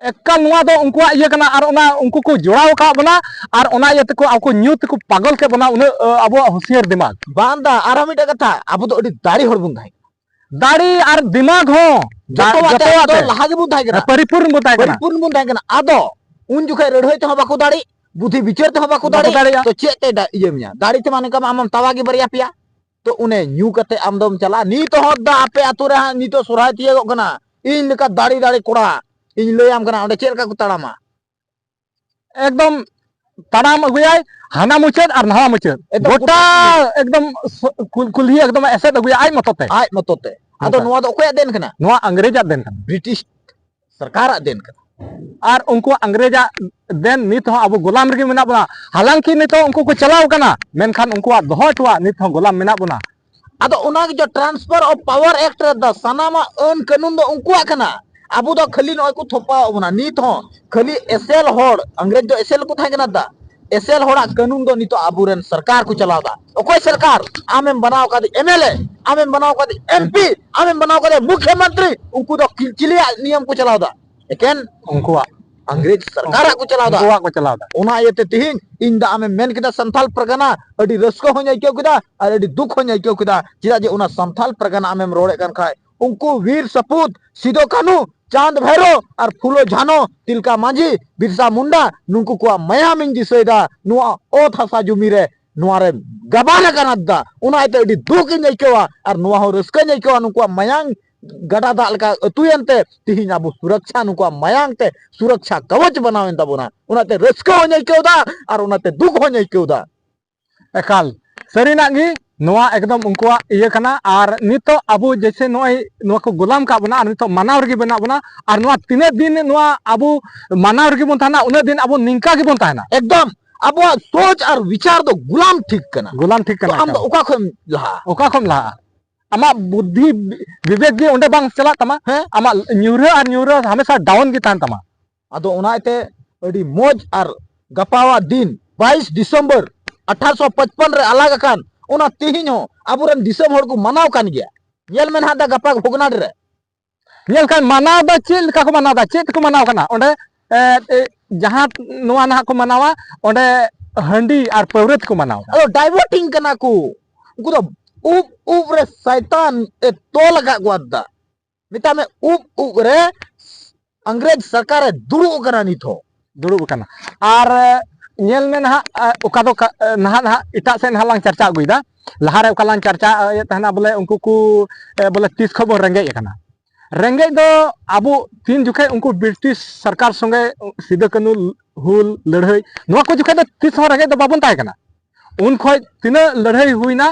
ᱮᱠᱟᱞ ᱱᱚᱣᱟ ᱫᱚ ᱩᱱᱠᱩᱣᱟᱜ ᱤᱭᱟᱹ ᱠᱟᱱᱟ, ᱟᱨ ᱚᱱᱟ ᱩᱱᱠᱩ ᱠᱚ ᱡᱚᱲᱟᱣ ᱟᱠᱟᱫ ᱵᱚᱱᱟ, ᱟᱨ ᱚᱱᱟ ᱤᱭᱟᱹ ᱛᱮᱠᱚ ᱟᱠᱚ ᱧᱩ ᱛᱮᱠᱚ ᱯᱟᱜᱚᱞ ᱠᱮᱫ ᱵᱚᱱᱟ, ᱩᱱᱟᱹᱜ, ᱟᱹ, ᱟᱵᱚᱣᱟᱜ ᱦᱩᱥᱤᱭᱟᱹᱨ ᱫᱤᱢᱟᱜᱽ᱾ ᱵᱟᱝ ᱫᱟ, ᱟᱨᱦᱚᱸ ᱢᱤᱫᱴᱮᱡ ᱠᱟᱛᱷᱟ, ᱟᱵᱚ ᱫᱚ ᱟᱹᱰᱤ ᱫᱟᱲᱮ ᱦᱚᱲ ᱵᱚᱱ ᱛᱟᱦᱮᱸ ᱠᱟᱱᱟ᱾ ᱫᱟᱲᱮ ᱟᱨ ᱫᱤᱢᱟᱜᱽ ᱦᱚᱸ, ᱫᱟ-, ᱡᱚᱛᱚᱣᱟᱜ ᱛᱮ ᱡᱚᱛᱚᱣᱟᱜ ᱟᱵᱚ ᱫᱚ ᱛᱮ᱾ ᱞᱟᱦᱟ ᱜᱮᱵᱚᱱ ᱛᱟᱦᱮᱸ ᱠᱟᱱᱟ᱾ ᱦᱮᱸ, ᱯᱚᱨᱤᱯᱩᱨᱱ ᱵᱚᱱ ᱛᱟᱦᱮᱸ ᱠᱟᱱᱟ᱾ ᱯᱚᱨᱤᱯᱩᱨᱱ ᱵᱚᱱ ᱛᱟᱦᱮᱸ ᱠᱟᱱᱟ᱾ ᱟᱫᱚ ᱩᱱ ᱡᱚᱠᱷᱮᱡ ᱞᱟᱹᱲᱦᱟᱹᱭ ᱛᱮᱦᱚᱸ ᱵᱟᱠᱚ ᱫᱟᱲᱮᱜ, ᱵᱩᱫᱷᱤ ᱵᱤᱪᱟᱹᱨ ᱛᱮᱦᱚᱸ ᱵᱟᱠᱚ ᱵᱟᱠᱚ ᱫᱟᱲᱮᱜ, ᱫᱟᱲᱮᱭᱟᱜᱼᱟ᱾ ᱛᱚ ᱪᱮᱫ ᱛᱮ ᱫᱟ-, ᱤᱭᱟᱹ ᱢᱮᱭᱟ? ᱫᱟᱲᱮ ᱛᱮᱢᱟ ᱱᱤᱝᱠᱟ ᱢᱟ ᱟᱢᱮᱢ ᱛᱟᱣᱟ ᱜᱮ ᱵᱟᱨᱭᱟ ᱯᱮᱭᱟ᱾ ᱛᱚ ᱚᱱᱮ ᱧᱩ ᱠᱟᱛᱮ ᱟᱢ ᱫᱚᱢ ᱪᱟᱞᱟᱜᱼᱟ᱾ ᱱᱤᱛ ᱦᱚᱸ ᱫᱟ ᱟᱯᱮ ᱟᱛᱳ ᱨᱮ ᱦᱟᱸᱜ ᱱᱤᱛᱚᱜ ᱥᱚᱨᱦᱟᱭ ᱛᱤᱭᱳᱜᱚᱜ ᱠᱟᱱᱟ, ᱤᱧ ᱞᱮᱠᱟ ᱫᱟᱲᱮ ᱫᱟᱲᱮ ᱠᱚᱲᱟ, ᱤᱧ ᱞᱟᱹᱭᱟᱢ ᱠᱟᱱᱟ ᱚᱸᱰᱮ ᱪᱮᱫ ᱞᱮᱠᱟ ᱠᱚ ᱛᱟᱲᱟᱢᱟ᱾ ᱮᱠᱫᱚᱢ ᱛᱟᱲᱟᱢ ᱟᱹᱜᱩᱭᱟᱭ ᱦᱟᱱᱟ ᱢᱩᱪᱟᱹᱫ ᱟᱨ ᱱᱟᱣᱟ ᱢᱩᱪᱟᱹᱫ, ᱮᱠᱫᱚᱢ ᱜᱚᱴᱟ ᱜᱚᱴᱟ᱾ ᱮᱠᱫᱚᱢ ᱥᱚ-, ᱠᱩᱞ-, ᱠᱩᱞᱦᱤ ᱮᱠᱫᱚᱢ ᱮᱥᱮᱫ ᱟᱹᱜᱩᱭᱟ ᱟᱡ ᱢᱚᱛᱚ ᱛᱮ᱾ ᱟᱡ ᱢᱚᱛᱚ ᱛᱮ᱾ ᱟᱫᱚ ᱱᱚᱝᱠᱟ᱾ ᱱᱚᱣᱟ ᱫᱚ ᱚᱠᱚᱭᱟᱜ ᱫᱮᱱ ᱠᱟᱱᱟ? ᱱᱚᱣᱟ ᱤᱝᱨᱮᱡᱟᱜ ᱫᱮᱱ ᱠᱟᱱᱟ᱾ ᱵᱨᱤᱴᱤᱥ ᱥᱚᱨᱠᱟᱨᱟᱜ ᱫᱮᱱ ᱠᱟᱱᱟ᱾ ᱟᱨ ᱩᱱᱠᱩᱣᱟᱜ ᱤᱝᱨᱮᱡᱟᱜ ᱫᱮᱱ ᱱᱤᱛ ᱦᱚᱸ ᱟᱵᱚ ᱜᱳᱞᱟᱢ ᱨᱮᱜᱮ ᱢᱮᱱᱟᱜ ᱵᱚᱱᱟ᱾ ᱦᱟᱞᱟᱝᱠᱤ ᱱᱤᱛᱚᱜ ᱩᱱᱠᱩ ᱠᱚ ᱪᱟᱞᱟᱣ ᱠᱟᱱᱟ, ᱢᱮᱱᱠᱷᱟᱱ ᱩᱱᱠᱩᱣᱟᱜ ᱫᱚᱦᱚ ᱦᱚᱴᱚᱣᱟᱜ ᱱᱤᱛ ᱦᱚᱸ ᱜᱳᱞᱟᱢ ᱢᱮᱱᱟᱜ ᱵᱚᱱᱟ᱾ ᱟᱫᱚ ᱚᱱᱟ ᱜᱮ ᱡᱮ Transfer of Power Act ᱨᱮ ᱫᱟ ᱥᱟᱱᱟᱢᱟᱜ ᱟᱹᱱ ᱠᱟᱹᱱᱩᱱ ᱫᱚ ᱩᱱᱠᱩᱣᱟᱜ ᱠᱟᱱᱟ᱾ ᱟᱵᱚ ᱫᱚ ᱠᱷᱟᱹᱞᱤ ᱱᱚᱜᱼᱚᱭ ᱠᱚ ᱛᱷᱚᱯᱟᱣ ᱵᱚᱱᱟ ᱱᱤᱛ ᱦᱚᱸ, ᱠᱷᱟᱹᱞᱤ ᱮᱥᱮᱞ ᱦᱚᱲ, ᱟᱝᱨᱮᱡᱽ ᱫᱚ ᱮᱥᱮᱞ ᱠᱚ ᱛᱟᱦᱮᱸ ᱠᱟᱱᱟ ᱫᱟ᱾ ᱮᱥᱮᱞ ᱦᱚᱲᱟᱜ ᱠᱟᱹᱱᱩᱱ ᱫᱚ ᱱᱤᱛᱚᱜ ᱟᱵᱚᱨᱮᱱ ᱥᱚᱨᱠᱟᱨ ᱠᱚ ᱪᱟᱞᱟᱣ ᱫᱟ᱾ ᱚᱠᱚᱭ ᱥᱚᱨᱠᱟᱨ? ᱟᱢᱮᱢ ᱵᱮᱱᱟᱣ ᱠᱟᱫᱮ ᱮᱢ ᱮᱞ ᱮ, ᱟᱢᱮᱢ ᱵᱮᱱᱟᱣ ᱠᱟᱫᱮ ᱮᱢ ᱯᱤ, ᱟᱢᱮᱢ ᱵᱮᱱᱟᱣ ᱠᱟᱫᱮ ᱢᱩᱠᱷᱭᱚ ᱢᱚᱱᱛᱨᱤ, ᱩᱱᱠᱩ ᱫᱚ ᱠᱤ-, ᱪᱤᱞᱤᱭᱟᱜ ᱱᱤᱭᱚᱢ ᱠᱚ ᱪᱟᱞᱟᱣ ᱫᱟ? ᱮᱠᱮᱱ ᱩᱱᱠᱩᱣᱟᱜ᱾ ᱟᱝᱨᱮᱡᱽ ᱥᱚᱨᱠᱟᱨᱟᱜ ᱠᱚ ᱪᱟᱞᱟᱣ ᱫᱟ᱾ ᱩᱱᱠᱩᱣᱟᱜ ᱠᱚ ᱪᱟᱞᱟᱣ ᱫᱟ᱾ ᱚᱱᱟ ᱤᱭᱟᱹᱛᱮ ᱛᱤᱦᱤᱧ ᱤᱧ ᱫᱚ ᱟᱢᱮᱢ ᱢᱮᱱ ᱠᱮᱫᱟ ᱥᱟᱱᱛᱟᱞ ᱯᱟᱨᱜᱟᱱᱟ, ᱟᱹᱰᱤ ᱨᱟᱹᱥᱠᱟᱹ ᱦᱚᱸᱧ ᱟᱹᱭᱠᱟᱹᱣ ᱠᱮᱫᱟ ᱟᱨ ᱟᱹᱰᱤ ᱫᱩᱠ ᱦᱚᱸᱧ ᱟᱹᱭᱠᱟᱹᱣ ᱠᱮᱫᱟ᱾ ᱪᱮᱫᱟᱜ ᱡᱮ ᱚᱱᱟ ᱥᱟᱱᱛᱟᱞ ᱯᱟᱨᱜᱟᱱᱟ ᱟᱢᱮᱢ ᱨᱚᱲᱮᱫ ᱠᱟᱱ ᱠᱷᱟᱡ, ᱩᱱᱠᱩ ᱵᱤᱨ ᱥᱟᱹᱯᱩᱛ ᱥᱤᱫᱚ ᱠᱟᱹᱱᱦᱩ, ᱪᱟᱸᱫ ᱵᱷᱟᱭᱨᱳ ᱟᱨ ᱯᱷᱩᱞᱳ ᱡᱷᱟᱱᱳ, ᱛᱤᱞᱠᱟ ᱢᱟᱹᱡᱷᱤ, ᱵᱤᱨᱥᱟ ᱢᱩᱱᱰᱟ, ᱱᱩᱠᱩ ᱠᱚᱣᱟᱜ ᱢᱟᱭᱟᱢ ᱤᱧ ᱫᱤᱥᱟᱹᱭᱮᱫᱟ ᱱᱚᱣᱟ ᱚᱛ ᱦᱟᱥᱟ ᱡᱩᱢᱤ ᱨᱮ, ᱱᱚᱣᱟ ᱨᱮ ᱜᱟᱵᱟᱱ ᱟᱠᱟᱱᱟ ᱫᱟ᱾ ᱚᱱᱟ ᱤᱭᱟᱹᱛᱮ ᱟᱹᱰᱤ ᱫᱩᱠ ᱤᱧ ᱟᱹᱭᱠᱟᱹᱣᱟ ᱟᱨ ᱱᱚᱣᱟ ᱦᱚᱸ ᱨᱟᱹᱥᱠᱟᱹᱧ ᱟᱹᱭᱠᱟᱹᱣᱟ᱾ ᱱᱩᱠᱩᱣᱟᱜ ᱢᱟᱭᱟᱝ ᱜᱟᱰᱟ ᱫᱟᱜ ᱞᱮᱠᱟ ᱟᱹᱛᱩᱭᱮᱱ ᱛᱮ ᱛᱤᱦᱤᱧ ᱟᱵᱚ ᱥᱩᱨᱚᱠᱪᱷᱟ, ᱱᱩᱠᱩᱣᱟᱜ ᱢᱟᱭᱟᱝ ᱛᱮ ᱥᱩᱨᱚᱠᱪᱷᱟ ᱠᱟᱣᱚᱪ ᱵᱮᱱᱟᱣᱮᱱ ᱛᱟᱵᱚᱱᱟ᱾ ᱚᱱᱟᱛᱮ ᱨᱟᱹᱥᱠᱟᱹ ᱦᱚᱸᱧ ᱟᱹᱭᱠᱟᱹᱣ ᱫᱟ ᱟᱨ ᱚᱱᱟᱛᱮ ᱫᱩᱠ ᱦᱚᱸᱧ ᱟᱹᱭᱠᱟᱹᱣ ᱫᱟ᱾ ᱮᱠᱟᱞ, ᱥᱟᱹᱨᱤᱱᱟᱜ ᱜᱮ ᱱᱚᱣᱟ ᱮᱠᱫᱚᱢ ᱩᱱᱠᱩᱣᱟᱜ ᱤᱭᱟᱹ ᱠᱟᱱᱟ᱾ ᱟᱨ ᱱᱤᱛᱚᱜ ᱟᱵᱚ ᱡᱮᱭᱥᱮ ᱱᱚᱜᱼᱚᱭ ᱱᱚᱣᱟ ᱠᱚ ᱜᱩᱞᱟᱢ ᱠᱟᱜ ᱵᱚᱱᱟ ᱟᱨ ᱱᱤᱛᱚᱜ ᱢᱟᱱᱟᱣ ᱨᱮᱜᱮ ᱢᱮᱱᱟᱜ ᱵᱚᱱᱟ, ᱟᱨ ᱱᱚᱣᱟ ᱛᱤᱱᱟᱹᱜ ᱫᱤᱱ ᱱᱚᱣᱟ ᱟᱵᱚ ᱢᱟᱱᱟᱣ ᱨᱮᱜᱮ ᱵᱚᱱ ᱛᱟᱦᱮᱱᱟ, ᱩᱱᱟᱹᱜ ᱫᱤᱱ ᱟᱵᱚ ᱱᱤᱝᱠᱟ ᱜᱮᱵᱚᱱ ᱛᱟᱦᱮᱱᱟ᱾ ᱮᱠᱫᱚᱢ ᱟᱵᱚᱣᱟᱜ ᱥᱳᱪ ᱟᱨ ᱵᱤᱪᱟᱨ ᱫᱚ ᱜᱩᱞᱟᱢ ᱴᱷᱤᱠ ᱠᱟᱱᱟ᱾ ᱜᱩᱞᱟᱢ ᱴᱷᱤᱠ ᱠᱟᱱᱟ, ᱛᱚ ᱟᱢ ᱫᱚ ᱮᱠᱟᱞ᱾ ᱚᱠᱟ ᱠᱷᱚᱱ ᱞᱟᱦᱟ? ᱚᱠᱟ ᱠᱷᱚᱱ ᱞᱟᱦᱟ? ᱟᱢᱟᱜ ᱵᱩᱫᱽᱫᱷᱤ ᱵᱤᱵᱮᱠ ᱜᱮ ᱚᱸᱰᱮ ᱵᱟᱝ ᱪᱟᱞᱟᱜ ᱛᱟᱢᱟ᱾ ᱦᱮᱸ? ᱟᱢᱟᱜ ᱧᱩᱨᱦᱟᱹ ᱟᱨ ᱧᱩᱨᱦᱟᱹ ᱦᱟᱢᱮᱥᱟ down ᱜᱮ ᱛᱟᱦᱮᱱ ᱛᱟᱢᱟ᱾ ᱟᱫᱚ ᱚᱱᱟ ᱤᱭᱟᱹᱛᱮ ᱟᱹᱰᱤ ᱢᱚᱡᱽ ᱟᱨ ᱜᱟᱯᱟᱣᱟᱜ ᱫᱤᱱ ᱵᱟᱭᱤᱥ ᱰᱤᱥᱮᱢᱵᱚᱨ ᱟᱴᱷᱟᱨᱚᱥᱚ ᱯᱟᱸᱪᱯᱟᱱ ᱨᱮ ᱟᱞᱟᱜ ᱟᱠᱟᱱ ᱚᱱᱟ ᱛᱮᱦᱮᱧ ᱦᱚᱸ ᱟᱵᱚᱨᱮᱱ ᱫᱤᱥᱚᱢ ᱦᱚᱲ ᱠᱚ ᱢᱟᱱᱟᱣ ᱠᱟᱱ ᱜᱮᱭᱟ᱾ ᱧᱮᱞ ᱢᱮ ᱱᱟᱦᱟᱜ ᱫᱟ ᱜᱟᱯᱟ ᱵᱷᱚᱜᱽᱱᱟᱰᱤ ᱨᱮ᱾ ᱧᱮᱞ ᱠᱷᱟᱱ ᱢᱟᱱᱟᱣ ᱫᱚ ᱪᱮᱫ ᱞᱮᱠᱟ ᱠᱚ ᱢᱟᱱᱟᱣ ᱫᱟ, ᱪᱮᱫ ᱛᱮᱠᱚ ᱢᱟᱱᱟᱣ ᱠᱟᱱᱟ ᱚᱸᱰᱮ? ᱮ, ᱮ, ᱡᱟᱦᱟᱸ ᱱᱚᱣᱟ ᱱᱟᱦᱟᱜ ᱠᱚ ᱢᱟᱱᱟᱣᱟ ᱚᱸᱰᱮ ᱦᱟᱺᱰᱤ ᱟᱨ ᱯᱟᱹᱣᱨᱟᱹ ᱛᱮᱠᱚ ᱢᱟᱱᱟᱣ ᱫᱟ᱾ ᱟᱫᱚ diverting ᱠᱟᱱᱟ ᱠᱚ᱾ ᱩᱱᱠᱩ ᱫᱚ ᱩᱵ ᱩᱵ ᱨᱮ ᱥᱟᱭᱛᱟᱱ ᱮ ᱛᱚᱞ ᱟᱠᱟᱫ ᱠᱚᱣᱟ ᱫᱟ᱾ ᱢᱮᱛᱟᱜ ᱢᱮ ᱩᱵ ᱩᱵ ᱨᱮ ᱟᱝᱨᱮᱡᱽ ᱥᱚᱨᱠᱟᱨ ᱮ ᱫᱩᱲᱩᱵ ᱟᱠᱟᱱᱟ ᱱᱤᱛ ᱦᱚᱸ᱾ ᱫᱩᱲᱩᱵ ᱟᱠᱟᱱᱟ᱾ ᱟᱨ, ᱮ, ᱧᱮᱞ ᱢᱮ ᱱᱟᱦᱟᱜ, ᱮ, ᱚᱠᱟ ᱫᱚ ᱠᱟ-, ᱮ, ᱱᱟᱦᱟᱜ, ᱱᱟᱦᱟᱜ ᱮᱴᱟᱜ ᱥᱮᱫ ᱱᱟᱦᱟᱜ ᱞᱟᱝ ᱪᱟᱨᱪᱟ ᱟᱹᱜᱩᱭᱮᱫᱟ᱾ ᱞᱟᱦᱟᱨᱮ ᱚᱠᱟ ᱞᱟᱝ ᱪᱟᱨᱪᱟ, ᱮ, ᱛᱟᱦᱮᱱᱟ ᱵᱚᱞᱮ ᱩᱱᱠᱩ ᱠᱚ, ᱮ, ᱵᱚᱞᱮ ᱛᱤᱥ ᱠᱷᱚᱱ ᱵᱚᱱ ᱨᱮᱸᱜᱮᱡ ᱟᱠᱟᱱᱟ᱾ ᱨᱮᱸᱜᱮᱡ ᱫᱚ ᱟᱵᱚ ᱛᱤᱱ ᱡᱚᱠᱷᱮᱡ ᱩᱱᱠᱩ ᱵᱨᱤᱴᱤᱥ ᱥᱚᱨᱠᱟᱨ ᱥᱚᱸᱜᱮ ᱥᱤᱫᱩ ᱠᱟᱹᱱᱦᱩ ᱦᱩᱞ ᱞᱟᱹᱲᱦᱟᱹᱭ, ᱱᱚᱣᱟ ᱠᱚ ᱡᱚᱠᱷᱮᱡ ᱫᱚ ᱛᱤᱥ ᱦᱚᱸ ᱨᱮᱸᱜᱮᱡ ᱫᱚ ᱵᱟᱵᱚᱱ ᱛᱟᱦᱮᱸ ᱠᱟᱱᱟ᱾ ᱩᱱ ᱠᱷᱚᱡ ᱛᱤᱱᱟᱹᱜ ᱞᱟᱹᱲᱦᱟᱹᱭ ᱦᱩᱭᱱᱟ,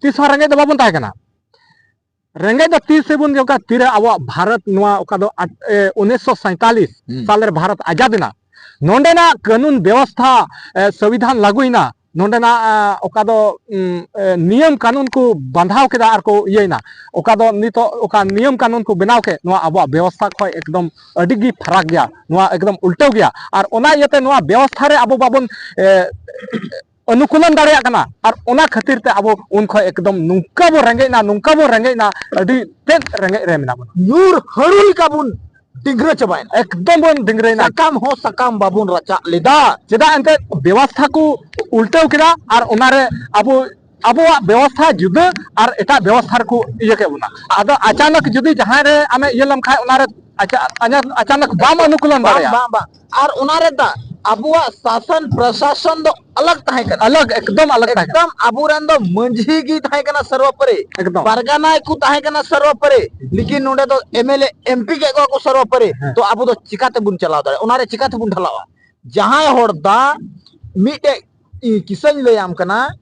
ᱛᱤᱥ ᱦᱚᱸ ᱨᱮᱸᱜᱮᱡ ᱫᱚ ᱵᱟᱵᱚᱱ ᱛᱟᱦᱮᱸ ᱠᱟᱱᱟ᱾ ᱨᱮᱸᱜᱮᱡ ᱫᱚ ᱛᱤᱥ ᱥᱮᱵᱚᱱ ᱡᱚᱜᱟ, ᱛᱤᱨᱮ ᱟᱵᱚᱣᱟᱜ ᱵᱷᱟᱨᱚᱛ ᱱᱚᱣᱟ ᱚᱠᱟ ᱫᱚ ᱟᱴ-, ᱮ, ᱩᱱᱤᱥᱥᱚ ᱥᱟᱸᱭᱛᱟᱞᱤᱥ ᱦᱩᱸ᱾ ᱥᱟᱞ ᱨᱮ ᱵᱷᱟᱨᱚᱛ ᱟᱡᱟᱫ ᱮᱱᱟ, ᱱᱚᱸᱰᱮᱱᱟᱜ ᱠᱟᱹᱱᱩᱱ ᱵᱮᱵᱚᱥᱛᱷᱟ, ᱮ, ᱥᱚᱝᱵᱤᱫᱷᱟᱱ ᱞᱟᱹᱜᱩᱭᱮᱱᱟ, ᱱᱚᱰᱮᱱᱟᱜ ᱚᱠᱟ ᱫᱚ ᱱᱤᱭᱚᱢ ᱠᱟᱹᱱᱩᱱ ᱠᱚ ᱵᱟᱸᱫᱷᱟᱣ ᱠᱮᱫᱟ ᱟᱨ ᱠᱚ ᱤᱭᱟᱹᱭᱮᱱᱟ, ᱚᱠᱟ ᱫᱚ ᱱᱤᱛᱚᱜ ᱚᱠᱟ ᱱᱤᱭᱚᱢ ᱠᱟᱹᱱᱩᱱ ᱠᱚ ᱵᱮᱱᱟᱣ ᱠᱮᱫ, ᱱᱚᱣᱟ ᱟᱵᱚᱣᱟᱜ ᱵᱮᱵᱚᱥᱛᱷᱟ ᱠᱷᱚᱱ ᱮᱠᱫᱚᱢ ᱟᱹᱰᱤ ᱜᱮ ᱯᱷᱟᱨᱟᱠ ᱜᱮᱭᱟ, ᱱᱚᱣᱟ ᱮᱠᱫᱚᱢ ᱩᱞᱴᱟᱹᱣ ᱜᱮᱭᱟ᱾ ᱟᱨ ᱚᱱᱟ ᱤᱭᱟᱹᱛᱮ ᱱᱚᱣᱟ ᱵᱮᱵᱚᱥᱛᱷᱟ ᱨᱮ ᱟᱵᱚ ᱵᱟᱵᱚᱱ ᱚᱱᱩᱠᱩᱞᱚᱱ ᱫᱟᱲᱮᱭᱟᱜ ᱠᱟᱱᱟ᱾ ᱟᱨ ᱚᱱᱟ ᱠᱷᱟᱹᱛᱤᱨ ᱛᱮ ᱟᱵᱚ ᱩᱱ ᱠᱷᱚᱱ ᱮᱠᱫᱚᱢ ᱱᱚᱝᱠᱟ ᱵᱚ ᱨᱮᱸᱜᱮᱡ ᱮᱱᱟ, ᱱᱚᱝᱠᱟ ᱵᱚ ᱨᱮᱸᱜᱮᱡ ᱮᱱᱟ, ᱟᱹᱰᱤ ᱛᱮᱫ ᱨᱮᱸᱜᱮᱡ ᱨᱮ ᱢᱮᱱᱟᱜ ᱵᱚᱱᱟ᱾ ᱧᱩᱨ ᱦᱟᱹᱲᱩ ᱞᱮᱠᱟ ᱵᱚᱱ ᱰᱤᱝᱜᱽᱨᱟᱹ ᱪᱟᱵᱟᱭᱮᱱᱟ᱾ ᱮᱠᱫᱚᱢ ᱵᱚᱱ ᱰᱤᱝᱜᱽᱨᱟᱹᱭᱮᱱᱟ᱾ ᱥᱟᱠᱟᱢ ᱦᱚᱸ ᱥᱟᱠᱟᱢ ᱵᱟᱵᱚᱱ ᱨᱟᱪᱟᱜ ᱞᱮᱫᱟ᱾ ᱪᱮᱫᱟᱜ ᱮᱱᱛᱮᱫ ᱵᱮᱵᱚᱥᱛᱷᱟ ᱠᱚ ᱩᱞᱴᱟᱹᱣ ᱠᱮᱫᱟ ᱟᱨ ᱚᱱᱟᱨᱮ ᱟᱵᱚ, ᱟᱵᱚᱣᱟᱜ ᱵᱮᱵᱚᱥᱛᱷᱟ ᱡᱩᱫᱟᱹ ᱟᱨ ᱮᱴᱟᱜ ᱵᱮᱵᱚᱥᱛᱷᱟ ᱨᱮᱠᱚ ᱤᱭᱟᱹ ᱠᱮᱫ ᱵᱚᱱᱟ᱾ ᱟᱫᱚ ᱟᱪᱟᱱᱚᱠ ᱡᱩᱫᱤ ᱡᱟᱦᱟᱸᱭ ᱨᱮ ᱟᱢᱮ ᱤᱭᱟᱹ ᱞᱮᱢ ᱠᱷᱟᱱ ᱚᱱᱟᱨᱮ ᱟᱪᱟ-, ᱟᱪᱟ-, ᱟᱪᱟᱱᱚᱠ ᱵᱟᱢ ᱚᱱᱩᱠᱩᱞᱚᱱ ᱵᱟᱝ, ᱫᱟᱲᱮᱭᱟᱜᱼᱟ᱾ ᱵᱟᱝ, ᱵᱟᱝ᱾ ᱟᱨ ᱚᱱᱟᱨᱮ ᱫᱟ ᱟᱵᱚᱣᱟᱜ ᱥᱟᱥᱚᱱ ᱯᱨᱚᱥᱟᱥᱚᱱ ᱫᱚ ᱟᱞᱟᱜᱽ ᱛᱟᱦᱮᱸ ᱠᱟᱱᱟ᱾ ᱟᱞᱟᱜᱽ, ᱮᱠᱫᱚᱢ ᱟᱞᱟᱜᱽ ᱛᱟᱦᱮᱸ ᱠᱟᱱᱟ᱾ ᱮᱠᱫᱚᱢ ᱟᱵᱚᱨᱮᱱ ᱫᱚ ᱢᱟᱹᱡᱷᱤ ᱜᱮ ᱛᱟᱦᱮᱸ ᱠᱟᱱᱟ ᱥᱚᱨᱵᱚᱯᱚᱨᱤ᱾ ᱮᱠᱫᱚᱢ᱾ ᱯᱟᱨᱜᱟᱱᱟ ᱠᱚ ᱛᱟᱦᱮᱸ ᱠᱟᱱᱟ ᱥᱚᱨᱵᱚᱯᱚᱨᱤ, ᱞᱮᱠᱤᱱ ᱱᱚᱰᱮ ᱫᱚ M L A, M P ᱜᱮ ᱠᱚ ᱥᱚᱨᱵᱚᱯᱚᱨᱤ᱾ ᱦᱮᱸ᱾ ᱛᱚ ᱟᱵᱚ ᱫᱚ ᱪᱤᱠᱟᱛᱮᱵᱚᱱ ᱪᱟᱞᱟᱣ ᱫᱟᱲᱮᱭᱟᱜᱼᱟ? ᱚᱱᱟᱨᱮ ᱪᱤᱠᱟᱛᱮᱵᱚᱱ ᱰᱷᱟᱞᱟᱣᱟ? ᱡᱟᱦᱟᱸᱭ ᱦᱚᱲ ᱫᱟ ᱢᱤᱫᱴᱮᱡ ᱤ-, ᱠᱤᱥᱟᱹᱧ ᱞᱟᱹᱭᱟᱢ ᱠᱟᱱᱟ,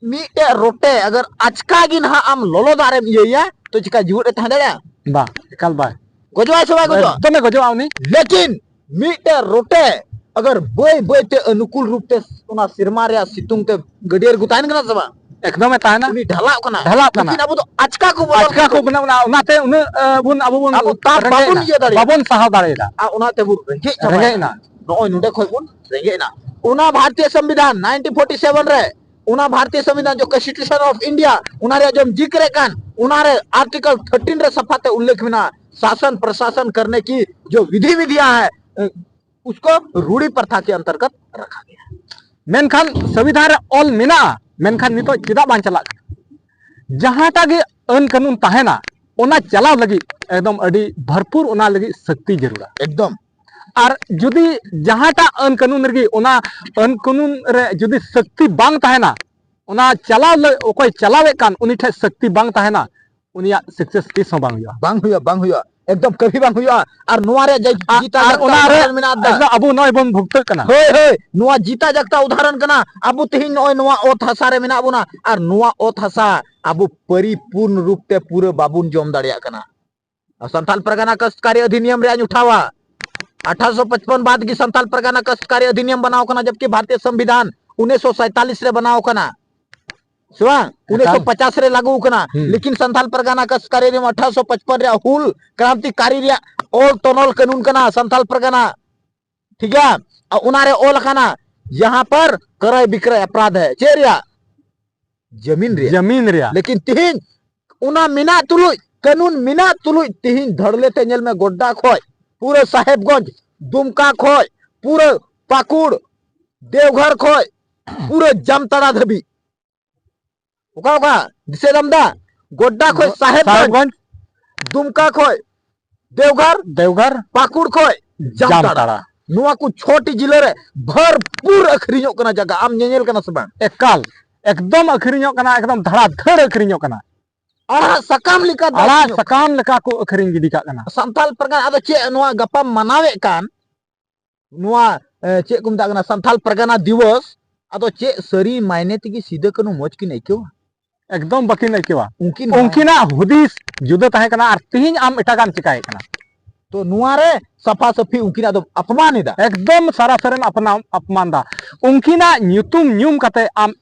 ᱢᱤᱫᱴᱮᱡ ᱨᱚᱴᱮ ᱟᱜᱟᱨ ᱟᱪᱠᱟ ᱜᱮ ᱱᱟᱦᱟᱜ ᱟᱢ ᱞᱚᱞᱚ ᱫᱟᱜ ᱨᱮᱢ ᱤᱭᱟᱹᱭᱟ, ᱛᱚ ᱪᱤᱠᱟ ᱡᱤᱣᱮᱫ ᱮ ᱛᱟᱦᱮᱸ ᱫᱟᱲᱮᱭᱟᱜᱼᱟ? ᱵᱟᱝ, ᱮᱠᱟᱞ ᱵᱟᱭ᱾ ᱜᱚᱡᱚᱜᱼᱟᱭ ᱥᱮ ᱵᱟᱭ ᱜᱚᱡᱚᱜᱼᱟ? ᱮᱠᱫᱚᱢᱮ ᱜᱚᱡᱚᱜᱼᱟ ᱩᱱᱤ᱾ ᱞᱮᱠᱤᱱ ᱢᱤᱫᱴᱮᱡ ᱨᱚᱴᱮ ᱟᱜᱟᱨ ᱵᱟᱹᱭ ᱵᱟᱹᱭ ᱛᱮ ᱚᱱᱩᱠᱩᱞ ᱨᱩᱯ ᱛᱮ ᱚᱱᱟ ᱥᱮᱨᱢᱟ ᱨᱮᱭᱟᱜ ᱥᱤᱛᱩᱝ ᱛᱮ ᱜᱟᱹᱰᱭᱟᱹ ᱨᱮᱠᱚ ᱛᱟᱦᱮᱱ ᱠᱟᱱᱟ ᱥᱮ ᱵᱟᱝ? ᱮᱠᱫᱚᱢᱮ ᱛᱟᱦᱮᱱᱟ᱾ ᱩᱱᱤ ᱰᱷᱟᱞᱟᱜ ᱠᱟᱱᱟ᱾ ᱰᱷᱟᱞᱟᱜ ᱠᱟᱱᱟ᱾ ᱞᱮᱠᱤᱱ ᱟᱵᱚ ᱫᱚ ᱟᱪᱠᱟ ᱠᱚ ᱵᱚᱞᱚᱱ ᱟᱪᱠᱟ ᱠᱚ ᱠᱟᱱᱟ᱾ ᱵᱮᱱᱟᱣ ᱮᱱᱟ, ᱚᱱᱟᱛᱮ ᱩᱱᱟᱹᱜ, ᱮ, ᱵᱚᱱ, ᱟᱵᱚ ᱵᱚᱱ ᱟᱵᱚ ᱛᱟᱯ ᱨᱮᱸᱜᱮᱡ ᱵᱟᱵᱚᱱ ᱮᱱᱟ᱾ ᱤᱭᱟᱹ ᱫᱟᱲᱮᱭᱟᱜᱼᱟ᱾ ᱵᱟᱵᱚᱱ ᱥᱟᱦᱟᱣ ᱫᱟᱲᱮᱭᱟᱫᱟ᱾ ᱟᱨ ᱚᱱᱟᱛᱮ ᱵᱚᱱ ᱨᱮᱸᱜᱮᱡ ᱪᱟᱵᱟᱭᱮᱱᱟ᱾ ᱨᱮᱸᱜᱮᱡ ᱮᱱᱟ᱾ ᱱᱚᱜᱼᱚᱭ ᱱᱚᱰᱮ ᱠᱷᱚᱡ ᱵᱚᱱ ᱨᱮᱸᱜᱮᱡ ᱮᱱᱟ᱾ ᱚᱱᱟ ᱵᱷᱟᱨᱚᱛᱤᱭᱚ ᱥᱚᱝᱵᱤᱫᱷᱟᱱ nineteen forty seven ᱨᱮ, ᱚᱱᱟ ᱵᱷᱟᱨᱚᱛᱤᱭᱚ ᱥᱚᱝᱵᱤᱫᱷᱟᱱ ᱡᱚ Constitution of India, ᱚᱱᱟ ᱨᱮᱭᱟᱜ ᱡᱚᱢ ᱡᱤᱠᱨ ᱮᱫ ᱠᱟᱱ, ᱚᱱᱟ ᱨᱮ Article thirteen ᱨᱮ ᱥᱟᱯᱷᱟ ᱛᱮ ᱩᱞᱞᱮᱠᱷ ᱢᱮᱱᱟᱜᱼᱟ, ᱥᱟᱥᱚᱱ ᱯᱨᱚᱥᱟᱥᱚᱱ ᱠᱟᱨᱱᱮ ᱠᱤ ᱡᱚ ᱵᱤᱫᱷᱤ ᱵᱤᱫᱷᱤᱭᱟ ᱦᱟᱭ, ᱩᱥᱠᱚ ᱨᱩᱲᱤ ᱯᱨᱚᱛᱷᱟ ᱠᱮ ᱚᱱᱛᱚᱨᱜᱚᱛ ᱨᱟᱠᱷᱟ ᱜᱮᱭᱟ᱾ ᱢᱮᱱᱠᱷᱟᱱ ᱥᱚᱝᱵᱤᱫᱷᱟᱱ ᱨᱮ ᱚᱞ ᱢᱮᱱᱟᱜᱼᱟ, ᱢᱮᱱᱠᱷᱟᱱ ᱱᱤᱛᱚᱜ ᱪᱮᱫᱟᱜ ᱵᱟᱝ ᱪᱟᱞᱟᱜ ᱠᱟᱱᱟ? ᱡᱟᱦᱟᱸᱴᱟᱜ ᱜᱮ ᱟᱹᱱ ᱠᱟᱹᱱᱩᱱ ᱛᱟᱦᱮᱱᱟ, ᱚᱱᱟ ᱪᱟᱞᱟᱣ ᱞᱟᱹᱜᱤᱫ ᱮᱠᱫᱚᱢ ᱟᱹᱰᱤ ᱵᱷᱚᱨᱯᱩᱨ ᱚᱱᱟ ᱞᱟᱹᱜᱤᱫ ᱥᱚᱠᱛᱤ ᱡᱟᱹᱨᱩᱲᱟ᱾ ᱮᱠᱫᱚᱢ᱾ ᱟᱨ ᱡᱩᱫᱤ ᱡᱟᱦᱟᱸᱴᱟᱜ ᱟᱹᱱ ᱠᱟᱹᱱᱩᱱ ᱨᱮᱜᱮ ᱚᱱᱟ ᱟᱹᱱ ᱠᱟᱹᱱᱩᱱ ᱨᱮ ᱡᱩᱫᱤ ᱥᱚᱠᱛᱤ ᱵᱟᱝ ᱛᱟᱦᱮᱱᱟ, ᱚᱱᱟ ᱪᱟᱞᱟᱣ ᱞᱟᱹ-, ᱚᱠᱚᱭ ᱪᱟᱞᱟᱣᱮᱫ ᱠᱟᱱ ᱩᱱᱤ ᱴᱷᱮᱱ ᱥᱚᱠᱛᱤ ᱵᱟᱝ ᱛᱟᱦᱮᱱᱟ, ᱩᱱᱤᱭᱟᱜ success ᱛᱤᱥ ᱦᱚᱸ ᱵᱟᱝ ᱦᱩᱭᱩᱜᱼᱟ᱾ ᱵᱟᱝ ᱦᱩᱭᱩᱜᱼᱟ, ᱵᱟᱝ ᱦᱩᱭᱩᱜᱼᱟ, ᱮᱠᱫᱚᱢ ᱠᱟᱹᱵᱷᱤ ᱵᱟᱝ ᱦᱩᱭᱩᱜᱼᱟ᱾ ᱟᱨ ᱱᱚᱣᱟ ᱨᱮᱭᱟᱜ ᱡᱟᱭ-, ᱟᱨ, ᱡᱤᱛᱟ ᱟᱨ ᱡᱟᱜᱛᱟ ᱚᱱᱟ ᱨᱮ ᱩᱫᱟᱦᱚᱨᱚᱱ ᱢᱮᱱᱟᱜ ᱫᱟ᱾ ᱮᱠᱫᱚᱢ ᱟᱵᱚ ᱱᱚᱜᱼᱚᱭ ᱵᱚᱱ ᱵᱷᱩᱜᱛᱟᱹᱜ ᱠᱟᱱᱟ᱾ ᱦᱳᱭ, ᱦᱳᱭ, ᱱᱚᱣᱟ ᱡᱤᱛᱟ ᱡᱟᱜᱛᱟ ᱩᱫᱟᱦᱚᱨᱚᱱ ᱠᱟᱱᱟ᱾ ᱟᱵᱚ ᱛᱮᱦᱮᱧ ᱱᱚᱜᱼᱚᱭ ᱱᱚᱣᱟ ᱚᱛ ᱦᱟᱥᱟ ᱨᱮ ᱢᱮᱱᱟᱜ ᱵᱚᱱᱟ, ᱟᱨ ᱱᱚᱣᱟ ᱚᱛ ᱦᱟᱥᱟ ᱟᱵᱚ ᱯᱚᱨᱤᱯᱩᱨᱱ ᱨᱩᱯ ᱛᱮ ᱯᱩᱨᱟᱹ ᱵᱟᱵᱚᱱ ᱡᱚᱢ ᱫᱟᱲᱮᱭᱟᱜ ᱠᱟᱱᱟ᱾ ᱟᱨ ᱥᱟᱱᱛᱟᱞ ᱯᱟᱨᱜᱟᱱᱟ ᱠᱟᱥᱛᱠᱟᱨᱤ ᱚᱫᱷᱤᱱᱤᱭᱚᱢ ᱨᱮᱭᱟᱜ ᱤᱧ ᱩᱴᱷᱟᱣᱟ, ᱟᱴᱷᱟᱨᱚᱥᱚ ᱯᱟᱸᱪᱯᱚᱱ ᱵᱟᱫ ᱜᱮ ᱥᱟᱱᱛᱟᱞ ᱯᱟᱨᱜᱟᱱᱟ ᱠᱟᱥᱛᱠᱟᱨᱤ ᱚᱫᱷᱤᱱᱤᱭᱚᱢ ᱵᱮᱱᱟᱣ ᱠᱟᱱᱟ, ᱡᱚᱵᱠᱤ ᱵᱷᱟᱨᱚᱛᱤᱭᱚ ᱥᱚᱝᱵᱤᱫᱷᱟᱱ ᱩᱱᱤᱥᱥᱚ ᱥᱟᱭᱛᱟᱞᱤᱥ ᱨᱮ ᱵᱮᱱᱟᱣ ᱠᱟᱱᱟ, ᱥᱮ ᱵᱟᱝ? ᱮᱠᱟᱞ᱾ ᱩᱱᱤᱥᱥᱚ ᱯᱚᱪᱟᱥ ᱨᱮ ᱞᱟᱹᱜᱩ ᱠᱟᱱᱟ᱾ ᱦᱩᱸ᱾ ᱞᱮᱠᱤᱱ ᱥᱟᱱᱛᱟᱞ ᱯᱟᱨᱜᱟᱱᱟ ᱠᱟᱥᱠᱟᱨᱤ ᱨᱮ ᱟᱴᱷᱟᱨᱚᱥᱚ ᱯᱟᱸᱪᱯᱟᱱ ᱨᱮᱭᱟᱜ ᱦᱩᱞ ᱠᱨᱟᱱᱛᱤᱠᱟᱨᱤ ᱨᱮᱭᱟᱜ ᱚᱞ ᱛᱚᱱᱚᱞ ᱠᱟᱹᱱᱩᱱ ᱠᱟᱱᱟ ᱥᱟᱱᱛᱟᱞ ᱯᱟᱨᱜᱟᱱᱟ, ᱴᱷᱤᱠ ᱜᱮᱭᱟ? ᱟᱨ ᱚᱱᱟᱨᱮ ᱚᱞ ᱟᱠᱟᱱᱟ, ᱡᱟᱦᱟᱸ ᱯᱟᱨ ᱠᱨᱚᱭ ᱵᱤᱠᱨᱚᱭ ᱚᱯᱨᱟᱫᱷ ᱦᱮ, ᱪᱮᱫ ᱨᱮᱭᱟᱜ? ᱡᱟᱢᱤᱱ ᱨᱮᱭᱟᱜ᱾ ᱡᱟᱢᱤᱱ ᱨᱮᱭᱟᱜ᱾ ᱞᱮᱠᱤᱱ ᱛᱤᱦᱤᱧ ᱚᱱᱟ ᱢᱮᱱᱟᱜ ᱛᱩᱞᱩᱡ, ᱠᱟᱹᱱᱩᱱ ᱢᱮᱱᱟᱜ ᱛᱩᱞᱩᱡ, ᱛᱤᱦᱤᱧ ᱫᱷᱟᱲᱞᱮ ᱛᱮ ᱧᱮᱞ ᱢᱮ, ᱜᱚᱰᱰᱟ ᱠᱷᱚᱡ, ᱯᱩᱨᱟᱹ ᱥᱟᱦᱮᱵᱽᱜᱚᱸᱡᱽ, ᱫᱩᱢᱠᱟ ᱠᱷᱚᱡ, ᱯᱩᱨᱟᱹ ᱯᱟᱹᱠᱩᱲ, ᱫᱮᱣᱜᱷᱚᱨ ᱠᱷᱚᱡ, ᱯᱩᱨᱟᱹ ᱡᱟᱢᱛᱟᱲᱟ ᱫᱷᱟᱹᱵᱤᱡ᱾ ᱚᱠᱟ ᱚᱠᱟ? ᱫᱤᱥᱟᱹᱭ ᱫᱟᱢ ᱫᱟ? ᱜᱚᱰᱰᱟ ᱠᱷᱚᱡ ᱜᱚ-, ᱥᱟᱦᱮᱵᱽᱜᱚᱸᱡᱽ, ᱥᱟᱦᱮᱵᱽᱜᱚᱸᱡᱽ᱾ ᱫᱩᱢᱠᱟ ᱠᱷᱚᱡ ᱫᱮᱣᱜᱷᱚᱨ, ᱫᱮᱣᱜᱷᱚᱨ᱾ ᱯᱟᱹᱠᱩᱲ ᱠᱷᱚᱡ ᱡᱟᱢᱛᱟᱲᱟ᱾ ᱡᱟᱢᱛᱟᱲᱟ᱾ ᱱᱚᱣᱟ ᱠᱚ ᱪᱷᱚᱴᱤ ᱡᱤᱞᱟᱹ ᱨᱮ ᱵᱷᱚᱨᱯᱩᱨ ᱟᱹᱠᱷᱨᱤᱧᱚᱜ ᱠᱟᱱᱟ ᱡᱟᱭᱜᱟ᱾ ᱟᱢ ᱧᱮᱧᱮᱞ ᱠᱟᱱᱟ ᱥᱮ ᱵᱟᱝ? ᱮᱠᱟᱞ, ᱮᱠᱫᱚᱢ ᱟᱹᱠᱷᱨᱤᱧᱚᱜ ᱠᱟᱱᱟ, ᱮᱠᱫᱚᱢ ᱫᱷᱟᱲᱟᱫᱷᱟᱲ ᱟᱹᱠᱷᱨᱤᱧᱚᱜ ᱠᱟᱱᱟ᱾ ᱟᱲᱟᱜ ᱥᱟᱠᱟᱢ ᱞᱮᱠᱟ ᱫᱚ ᱟᱲᱟᱜ ᱟᱹᱠᱷᱨᱤᱧᱚᱜ ᱥᱟᱠᱟᱢ ᱞᱮᱠᱟ ᱠᱚ ᱟᱹᱠᱷᱨᱤᱧ ᱜᱤᱰᱤ ᱠᱟᱜ ᱠᱟᱱᱟ᱾ ᱥᱟᱱᱛᱟᱞ ᱯᱟᱨᱜᱟᱱᱟ, ᱟᱫᱚ ᱪᱮᱫ ᱱᱚᱣᱟ ᱜᱟᱯᱟᱢ ᱢᱟᱱᱟᱣᱮᱫ ᱠᱟᱱ, ᱱᱚᱣᱟ, ᱮ, ᱪᱮᱫ ᱠᱚ ᱢᱮᱛᱟᱜ ᱠᱟᱱᱟ, ᱥᱟᱱᱛᱟᱞ ᱯᱟᱨᱜᱟᱱᱟ ᱫᱤᱵᱚᱥ, ᱟᱫᱚ ᱪᱮᱫ ᱥᱟᱹᱨᱤ ᱢᱟᱭᱱᱮ ᱛᱮᱜᱮ ᱥᱤᱫᱟᱹ ᱠᱟᱹᱱᱦᱩ ᱢᱚᱡᱽ ᱠᱤᱱ ᱟᱹᱭᱠᱟᱹᱣᱟ? ᱮᱠᱫᱚᱢ ᱵᱟᱹᱠᱤᱱ ᱟᱹᱭᱠᱟᱹᱣᱟ᱾ ᱩᱱᱠᱤᱱ ᱩᱱᱠᱤᱱᱟᱜ ᱦᱩᱫᱤᱥ ᱡᱩᱫᱟᱹ ᱛᱟᱦᱮᱸ ᱠᱟᱱᱟ, ᱟᱨ ᱛᱤᱦᱤᱧ ᱟᱢ ᱮᱴᱟᱜᱟᱜ ᱮᱢ ᱪᱮᱠᱟᱭᱮᱫ ᱠᱟᱱᱟ᱾ ᱛᱚ ᱱᱚᱣᱟ ᱨᱮ ᱥᱟᱯᱷᱟ ᱥᱟᱹᱯᱷᱤ ᱩᱱᱠᱤᱱᱟᱜ ᱫᱚ ᱟᱯᱢᱟᱱ ᱮᱫᱟ᱾ ᱮᱠᱫᱚᱢ ᱥᱟᱨᱟᱥᱟᱨᱤᱢ ᱟᱯᱱᱟ-, ᱟᱯᱢᱟᱱ ᱫᱟ᱾ ᱩᱱᱠᱤᱱᱟᱜ ᱧᱩᱛᱩᱢ ᱧᱩᱢ ᱠᱟᱛᱮ ᱟᱢ,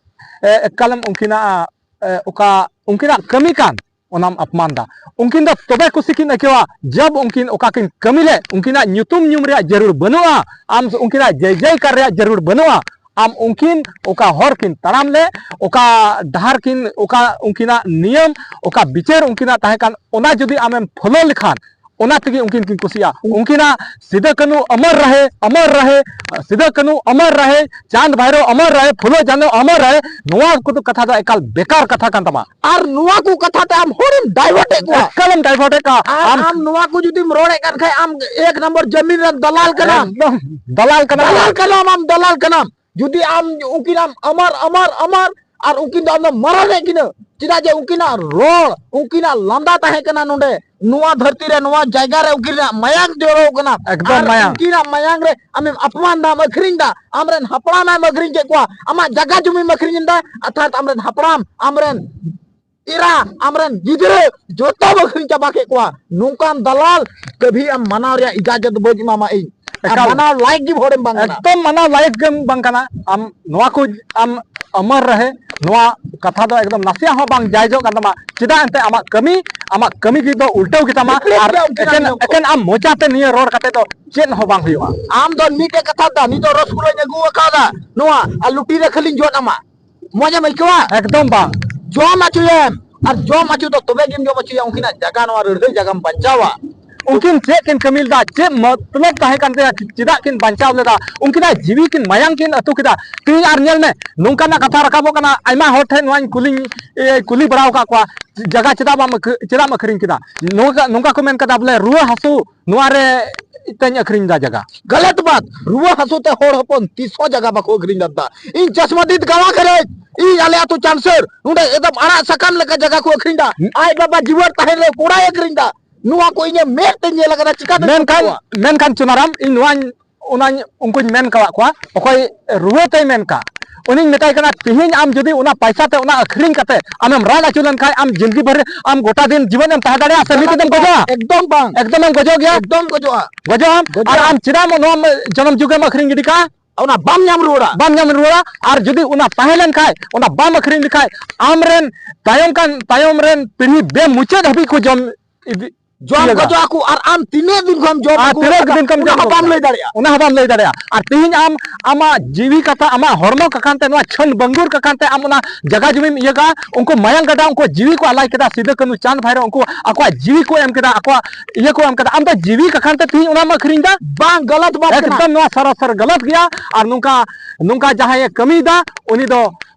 ᱮ, ᱮᱠᱟᱞᱮᱢ ᱩᱱᱠᱤᱱᱟᱜ, ᱮ, ᱚᱠᱟ ᱩᱱᱠᱤᱱᱟᱜ ᱠᱟᱹᱢᱤ ᱠᱟᱱ, ᱚᱱᱟᱢ ᱟᱯᱢᱟᱱ ᱫᱟ᱾ ᱩᱱᱠᱤᱱ ᱫᱚ ᱛᱚᱵᱮ ᱠᱩᱥᱤ ᱠᱤᱱ ᱟᱹᱭᱠᱟᱹᱣᱟ, ᱡᱟᱵ ᱩᱱᱠᱤᱱ ᱚᱠᱟ ᱠᱤᱱ ᱠᱟᱹᱢᱤ ᱞᱮᱫ, ᱩᱱᱠᱤᱱᱟᱜ ᱧᱩᱛᱩᱢ ᱧᱩᱢ ᱨᱮᱭᱟᱜ ᱡᱟᱹᱨᱩᱲ ᱵᱟᱹᱱᱩᱜᱼᱟ, ᱟᱢ ᱩᱱᱠᱤᱱᱟᱜ ᱡᱟᱭ ᱡᱟᱭᱠᱟᱨ ᱨᱮᱭᱟᱜ ᱡᱟᱹᱨᱩᱲ ᱵᱟᱹᱱᱩᱜᱼᱟ᱾ ᱟᱢ ᱩᱱᱠᱤᱱ ᱚᱠᱟ ᱦᱚᱨ ᱠᱤᱱ ᱛᱟᱲᱟᱢ ᱞᱮᱫ, ᱚᱠᱟ ᱰᱟᱦᱟᱨ ᱠᱤᱱ, ᱚᱠᱟ ᱩᱱᱠᱤᱱᱟᱜ ᱱᱤᱭᱚᱢ, ᱚᱠᱟ ᱵᱤᱪᱟᱹᱨ ᱩᱱᱠᱤᱱᱟᱜ ᱛᱟᱦᱮᱸ ᱠᱟᱱ, ᱚᱱᱟ ᱡᱩᱫᱤ ᱟᱢᱮᱢ follow ᱞᱮᱠᱷᱟᱱ, ᱚᱱᱟ ᱛᱮᱜᱮ ᱩᱱᱠᱤᱱ ᱠᱤᱱ ᱠᱩᱥᱤᱜᱼᱟ᱾ ᱩᱱᱠᱤᱱᱟᱜ ᱥᱤᱫᱟᱹ ᱠᱟᱹᱱᱦᱩ ᱚᱢᱚᱨ ᱨᱟᱦᱮ, ᱚᱢᱚᱨ ᱨᱟᱦᱮ, ᱥᱤᱫᱟᱹ ᱠᱟᱹᱱᱦᱩ ᱚᱢᱚᱨ ᱨᱟᱦᱮ, ᱪᱟᱸᱫ ᱵᱷᱟᱭᱨᱳ ᱚᱢᱚᱨ ᱨᱟᱦᱮ, ᱯᱷᱩᱞᱳ ᱡᱷᱟᱱᱳ ᱚᱢᱚᱨ ᱨᱟᱦᱮ, ᱱᱚᱣᱟ ᱠᱚᱫᱚ ᱠᱟᱛᱷᱟ ᱫᱚ ᱮᱠᱟᱞ ᱵᱮᱠᱟᱨ ᱠᱟᱛᱷᱟ ᱠᱟᱱ ᱛᱟᱢᱟ᱾ ᱟᱨ ᱱᱚᱣᱟ ᱠᱚ ᱠᱟᱛᱷᱟ ᱛᱮ ᱟᱢ ᱦᱚᱲᱮᱢ divert ᱮᱫ ᱠᱚᱣᱟ᱾ ᱮᱠᱟᱞᱮᱢ divert ᱮᱫ ᱠᱚᱣᱟ᱾ ᱟᱨ ᱟᱢ ᱟᱢ ᱱᱚᱣᱟ ᱠᱚ ᱡᱩᱫᱤᱢ ᱨᱚᱲᱮᱫ ᱠᱟᱱ ᱠᱷᱟᱡ, ᱟᱢ ᱮᱠ ᱱᱚᱢᱵᱚᱨ ᱡᱟᱢᱤᱱ ᱨᱮᱱ ᱫᱟᱞᱟᱞ ᱠᱟᱱᱟᱢ᱾ ᱮᱠᱫᱚᱢ ᱫᱟᱞᱟᱞ ᱠᱟᱱᱟᱢ᱾ ᱫᱟᱞᱟᱞ ᱠᱟᱱᱟᱢ, ᱟᱢ ᱫᱟᱞᱟᱞ ᱠᱟᱱᱟᱢ᱾ ᱡᱩᱫᱤ ᱟᱢ ᱩᱱᱠᱤᱱᱟᱢ ᱟᱢᱟᱨ, ᱟᱢᱟᱨ, ᱟᱢᱟᱨ, ᱟᱨ ᱩᱱᱠᱤᱱ ᱫᱚ ᱟᱢ ᱫᱚᱢ ᱢᱟᱨᱟᱨᱮᱫ ᱠᱤᱱᱟᱹ, ᱪᱮᱫᱟᱜ ᱡᱮ ᱩᱱᱠᱤᱱᱟᱜ ᱨᱚᱲ, ᱩᱱᱠᱤᱱᱟᱜ ᱞᱟᱸᱫᱟ ᱛᱟᱦᱮᱸ ᱠᱟᱱᱟ ᱱᱚᱰᱮ, ᱱᱚᱣᱟ ᱫᱷᱟᱹᱨᱛᱤ ᱨᱮ, ᱱᱚᱣᱟ ᱡᱟᱭᱜᱟ ᱨᱮ ᱩᱱᱠᱤᱱᱟᱜ ᱢᱟᱭᱟᱝ ᱡᱚᱨᱚ ᱠᱟᱱᱟ᱾ ᱮᱠᱫᱚᱢ ᱟᱨ ᱢᱟᱭᱟᱝ᱾ ᱩᱱᱠᱤᱱᱟᱜ ᱢᱟᱭᱟᱝ ᱨᱮ ᱟᱢᱮᱢ ᱟᱯᱢᱟᱱ ᱫᱟᱢ, ᱟᱹᱠᱷᱨᱤᱧ ᱫᱟ, ᱟᱢᱨᱮᱱ ᱦᱟᱯᱲᱟᱢ ᱮᱢ ᱟᱹᱠᱷᱨᱤᱧ ᱠᱮᱫ ᱠᱚᱣᱟ, ᱟᱢᱟᱜ ᱡᱟᱭᱜᱟ ᱡᱩᱢᱤᱢ ᱟᱹᱠᱷᱨᱤᱧ ᱮᱫᱟ, ᱚᱨᱛᱷᱟᱛ ᱟᱢᱨᱮᱱ ᱦᱟᱯᱲᱟᱢ, ᱟᱢᱨᱮᱱ ᱮᱨᱟ, ᱟᱢᱨᱮᱱ ᱜᱤᱫᱽᱨᱟᱹ ᱡᱚᱛᱚᱢ ᱟᱹᱠᱷᱨᱤᱧ ᱪᱟᱵᱟ ᱠᱮᱫ ᱠᱚᱣᱟ᱾ ᱱᱚᱝᱠᱟᱱ ᱫᱟᱞᱟᱞ ᱠᱟᱹᱵᱷᱤ ᱟᱢ ᱢᱟᱱᱟᱣ ᱨᱮᱭᱟᱜ ᱤᱡᱟᱡᱚᱛ ᱵᱟᱹᱧ ᱮᱢᱟᱢᱟ ᱤᱧ᱾ ᱟᱨ ᱮᱠᱟᱞ᱾ ᱢᱟᱱᱟᱣ ᱞᱟᱭᱮᱠ ᱜᱮ ᱦᱚᱲᱮᱢ ᱵᱟᱝ ᱠᱟᱱᱟ᱾ ᱮᱠᱫᱚᱢ ᱢᱟᱱᱟᱣ ᱞᱟᱭᱮᱠ ᱜᱮᱢ ᱵᱟᱝ ᱠᱟᱱᱟ᱾ ᱟᱢ ᱱᱚᱣᱟ ᱠᱚ, ᱟᱢ ᱟᱢᱟᱨ ᱨᱮᱦᱮ, ᱱᱚᱣᱟ ᱠᱟᱛᱷᱟ ᱫᱚ ᱮᱠᱫᱚᱢ ᱱᱟᱥᱮᱭᱟᱜ ᱦᱚᱸ ᱵᱟᱝ ᱡᱟᱭᱡᱚᱜ ᱠᱟᱱ ᱛᱟᱢᱟ᱾ ᱪᱮᱫᱟᱜ ᱮᱱᱛᱮ ᱟᱢᱟᱜ ᱠᱟᱹᱢᱤ, ᱟᱢᱟᱜ ᱠᱟᱹᱢᱤ ᱜᱮ ᱫᱚ ᱩᱞᱴᱟᱹᱣ ᱜᱮᱛᱟᱢᱟ᱾ ᱵᱤᱯᱨᱤᱛ ᱟᱨ ᱜᱮᱭᱟ ᱩᱱᱠᱤᱱᱟᱜ ᱮᱠᱮᱱ, ᱱᱤᱭᱚᱢ ᱠᱚ᱾ ᱮᱠᱮᱱ ᱟᱢ ᱢᱚᱪᱟᱛᱮ ᱱᱤᱭᱟᱹ ᱨᱚᱲ ᱠᱟᱛᱮ ᱫᱚ ᱪᱮᱫ ᱦᱚᱸ ᱵᱟᱝ ᱦᱩᱭᱩᱜᱼᱟ᱾ ᱟᱢ ᱫᱚ ᱢᱤᱫᱴᱮᱡ ᱠᱟᱛᱷᱟ ᱫᱟ, ᱱᱤᱛᱚᱜ ᱨᱚᱥᱜᱩᱞᱟᱹᱧ ᱟᱹᱜᱩ ᱟᱠᱟᱫᱟ, ᱱᱚᱣᱟ ᱟᱨ ᱞᱩᱴᱤ ᱨᱮ ᱠᱷᱟᱹᱞᱤᱧ ᱡᱚᱫ ᱟᱢᱟ, ᱢᱚᱡᱮᱢ ᱟᱹᱭᱠᱟᱹᱣᱟ? ᱮᱠᱫᱚᱢ ᱵᱟᱝ᱾ ᱡᱚᱢ ᱦᱚᱪᱚᱭᱮᱢ, ᱟᱨ ᱡᱚᱢ ᱦᱚᱪᱚ ᱫᱚ ᱛᱚᱵᱮ ᱜᱮᱢ ᱡᱚᱢ ᱦᱚᱪᱚᱭᱟ, ᱩᱱᱠᱤᱱᱟᱜ ᱡᱟᱭᱜᱟ, ᱱᱚᱣᱟ ᱨᱟᱹᱲᱦᱟᱹᱭ ᱡᱟᱭᱜᱟᱢ ᱵᱟᱧᱪᱟᱣᱟ᱾ ᱩᱱᱠᱤᱱ ᱪᱮᱫ ᱠᱤᱱ ᱠᱟᱹᱢᱤ ᱞᱮᱫᱟ? ᱪᱮᱫ ᱢᱚᱛᱞᱚᱵ ᱛᱟᱦᱮᱸ ᱠᱟᱱ ᱛᱟᱭᱟ? ᱪᱮᱫᱟᱜ ᱠᱤᱱ ᱵᱟᱧᱪᱟᱣ ᱞᱮᱫᱟ? ᱩᱱᱠᱤᱱᱟᱜ ᱡᱤᱣᱤ ᱠᱤᱱ, ᱢᱟᱭᱟᱝ ᱠᱤᱱ ᱟᱹᱛᱩ ᱠᱮᱫᱟ᱾ ᱛᱮᱦᱮᱧ ᱟᱨ ᱧᱮᱞ ᱢᱮ, ᱱᱚᱝᱠᱟᱱᱟᱜ ᱠᱟᱛᱷᱟ ᱨᱟᱠᱟᱵᱚᱜ ᱠᱟᱱᱟ, ᱟᱭᱢᱟ ᱦᱚᱲ ᱴᱷᱮᱱ ᱱᱚᱣᱟᱧ ᱠᱩᱞᱤᱧ, ᱮ, ᱠᱩᱞᱤ ᱵᱟᱲᱟᱣ ᱟᱠᱟᱫ ᱠᱚᱣᱟ, ᱡᱟᱭᱜᱟ ᱪᱮᱫᱟᱜ ᱵᱟᱢ ᱟᱹᱠᱷ-, ᱪᱮᱫᱟᱜ ᱮᱢ ᱟᱹᱠᱷᱨᱤᱧ ᱠᱮᱫᱟ? ᱱᱚᱝᱠᱟ, ᱱᱚᱝᱠᱟ ᱠᱚ ᱢᱮᱱ ᱠᱟᱫᱟ, ᱵᱚᱞᱮ, ᱨᱩᱣᱟᱹ ᱦᱟᱹᱥᱩ ᱱᱚᱣᱟ ᱨᱮ ᱛᱮᱧ ᱟᱹᱠᱷᱨᱤᱧ ᱮᱫᱟ ᱡᱟᱭᱜᱟ᱾ ᱜᱟᱞᱟᱛ ᱵᱟᱛ, ᱨᱩᱣᱟᱹ ᱦᱟᱹᱥᱩ ᱛᱮ ᱦᱚᱲ ᱦᱚᱯᱚᱱ ᱛᱤᱥ ᱦᱚᱸ ᱡᱟᱭᱜᱟ ᱵᱟᱠᱚ ᱟᱹᱠᱷᱨᱤᱧ ᱫᱟᱲᱮᱭᱟᱜᱼᱟ᱾ ᱤᱧ ᱪᱟᱥᱢᱟᱫᱤ ᱜᱟᱣᱟ ᱠᱷᱟᱨᱮᱡ, ᱤᱧ ᱟᱞᱮ ᱟᱹᱛᱩ ᱪᱟᱱᱥᱟᱹᱨ, ᱱᱚᱰᱮ ᱮᱠᱫᱚᱢ ᱟᱲᱟᱜ ᱥᱟᱠᱟᱢ ᱞᱮᱠᱟ ᱡᱟᱭᱜᱟ ᱠᱚ ᱟᱹᱠᱷᱨᱤᱧ ᱮᱫᱟ᱾ ᱟᱡ ᱵᱟᱵᱟ ᱡᱤᱣᱮᱫ ᱛᱟᱦᱮᱱ ᱨᱮ ᱠᱚᱲᱟᱭ ᱟᱹᱠᱷᱨᱤᱧ ᱮᱫᱟ᱾ ᱱᱚᱣᱟ ᱠᱚ ᱤᱧᱟᱹᱜ ᱢᱮᱫ ᱛᱮᱧ ᱧᱮᱞ ᱟᱠᱟᱫᱟ, ᱪᱤᱠᱟᱹᱛᱮ ᱢᱮᱱᱠᱷᱟᱱ, ᱥᱟᱹᱛᱟᱹᱜᱼᱟ? ᱢᱮᱱᱠᱷᱟᱱ ᱪᱩᱱᱟᱨᱟᱢ, ᱤᱧ ᱱᱚᱣᱟᱧ, ᱚᱱᱟᱧ, ᱩᱱᱠᱩᱧ ᱢᱮᱱ ᱠᱟᱣᱟᱫ ᱠᱚᱣᱟ, ᱚᱠᱚᱭ ᱨᱩᱣᱟᱹ ᱛᱮᱭ ᱢᱮᱱ ᱠᱟ, ᱩᱱᱤᱧ ᱢᱮᱛᱟᱭ ᱠᱟᱱᱟ, ᱛᱤᱦᱤᱧ ᱟᱢ ᱡᱩᱫᱤ ᱚᱱᱟ ᱯᱟᱭᱥᱟ ᱛᱮ ᱚᱱᱟ ᱟᱹᱠᱷᱨᱤᱧ ᱠᱟᱛᱮ ᱟᱢᱮᱢ ᱨᱟᱱ ᱦᱚᱪᱚ ᱞᱮᱱᱠᱷᱟᱱ, ᱟᱢ ᱡᱤᱱᱫᱜᱤ ᱵᱷᱳᱨ ᱟᱢ ᱜᱚᱴᱟ ᱫᱤᱱ ᱡᱤᱵᱚᱱ ᱮᱢ ᱛᱟᱦᱮᱸ ᱫᱟᱲᱮᱭᱟᱜᱼᱟ ᱥᱮ ᱢᱤᱫ ᱫᱤᱱ ᱮᱢ ᱜᱚᱡᱚᱜᱼᱟ? ᱮᱠᱫᱚᱢ ᱵᱟᱝ᱾ ᱮᱠᱫᱚᱢ ᱮᱢ ᱜᱚᱡᱚᱜ ᱜᱮᱭᱟ᱾ ᱮᱠᱫᱚᱢ ᱜᱚᱡᱚᱜᱼᱟ᱾ ᱜᱚᱡᱚᱜ ᱟᱢ᱾ ᱜᱚᱡᱚᱜ ᱟᱨ ᱟᱢ᱾ ᱟᱢ ᱪᱮᱫᱟᱜ ᱮᱢ ᱱᱚᱣᱟ ᱡᱚᱱᱚᱢ ᱡᱩᱜᱽ ᱮᱢ ᱟᱹᱠᱷᱨᱤᱧ ᱜᱤᱰᱤ ᱠᱟᱜᱼᱟ? ᱚᱱᱟ ᱵᱟᱢ ᱧᱟᱢ ᱨᱩᱣᱟᱹᱲᱟ᱾ ᱵᱟᱢ ᱧᱟᱢ ᱨᱩᱣᱟᱹᱲᱟ᱾ ᱟᱨ ᱡᱩᱫᱤ ᱚᱱᱟ ᱛᱟᱦᱮᱸ ᱞᱮᱱ ᱠᱷᱟᱡ, ᱚᱱᱟ ᱵᱟᱢ ᱟᱹᱠᱷᱨᱤᱧ ᱞᱮᱠᱷᱟᱡ, ᱟᱢ ᱨᱮᱱ ᱛᱟᱭᱚᱢ ᱠᱟᱱ, ᱛᱟᱭᱚᱢ ᱨᱮᱱ ᱯᱤᱲᱦᱤ ᱵᱮ ᱢᱩᱪᱟᱹᱫ ᱦᱟᱹᱵᱤᱡ ᱠᱚ ᱡᱚᱢ ᱤᱫᱤ, ᱡᱚᱢ ᱤᱭᱟᱹ ᱫᱟ᱾ ᱜᱚᱡᱚᱜ ᱟᱠᱚ, ᱟᱨ ᱟᱢ ᱛᱤᱱᱟᱹᱜ ᱫᱤᱱ ᱠᱷᱚᱱ ᱡᱚᱢ ᱟᱨ ᱟᱹᱜᱩ ᱛᱤᱱᱟᱹᱜ ᱟᱠᱟᱫᱟ, ᱫᱤᱱ ᱠᱷᱚᱱ ᱚᱱᱟ ᱡᱚᱢ ᱦᱚᱸ ᱵᱟᱢ ᱟᱹᱜᱩ ᱞᱟᱹᱭ ᱫᱟᱲᱮᱭᱟᱜᱼᱟ᱾ ᱚᱱᱟ ᱦᱚᱸ ᱵᱟᱢ ᱞᱟᱹᱭ ᱫᱟᱲᱮᱭᱟᱜᱼᱟ᱾ ᱟᱨ ᱛᱤᱦᱤᱧ ᱟᱢ ᱟᱢᱟᱜ ᱡᱤᱣᱤ ᱠᱟᱛᱷᱟ, ᱟᱢᱟᱜ ᱦᱚᱲᱢᱚ ᱠᱟᱠᱷᱟᱱ ᱛᱮ, ᱱᱚᱣᱟ ᱪᱷᱟᱹᱱ ᱵᱟᱝᱜᱩᱨ ᱠᱟᱠᱷᱟᱱ ᱛᱮ ᱟᱢ ᱚᱱᱟ ᱡᱟᱭᱜᱟ ᱡᱩᱢᱤᱢ ᱤᱭᱟᱹ ᱠᱟᱜᱼᱟ᱾ ᱩᱱᱠᱩ ᱢᱟᱭᱟᱝ ᱜᱟᱰᱟ, ᱩᱱᱠᱩ ᱡᱤᱣᱤ ᱠᱚ ᱟᱞᱟᱭ ᱠᱮᱫᱟ, ᱥᱤᱫᱩ ᱠᱟᱹᱱᱦᱩ ᱪᱟᱸᱫ ᱵᱷᱟᱭᱨᱚ, ᱩᱱᱠᱩ ᱟᱠᱚᱣᱟᱜ ᱡᱤᱣᱤ ᱠᱚ ᱮᱢ ᱠᱮᱫᱟ, ᱟᱠᱚᱣᱟᱜ ᱤᱭᱟᱹ ᱠᱚ ᱮᱢ ᱠᱮᱫᱟ᱾ ᱟᱢ ᱫᱚ ᱡᱤᱣᱤ ᱠᱟᱠᱷᱟᱱ ᱛᱮ ᱛᱤᱦᱤᱧ ᱚᱱᱟᱢ ᱟᱹᱠᱷᱨᱤᱧ ᱫᱟ? ᱵᱟᱝ, ᱜᱟᱞᱟᱛ ᱵᱟᱛ ᱠᱟᱱᱟ᱾ ᱮᱠᱫᱚᱢ ᱱᱚᱣᱟ ᱥᱟᱨᱟᱥᱟᱨ ᱜᱟᱞᱟᱛ ᱜᱮᱭᱟ᱾ ᱟᱨ ᱱᱚᱝᱠᱟ, ᱱᱚᱝᱠᱟ ᱡᱟᱦᱟᱸᱭᱮ ᱠᱟᱹᱢᱤᱭᱮᱫᱟ, ᱩᱱᱤ ᱫᱚ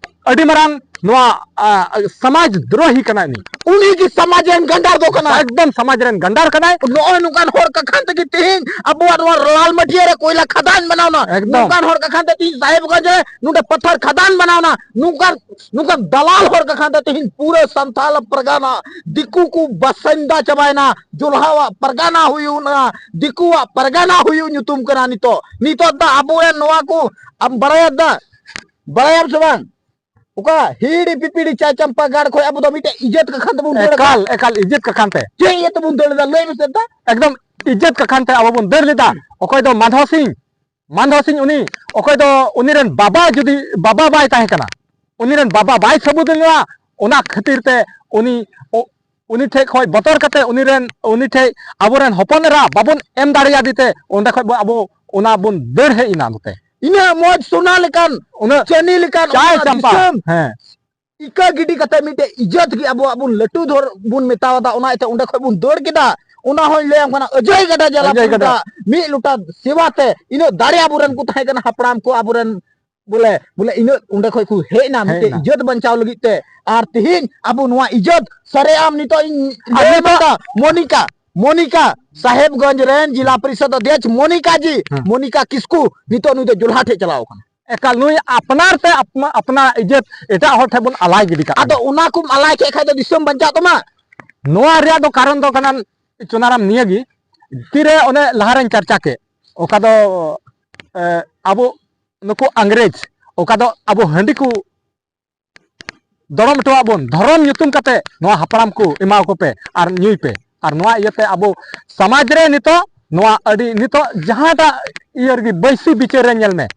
ᱟᱹᱰᱤ ᱢᱟᱨᱟᱝ ᱱᱚᱣᱟ, ᱟ, ᱥᱚᱢᱟᱡᱽ ᱫᱨᱳᱦᱤ ᱠᱟᱱᱟᱭ ᱩᱱᱤ᱾ ᱩᱱᱤ ᱜᱮ ᱥᱚᱢᱟᱡᱽ ᱨᱮᱱ ᱜᱟᱱᱰᱟᱨ ᱫᱚ ᱠᱟᱱᱟᱭ᱾ ᱮᱠᱫᱚᱢ ᱥᱚᱢᱟᱡᱽ ᱨᱮᱱ ᱜᱟᱱᱰᱟᱨ ᱠᱟᱱᱟᱭ᱾ ᱱᱚᱜᱼᱚᱭ ᱱᱚᱝᱠᱟᱱ ᱦᱚᱲ ᱠᱟᱠᱷᱟᱱ ᱛᱮᱜᱮ ᱛᱮᱦᱮᱧ ᱟᱵᱚᱣᱟᱜ ᱱᱚᱣᱟ ᱞᱟᱞᱢᱟᱹᱴᱤᱭᱟᱹ ᱨᱮ ᱠᱚᱭᱞᱟ ᱠᱷᱟᱫᱟᱱ ᱵᱮᱱᱟᱣᱱᱟ᱾ ᱮᱠᱫᱚᱢ᱾ ᱱᱚᱝᱠᱟᱱ ᱦᱚᱲ ᱠᱟᱠᱷᱟᱱ ᱛᱮ ᱛᱮᱦᱮᱧ ᱥᱟᱦᱮᱵᱽᱜᱚᱸᱡᱽ ᱨᱮ ᱱᱚᱰᱮ ᱯᱟᱛᱷᱟᱨ ᱠᱷᱟᱫᱟᱱ ᱵᱮᱱᱟᱣᱱᱟ᱾ ᱱᱚᱝᱠᱟᱱ, ᱱᱚᱝᱠᱟᱱ ᱫᱟᱞᱟᱞ ᱦᱚᱲ ᱠᱟᱠᱷᱟᱱ ᱛᱮ ᱛᱮᱦᱮᱧ ᱯᱩᱨᱟᱹ ᱥᱟᱱᱛᱟᱞ ᱯᱟᱨᱜᱟᱱᱟ, ᱫᱤᱠᱩ ᱠᱚ ᱵᱟᱥᱤᱱᱫᱟ ᱪᱟᱵᱟᱭᱮᱱᱟ᱾ ᱡᱚᱞᱦᱟᱣᱟᱜ ᱯᱟᱨᱜᱟᱱᱟ ᱦᱩᱭᱩᱜᱼᱟ, ᱫᱤᱠᱩᱣᱟᱜ ᱯᱟᱨᱜᱟᱱᱟ ᱦᱩᱭᱩᱜ ᱧᱩᱛᱩᱢ ᱠᱟᱱᱟ ᱱᱤᱛᱚᱜ᱾ ᱱᱤᱛᱚᱜ ᱫᱚ ᱟᱵᱚᱨᱮᱱ ᱱᱚᱣᱟ ᱠᱚ, ᱟᱢ ᱵᱟᱲᱟᱭᱟ ᱫᱟ, ᱵᱟᱲᱟᱭᱟᱢ ᱥᱮ ᱵᱟᱝ? ᱚᱠᱟ ᱦᱤᱲᱤ ᱯᱤᱯᱤᱲᱤ ᱪᱟ ᱪᱟᱢᱯᱟ ᱜᱟᱲ ᱠᱷᱚᱡ ᱟᱵᱚ ᱫᱚ ᱢᱤᱫᱴᱮᱡ ᱤᱡᱽᱡᱚᱛ ᱠᱟᱠᱷᱟᱱ ᱛᱮᱵᱚᱱ ᱫᱟᱹᱲ ᱮᱠᱟᱞ, ᱮᱠᱟᱞ ᱤᱡᱽᱡᱚᱛ ᱠᱟᱠᱷᱟᱱ ᱛᱮ᱾ ᱪᱮᱫ ᱤᱭᱟᱹ ᱛᱮᱵᱚᱱ ᱫᱟᱹᱲ ᱮᱫᱟ? ᱞᱟᱹᱭ ᱢᱮᱥᱮ ᱫᱟ᱾ ᱮᱠᱫᱚᱢ᱾ ᱤᱡᱽᱡᱚᱛ ᱠᱟᱠᱷᱟᱱ ᱛᱮ ᱟᱵᱚ ᱵᱚᱱ ᱫᱟᱹᱲ ᱞᱮᱫᱟ᱾ ᱚᱠᱚᱭ ᱫᱚ ᱢᱟᱫᱷᱚ ᱥᱤᱝ, ᱢᱟᱫᱷᱚ ᱥᱤᱝ ᱩᱱᱤ, ᱚᱠᱚᱭ ᱫᱚ ᱩᱱᱤ ᱨᱮᱱ ᱵᱟᱵᱟ ᱡᱩᱫᱤ ᱵᱟᱵᱟ ᱵᱟᱭ ᱛᱟᱦᱮᱸ ᱠᱟᱱᱟ, ᱩᱱᱤ ᱨᱮᱱ ᱵᱟᱵᱟ ᱵᱟᱭ ᱥᱟᱹᱵᱩᱛ ᱞᱮᱱᱟ, ᱚᱱᱟ ᱠᱷᱟᱹᱛᱤᱨ ᱛᱮ ᱩᱱᱤ, ᱩ-, ᱩᱱᱤ ᱴᱷᱮᱡ ᱠᱷᱚᱡ ᱵᱚᱛᱚᱨ ᱠᱟᱛᱮ ᱩᱱᱤ ᱨᱮᱱ, ᱩᱱᱤ ᱴᱷᱮᱡ ᱟᱵᱚᱨᱮᱱ ᱦᱚᱯᱚᱱ ᱮᱨᱟ ᱵᱟᱵᱚᱱ ᱮᱢ ᱫᱟᱲᱮᱭᱟᱫᱮ ᱛᱮ ᱚᱸᱰᱮ ᱠᱷᱚᱡ ᱵᱚ, ᱟᱵᱚ ᱚᱱᱟ ᱵᱚᱱ ᱫᱟᱹᱲ ᱦᱮᱡ ᱮᱱᱟ ᱱᱚᱛᱮ᱾ ᱤᱱᱟᱹᱜ ᱢᱚᱡᱽ ᱥᱳᱱᱟ ᱞᱮᱠᱟᱱ, ᱩᱱᱟᱹᱜ ᱪᱟᱹᱱᱤ ᱞᱮᱠᱟᱱ ᱪᱟᱭ ᱚᱱᱟ ᱪᱟᱢᱯᱟ, ᱫᱤᱥᱚᱢ ᱦᱮᱸ᱾ ᱤᱠᱟᱹ ᱜᱤᱰᱤ ᱠᱟᱛᱮ ᱢᱤᱫᱴᱮᱡ ᱤᱡᱽᱡᱚᱛ ᱜᱮ ᱟᱵᱚᱣᱟᱜ ᱵᱚᱱ ᱞᱟᱹᱴᱩ ᱫᱷᱚᱨ ᱵᱚᱱ ᱢᱮᱛᱟᱣᱟᱫᱟ, ᱚᱱᱟ ᱤᱭᱟᱹᱛᱮ ᱚᱸᱰᱮ ᱠᱷᱚᱡ ᱵᱚᱱ ᱫᱟᱹᱲ ᱠᱮᱫᱟ᱾ ᱚᱱᱟ ᱦᱚᱸᱧ ᱞᱟᱹᱭᱟᱢ ᱠᱟᱱᱟ, ᱚᱡᱚᱭ ᱜᱟᱰᱟ ᱡᱟᱞᱟ ᱚᱡᱚᱭ ᱜᱟᱰᱟ᱾ ᱯᱩᱨᱫᱟ ᱢᱤᱫ ᱞᱚᱴᱟ ᱥᱮᱵᱟ ᱛᱮ ᱤᱱᱟᱹᱜ ᱫᱟᱲᱮ ᱟᱵᱚᱨᱮᱱ ᱠᱚ ᱛᱟᱦᱮᱸ ᱠᱟᱱᱟ, ᱦᱟᱯᱲᱟᱢ ᱠᱚ ᱟᱵᱚᱨᱮᱱ, ᱵᱚᱞᱮ, ᱵᱚᱞᱮ ᱤᱱᱟᱹᱜ ᱚᱸᱰᱮ ᱠᱷᱚᱡ ᱠᱚ ᱦᱮᱡ ᱮᱱᱟ ᱦᱮᱡ ᱢᱤᱫᱴᱮᱡ ᱮᱱᱟ᱾ ᱤᱡᱽᱡᱚᱛ ᱵᱟᱧᱪᱟᱣ ᱞᱟᱹᱜᱤᱫ ᱛᱮ᱾ ᱟᱨ ᱛᱤᱦᱤᱧ ᱟᱵᱚ ᱱᱚᱣᱟ ᱤᱡᱽᱡᱚᱛ ᱥᱟᱨᱮ ᱟᱢ ᱱᱤᱛᱚᱜ ᱤᱧ ᱟᱨ ᱞᱟᱹᱭ ᱱᱤᱛᱚᱜ ᱢᱮᱱᱫᱟ, ᱢᱚᱱᱤᱠᱟ, ᱢᱚᱱᱤᱠᱟ ᱥᱟᱦᱮᱵᱽᱜᱚᱸᱡᱽ ᱨᱮᱱ ᱡᱤᱞᱟ ᱯᱚᱨᱤᱥᱚᱫ ᱚᱫᱷᱭᱚᱠᱥ ᱢᱚᱱᱤᱠᱟ ᱡᱤ, ᱦᱮᱸ᱾ ᱢᱚᱱᱤᱠᱟ ᱠᱤᱥᱠᱩ ᱱᱤᱛᱚᱜ ᱱᱩᱭ ᱫᱚ ᱡᱩᱞᱦᱟ ᱴᱷᱮᱡ ᱪᱟᱞᱟᱣ ᱟᱠᱟᱱᱟ᱾ ᱮᱠᱟᱞ ᱱᱩᱭ ᱟᱯᱱᱟᱨ ᱛᱮ ᱟᱯᱢᱟ-, ᱟᱯᱱᱟᱨ ᱤᱡᱽᱡᱚᱛ ᱮᱴᱟᱜ ᱦᱚᱲ ᱴᱷᱮᱱ ᱵᱚᱱ ᱟᱞᱟᱭ ᱜᱤᱰᱤ ᱠᱟᱜ ᱟᱫᱚ ᱠᱟᱱᱟ᱾ ᱚᱱᱟ ᱠᱚᱢ ᱟᱞᱟᱭ ᱠᱮᱫ ᱠᱷᱟᱡ ᱫᱚ ᱫᱤᱥᱚᱢ ᱵᱟᱧᱪᱟᱜ ᱛᱟᱢᱟ? ᱱᱚᱣᱟ ᱨᱮᱭᱟᱜ ᱫᱚ ᱠᱟᱨᱚᱱ ᱫᱚ ᱠᱟᱱᱟ ᱪᱩᱱᱟᱨᱟᱢ ᱱᱤᱭᱟᱹ ᱜᱮ, ᱛᱤᱨᱮ ᱚᱱᱮ ᱞᱟᱦᱟᱨᱮᱧ ᱪᱟᱨᱪᱟ ᱠᱮᱫ, ᱚᱠᱟ ᱫᱚ, ᱮ, ᱟᱵᱚ ᱱᱩᱠᱩ ᱤᱝᱨᱮᱡᱽ, ᱚᱠᱟ ᱫᱚ ᱟᱵᱚ ᱦᱟᱺᱰᱤ ᱠᱚ ᱫᱚᱲᱚᱢ ᱦᱚᱴᱚᱣᱟᱜ ᱵᱚᱱ, ᱫᱷᱚᱨᱚᱢ ᱧᱩᱛᱩᱢ ᱠᱟᱛᱮ ᱱᱚᱣᱟ ᱦᱟᱯᱲᱟᱢ ᱠᱚ ᱮᱢᱟ ᱠᱚ ᱯᱮ ᱟᱨ ᱧᱩᱭ ᱯᱮ᱾ ᱟᱨ ᱱᱚᱣᱟ ᱤᱭᱟᱹᱛᱮ ᱟᱵᱚ ᱥᱚᱢᱟᱡᱽ ᱨᱮ ᱱᱤᱛᱚᱜ ᱱᱚᱣᱟ ᱟᱹᱰᱤ, ᱱᱤᱛᱚᱜ ᱡᱟᱦᱟᱸᱴᱟᱜ ᱤᱭᱟᱹ ᱨᱮᱜᱮ ᱵᱟᱹᱭᱥᱤ ᱵᱤᱪᱟᱹᱨ ᱨᱮ ᱧᱮᱞ ᱢᱮ,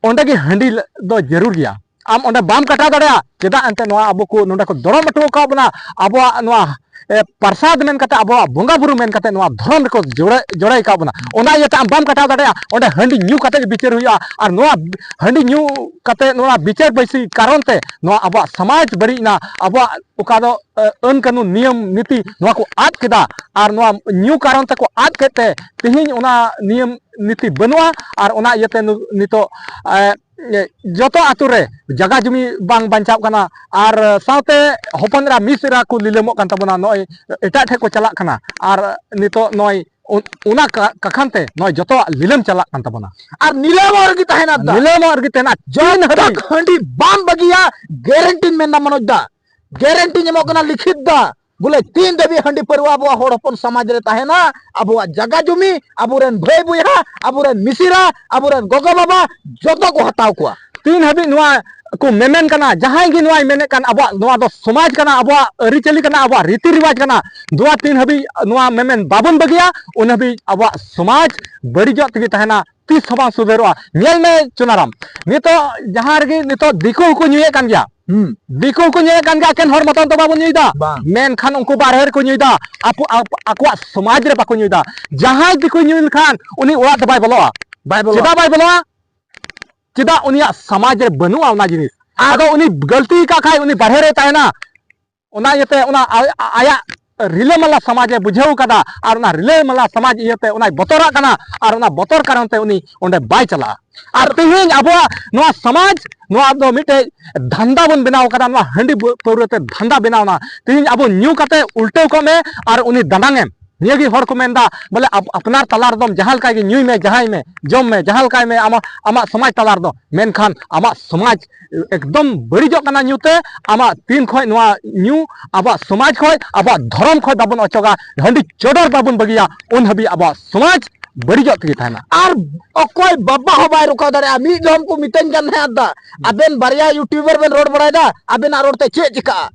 ᱚᱸᱰᱮ ᱜᱮ ᱦᱟᱺᱰᱤ ᱫᱚ ᱡᱟᱹᱨᱩᱲ ᱜᱮᱭᱟ᱾ ᱟᱢ ᱚᱸᱰᱮ ᱵᱟᱢ ᱠᱟᱴᱟᱣ ᱫᱟᱲᱮᱭᱟᱜᱼᱟ᱾ ᱪᱮᱫᱟᱜ ᱮᱱᱛᱮ ᱱᱚᱣᱟ ᱟᱵᱚ ᱠᱚ ᱱᱚᱰᱮ ᱠᱚ ᱫᱚᱲᱚᱢ ᱦᱚᱴᱚ ᱟᱠᱟᱫ ᱵᱚᱱᱟ, ᱟᱵᱚᱣᱟᱜ ᱱᱚᱣᱟ, ᱮ, ᱯᱨᱚᱥᱟᱫ ᱢᱮᱱ ᱠᱟᱛᱮ, ᱟᱵᱚᱣᱟᱜ ᱵᱚᱸᱜᱟ ᱵᱩᱨᱩ ᱢᱮᱱ ᱠᱟᱛᱮ, ᱱᱚᱣᱟ ᱫᱷᱚᱨᱚᱢ ᱨᱮᱠᱚ ᱡᱚᱲᱮ, ᱡᱚᱲᱮ ᱟᱠᱟᱫ ᱵᱚᱱᱟ᱾ ᱚᱱᱟ ᱤᱭᱟᱹᱛᱮ ᱟᱢ ᱵᱟᱢ ᱠᱟᱴᱟᱣ ᱫᱟᱲᱮᱭᱟᱜᱼᱟ᱾ ᱚᱸᱰᱮ ᱦᱟᱺᱰᱤ ᱧᱩ ᱠᱟᱛᱮ ᱜᱮ ᱵᱤᱪᱟᱹᱨ ᱦᱩᱭᱩᱜᱼᱟ᱾ ᱟᱨ ᱱᱚᱣᱟ ᱦᱟᱺᱰᱤ ᱧᱩ ᱠᱟᱛᱮ ᱱᱚᱣᱟ ᱵᱤᱪᱟᱹᱨ ᱵᱟᱹᱭᱥᱤ ᱠᱟᱨᱚᱱ ᱛᱮ ᱱᱚᱣᱟ ᱟᱵᱚᱣᱟᱜ ᱥᱚᱢᱟᱡᱽ ᱵᱟᱹᱲᱤᱡ ᱮᱱᱟ, ᱟᱵᱚᱣᱟᱜ ᱚᱠᱟ ᱫᱚ, ᱮ, ᱟᱹᱱ ᱠᱟᱹᱱᱩᱱ, ᱱᱤᱭᱚᱢ ᱱᱤᱛᱤ ᱱᱚᱣᱟ ᱠᱚ ᱟᱫ ᱠᱮᱫᱟ᱾ ᱟᱨ ᱱᱚᱣᱟ ᱧᱩ ᱠᱟᱨᱚᱱ ᱛᱮᱠᱚ ᱟᱫ ᱠᱮᱫ ᱛᱮ ᱛᱮᱦᱮᱧ ᱚᱱᱟ ᱱᱤᱭᱚᱢ ᱱᱤᱛᱤ ᱵᱟᱹᱱᱩᱜᱼᱟ᱾ ᱟᱨ ᱚᱱᱟ ᱤᱭᱟᱹᱛᱮ ᱱᱩ-, ᱱᱤᱛᱚᱜ, ᱮ, ᱮ, ᱡᱚᱛᱚ ᱟᱛᱳ ᱨᱮ ᱡᱟᱜᱟ ᱡᱩᱢᱤ ᱵᱟᱝ ᱵᱟᱧᱪᱟᱣ ᱠᱟᱱᱟ᱾ ᱟᱨ ᱥᱟᱶᱛᱮ ᱦᱚᱯᱚᱱ ᱮᱨᱟ ᱢᱤᱥ ᱮᱨᱟ ᱠᱚ ᱞᱤᱞᱟᱹᱢᱚᱜ ᱠᱟᱱ ᱛᱟᱵᱚᱱᱟ, ᱱᱚᱜᱼᱚᱭ ᱮᱴᱟᱜ ᱴᱷᱮᱡ ᱠᱚ ᱪᱟᱞᱟᱜ ᱠᱟᱱᱟ᱾ ᱟᱨ ᱱᱤᱛᱚᱜ ᱱᱚᱜᱼᱚᱭ ᱚᱱ-, ᱚᱱᱟ ᱠᱟ-, ᱠᱟᱠᱷᱟᱱ ᱛᱮ ᱱᱚᱜᱼᱚᱭ ᱡᱚᱛᱚᱣᱟᱜ ᱞᱤᱞᱟᱹᱢ ᱪᱟᱞᱟᱜ ᱠᱟᱱ ᱛᱟᱵᱚᱱᱟ᱾ ᱟᱨ ᱱᱤᱞᱟᱹᱢᱚᱜ ᱨᱮᱜᱮ ᱛᱟᱦᱮᱱᱟ ᱫᱟ᱾ ᱱᱤᱞᱟᱹᱢᱚᱜ ᱨᱮᱜᱮ ᱛᱟᱦᱮᱱᱟ᱾ ᱡᱚᱵ ᱛᱤᱱ ᱦᱟᱹᱵᱤᱡ ᱛᱚᱠ ᱦᱟᱺᱰᱤ ᱵᱟᱢ ᱵᱟᱹᱜᱤᱭᱟ, ᱜᱮᱨᱮᱱᱴᱤᱧ ᱢᱮᱱᱫᱟ ᱢᱚᱱᱳᱡᱽ ᱫᱟ, ᱜᱮᱨᱮᱱᱴᱤᱧ ᱮᱢᱚᱜ ᱠᱟᱱᱟ ᱞᱤᱠᱷᱤᱛ ᱫᱟ, ᱵᱚᱞᱮ ᱛᱤᱱ ᱫᱷᱟᱹᱵᱤᱡ ᱦᱟᱺᱰᱤ ᱯᱟᱹᱨᱣᱟᱹ ᱟᱵᱚᱣᱟᱜ ᱦᱚᱲ ᱦᱚᱯᱚᱱ ᱥᱚᱢᱟᱡᱽ ᱨᱮ ᱛᱟᱦᱮᱱᱟ, ᱟᱵᱚᱣᱟᱜ ᱡᱟᱜᱟ ᱡᱩᱢᱤ, ᱟᱵᱚᱨᱮᱱ ᱵᱷᱟᱹᱭ ᱵᱚᱭᱦᱟ, ᱟᱵᱚᱨᱮᱱ ᱢᱤᱥᱤᱨᱟ, ᱟᱵᱚᱨᱮᱱ ᱜᱚᱜᱚ ᱵᱟᱵᱟ ᱡᱚᱛᱚ ᱠᱚ ᱦᱟᱛᱟᱣ ᱠᱚᱣᱟ᱾ ᱛᱤᱱ ᱦᱟᱹᱵᱤᱡ ᱱᱚᱣᱟ ᱠᱚ ᱢᱮᱢᱮᱱ ᱠᱟᱱᱟ, ᱡᱟᱦᱟᱸᱭ ᱜᱮ ᱱᱚᱣᱟᱭ ᱢᱮᱱᱮᱫ ᱠᱟᱱ, ᱟᱵᱚᱣᱟᱜ ᱱᱚᱣᱟ ᱫᱚ ᱥᱚᱢᱟᱡᱽ ᱠᱟᱱᱟ, ᱟᱵᱚᱣᱟᱜ ᱟᱹᱨᱤᱪᱟᱹᱞᱤ ᱠᱟᱱᱟ, ᱟᱵᱚᱣᱟᱜ ᱨᱤᱛᱤ ᱨᱮᱣᱟᱡᱽ ᱠᱟᱱᱟ, ᱱᱚᱣᱟ ᱛᱤᱱ ᱦᱟᱹᱵᱤᱡ ᱱᱚᱣᱟ ᱢᱮᱢᱮᱱ ᱵᱟᱵᱚᱱ ᱵᱟᱹᱜᱤᱭᱟ, ᱩᱱ ᱦᱟᱹᱵᱤᱡ ᱟᱵᱚᱣᱟᱜ ᱥᱚᱢᱟᱡᱽ ᱵᱟᱹᱲᱤᱡᱚᱜ ᱛᱮᱜᱮ ᱛᱟᱦᱮᱱᱟ, ᱛᱤᱥ ᱦᱚᱸ ᱵᱟᱝ ᱥᱩᱫᱷᱟᱹᱨᱚᱜᱼᱟ᱾ ᱧᱮᱞ ᱢᱮ ᱪᱩᱱᱟᱨᱟᱢ, ᱱᱤᱛᱚᱜ ᱡᱟᱦᱟᱸ ᱨᱮᱜᱮ ᱱᱤᱛᱚᱜ ᱫᱤᱠᱩ ᱦᱚᱸᱠᱚ ᱧᱩᱭᱮᱫ ᱠᱟᱱ ᱜᱮᱭᱟ, ᱦᱩᱸ᱾ ᱫᱤᱠᱩ ᱦᱚᱸᱠᱚ ᱧᱩᱭᱮᱫ ᱠᱟᱱ ᱜᱮᱭᱟ, ᱮᱠᱮᱱ ᱦᱚᱲ ᱢᱚᱛᱚᱱ ᱫᱚ ᱵᱟᱵᱚᱱ ᱧᱩᱭᱮᱫᱟ᱾ ᱵᱟᱝ᱾ ᱢᱮᱱᱠᱷᱟᱱ ᱩᱱᱠᱩ ᱵᱟᱨᱦᱮ ᱨᱮᱠᱚ ᱧᱩᱭᱮᱫᱟ, ᱟᱠᱚ, ᱟᱠᱚ, ᱟᱠᱚᱣᱟᱜ ᱥᱚᱢᱟᱡᱽ ᱨᱮ ᱵᱟᱠᱚ ᱧᱩᱭᱮᱫᱟ᱾ ᱡᱟᱦᱟᱸᱭ ᱫᱤᱠᱩᱭ ᱧᱩᱭ ᱞᱮᱠᱷᱟᱱ ᱩᱱᱤ ᱚᱲᱟᱜ ᱛᱮ ᱵᱟᱭ ᱵᱚᱞᱚᱜᱼᱟ᱾ ᱵᱟᱭ ᱵᱚᱞᱚᱜᱼᱟ᱾ ᱪᱮᱫᱟᱜ ᱵᱟᱭ ᱵᱚᱞᱚᱜᱼᱟ? ᱪᱮᱫᱟᱜ ᱩᱱᱤᱭᱟᱜ ᱥᱚᱢᱟᱡᱽ ᱨᱮ ᱵᱟᱹᱱᱩᱜᱼᱟ ᱚᱱᱟ ᱡᱤᱱᱤᱥ᱾ ᱟᱫᱚ ᱩᱱᱤ ᱜᱟᱹᱞᱛᱤ ᱟᱠᱟᱫ ᱠᱷᱟᱡ ᱩᱱᱤ ᱵᱟᱨᱦᱮ ᱨᱮ ᱛᱟᱦᱮᱱᱟ, ᱚᱱᱟ ᱤᱭᱟᱹᱛᱮ ᱚᱱᱟ ᱟ-, ᱟ-, ᱟᱭᱟᱜ ᱨᱤᱞᱟᱹᱢᱟᱞᱟ ᱥᱚᱢᱟᱡᱽ ᱮ ᱵᱩᱡᱷᱟᱹᱣ ᱠᱟᱫᱟ, ᱟᱨ ᱚᱱᱟ ᱨᱤᱞᱟᱹᱢᱟᱞᱟ ᱥᱚᱢᱟᱡᱽ ᱤᱭᱟᱹᱛᱮ ᱚᱱᱟᱭ ᱵᱚᱛᱚᱨᱟᱜ ᱠᱟᱱᱟ, ᱟᱨ ᱚᱱᱟ ᱵᱚᱛᱚᱨ ᱠᱟᱨᱚᱱ ᱛᱮ ᱩᱱᱤ ᱚᱸᱰᱮ ᱵᱟᱭ ᱪᱟᱞᱟᱜᱼᱟ᱾ ᱟᱨ ᱛᱮᱦᱮᱧ ᱟᱵᱚᱣᱟᱜ ᱱᱚᱣᱟ ᱥᱚᱢᱟᱡᱽ, ᱱᱚᱣᱟ ᱫᱚ ᱢᱤᱫᱴᱮᱡ ᱫᱷᱟᱱᱫᱟ ᱵᱚᱱ ᱵᱮᱱᱟᱣ ᱠᱟᱫᱟ, ᱱᱚᱣᱟ ᱦᱟᱺᱰᱤ ᱵᱟᱹ-, ᱯᱟᱹᱣᱨᱟᱹ ᱛᱮ ᱫᱷᱟᱱᱫᱟ ᱵᱮᱱᱟᱣ ᱮᱱᱟ᱾ ᱛᱮᱦᱮᱧ ᱟᱵᱚ ᱧᱩ ᱠᱟᱛᱮ ᱩᱞᱴᱟᱹᱣ ᱠᱚᱜ ᱢᱮ ᱟᱨ ᱩᱱᱤ ᱫᱟᱱᱟᱝ ᱮᱢ᱾ ᱱᱤᱭᱟᱹ ᱜᱮ ᱦᱚᱲ ᱠᱚ ᱢᱮᱱᱫᱟ, ᱵᱚᱞᱮ ᱟᱯ-, ᱟᱯᱱᱟᱨ ᱛᱟᱞᱟ ᱨᱮᱫᱚᱢ ᱡᱟᱦᱟᱸ ᱞᱮᱠᱟ ᱜᱮ ᱧᱩᱭ ᱢᱮ, ᱡᱟᱦᱟᱸᱭ ᱢᱮ, ᱡᱚᱢ ᱢᱮ, ᱡᱟᱦᱟᱸ ᱞᱮᱠᱟᱭ ᱢᱮ ᱟᱢᱟᱜ, ᱟᱢᱟᱜ ᱥᱚᱢᱟᱡᱽ ᱛᱟᱞᱟ ᱨᱮᱫᱚ, ᱢᱮᱱᱠᱷᱟᱱ ᱟᱢᱟᱜ ᱥᱚᱢᱟᱡᱽ ᱮᱠᱫᱚᱢ ᱵᱟᱹᱲᱤᱡᱚᱜ ᱠᱟᱱᱟ ᱧᱩ ᱛᱮ᱾ ᱟᱢᱟᱜ ᱛᱤᱱ ᱠᱷᱚᱡ ᱱᱚᱣᱟ ᱧᱩ ᱟᱵᱚᱣᱟᱜ ᱥᱚᱢᱟᱡᱽ ᱠᱷᱚᱡ, ᱟᱵᱚᱣᱟᱜ ᱫᱷᱚᱨᱚᱢ ᱠᱷᱚᱡ ᱵᱟᱵᱚᱱ ᱚᱪᱚᱜᱟ, ᱦᱟᱺᱰᱤ ᱪᱚᱰᱚᱨ ᱵᱟᱵᱚᱱ ᱵᱟᱹᱜᱤᱭᱟ, ᱩᱱ ᱦᱟᱹᱵᱤᱡ ᱟᱵᱚᱣᱟᱜ ᱥᱚᱢᱟᱡᱽ ᱵᱟᱹᱲᱤᱡᱚᱜ ᱛᱮᱜᱮ ᱛᱟᱦᱮᱱᱟ᱾ ᱟᱨ ᱚᱠᱚᱭ ᱵᱟᱵᱟ ᱦᱚᱸ ᱵᱟᱭ ᱨᱚᱠᱟᱣ ᱫᱟᱲᱮᱭᱟᱜᱼᱟ᱾ ᱢᱤᱫ ᱫᱚᱢ ᱠᱚ ᱢᱤᱛᱟᱹᱧ ᱠᱟᱱ ᱛᱟᱦᱮᱸᱫ, "ᱫᱟ, ᱟᱵᱮᱱ ᱵᱟᱨᱭᱟ YouTuber ᱵᱮᱱ ᱨᱚᱲ ᱵᱟᱲᱟᱭᱮᱫᱟ, ᱟᱵᱮᱱᱟᱜ ᱨᱚᱲ ᱛᱮ ᱪᱮᱫ ᱪᱤᱠᱟᱹᱜᱼᱟ?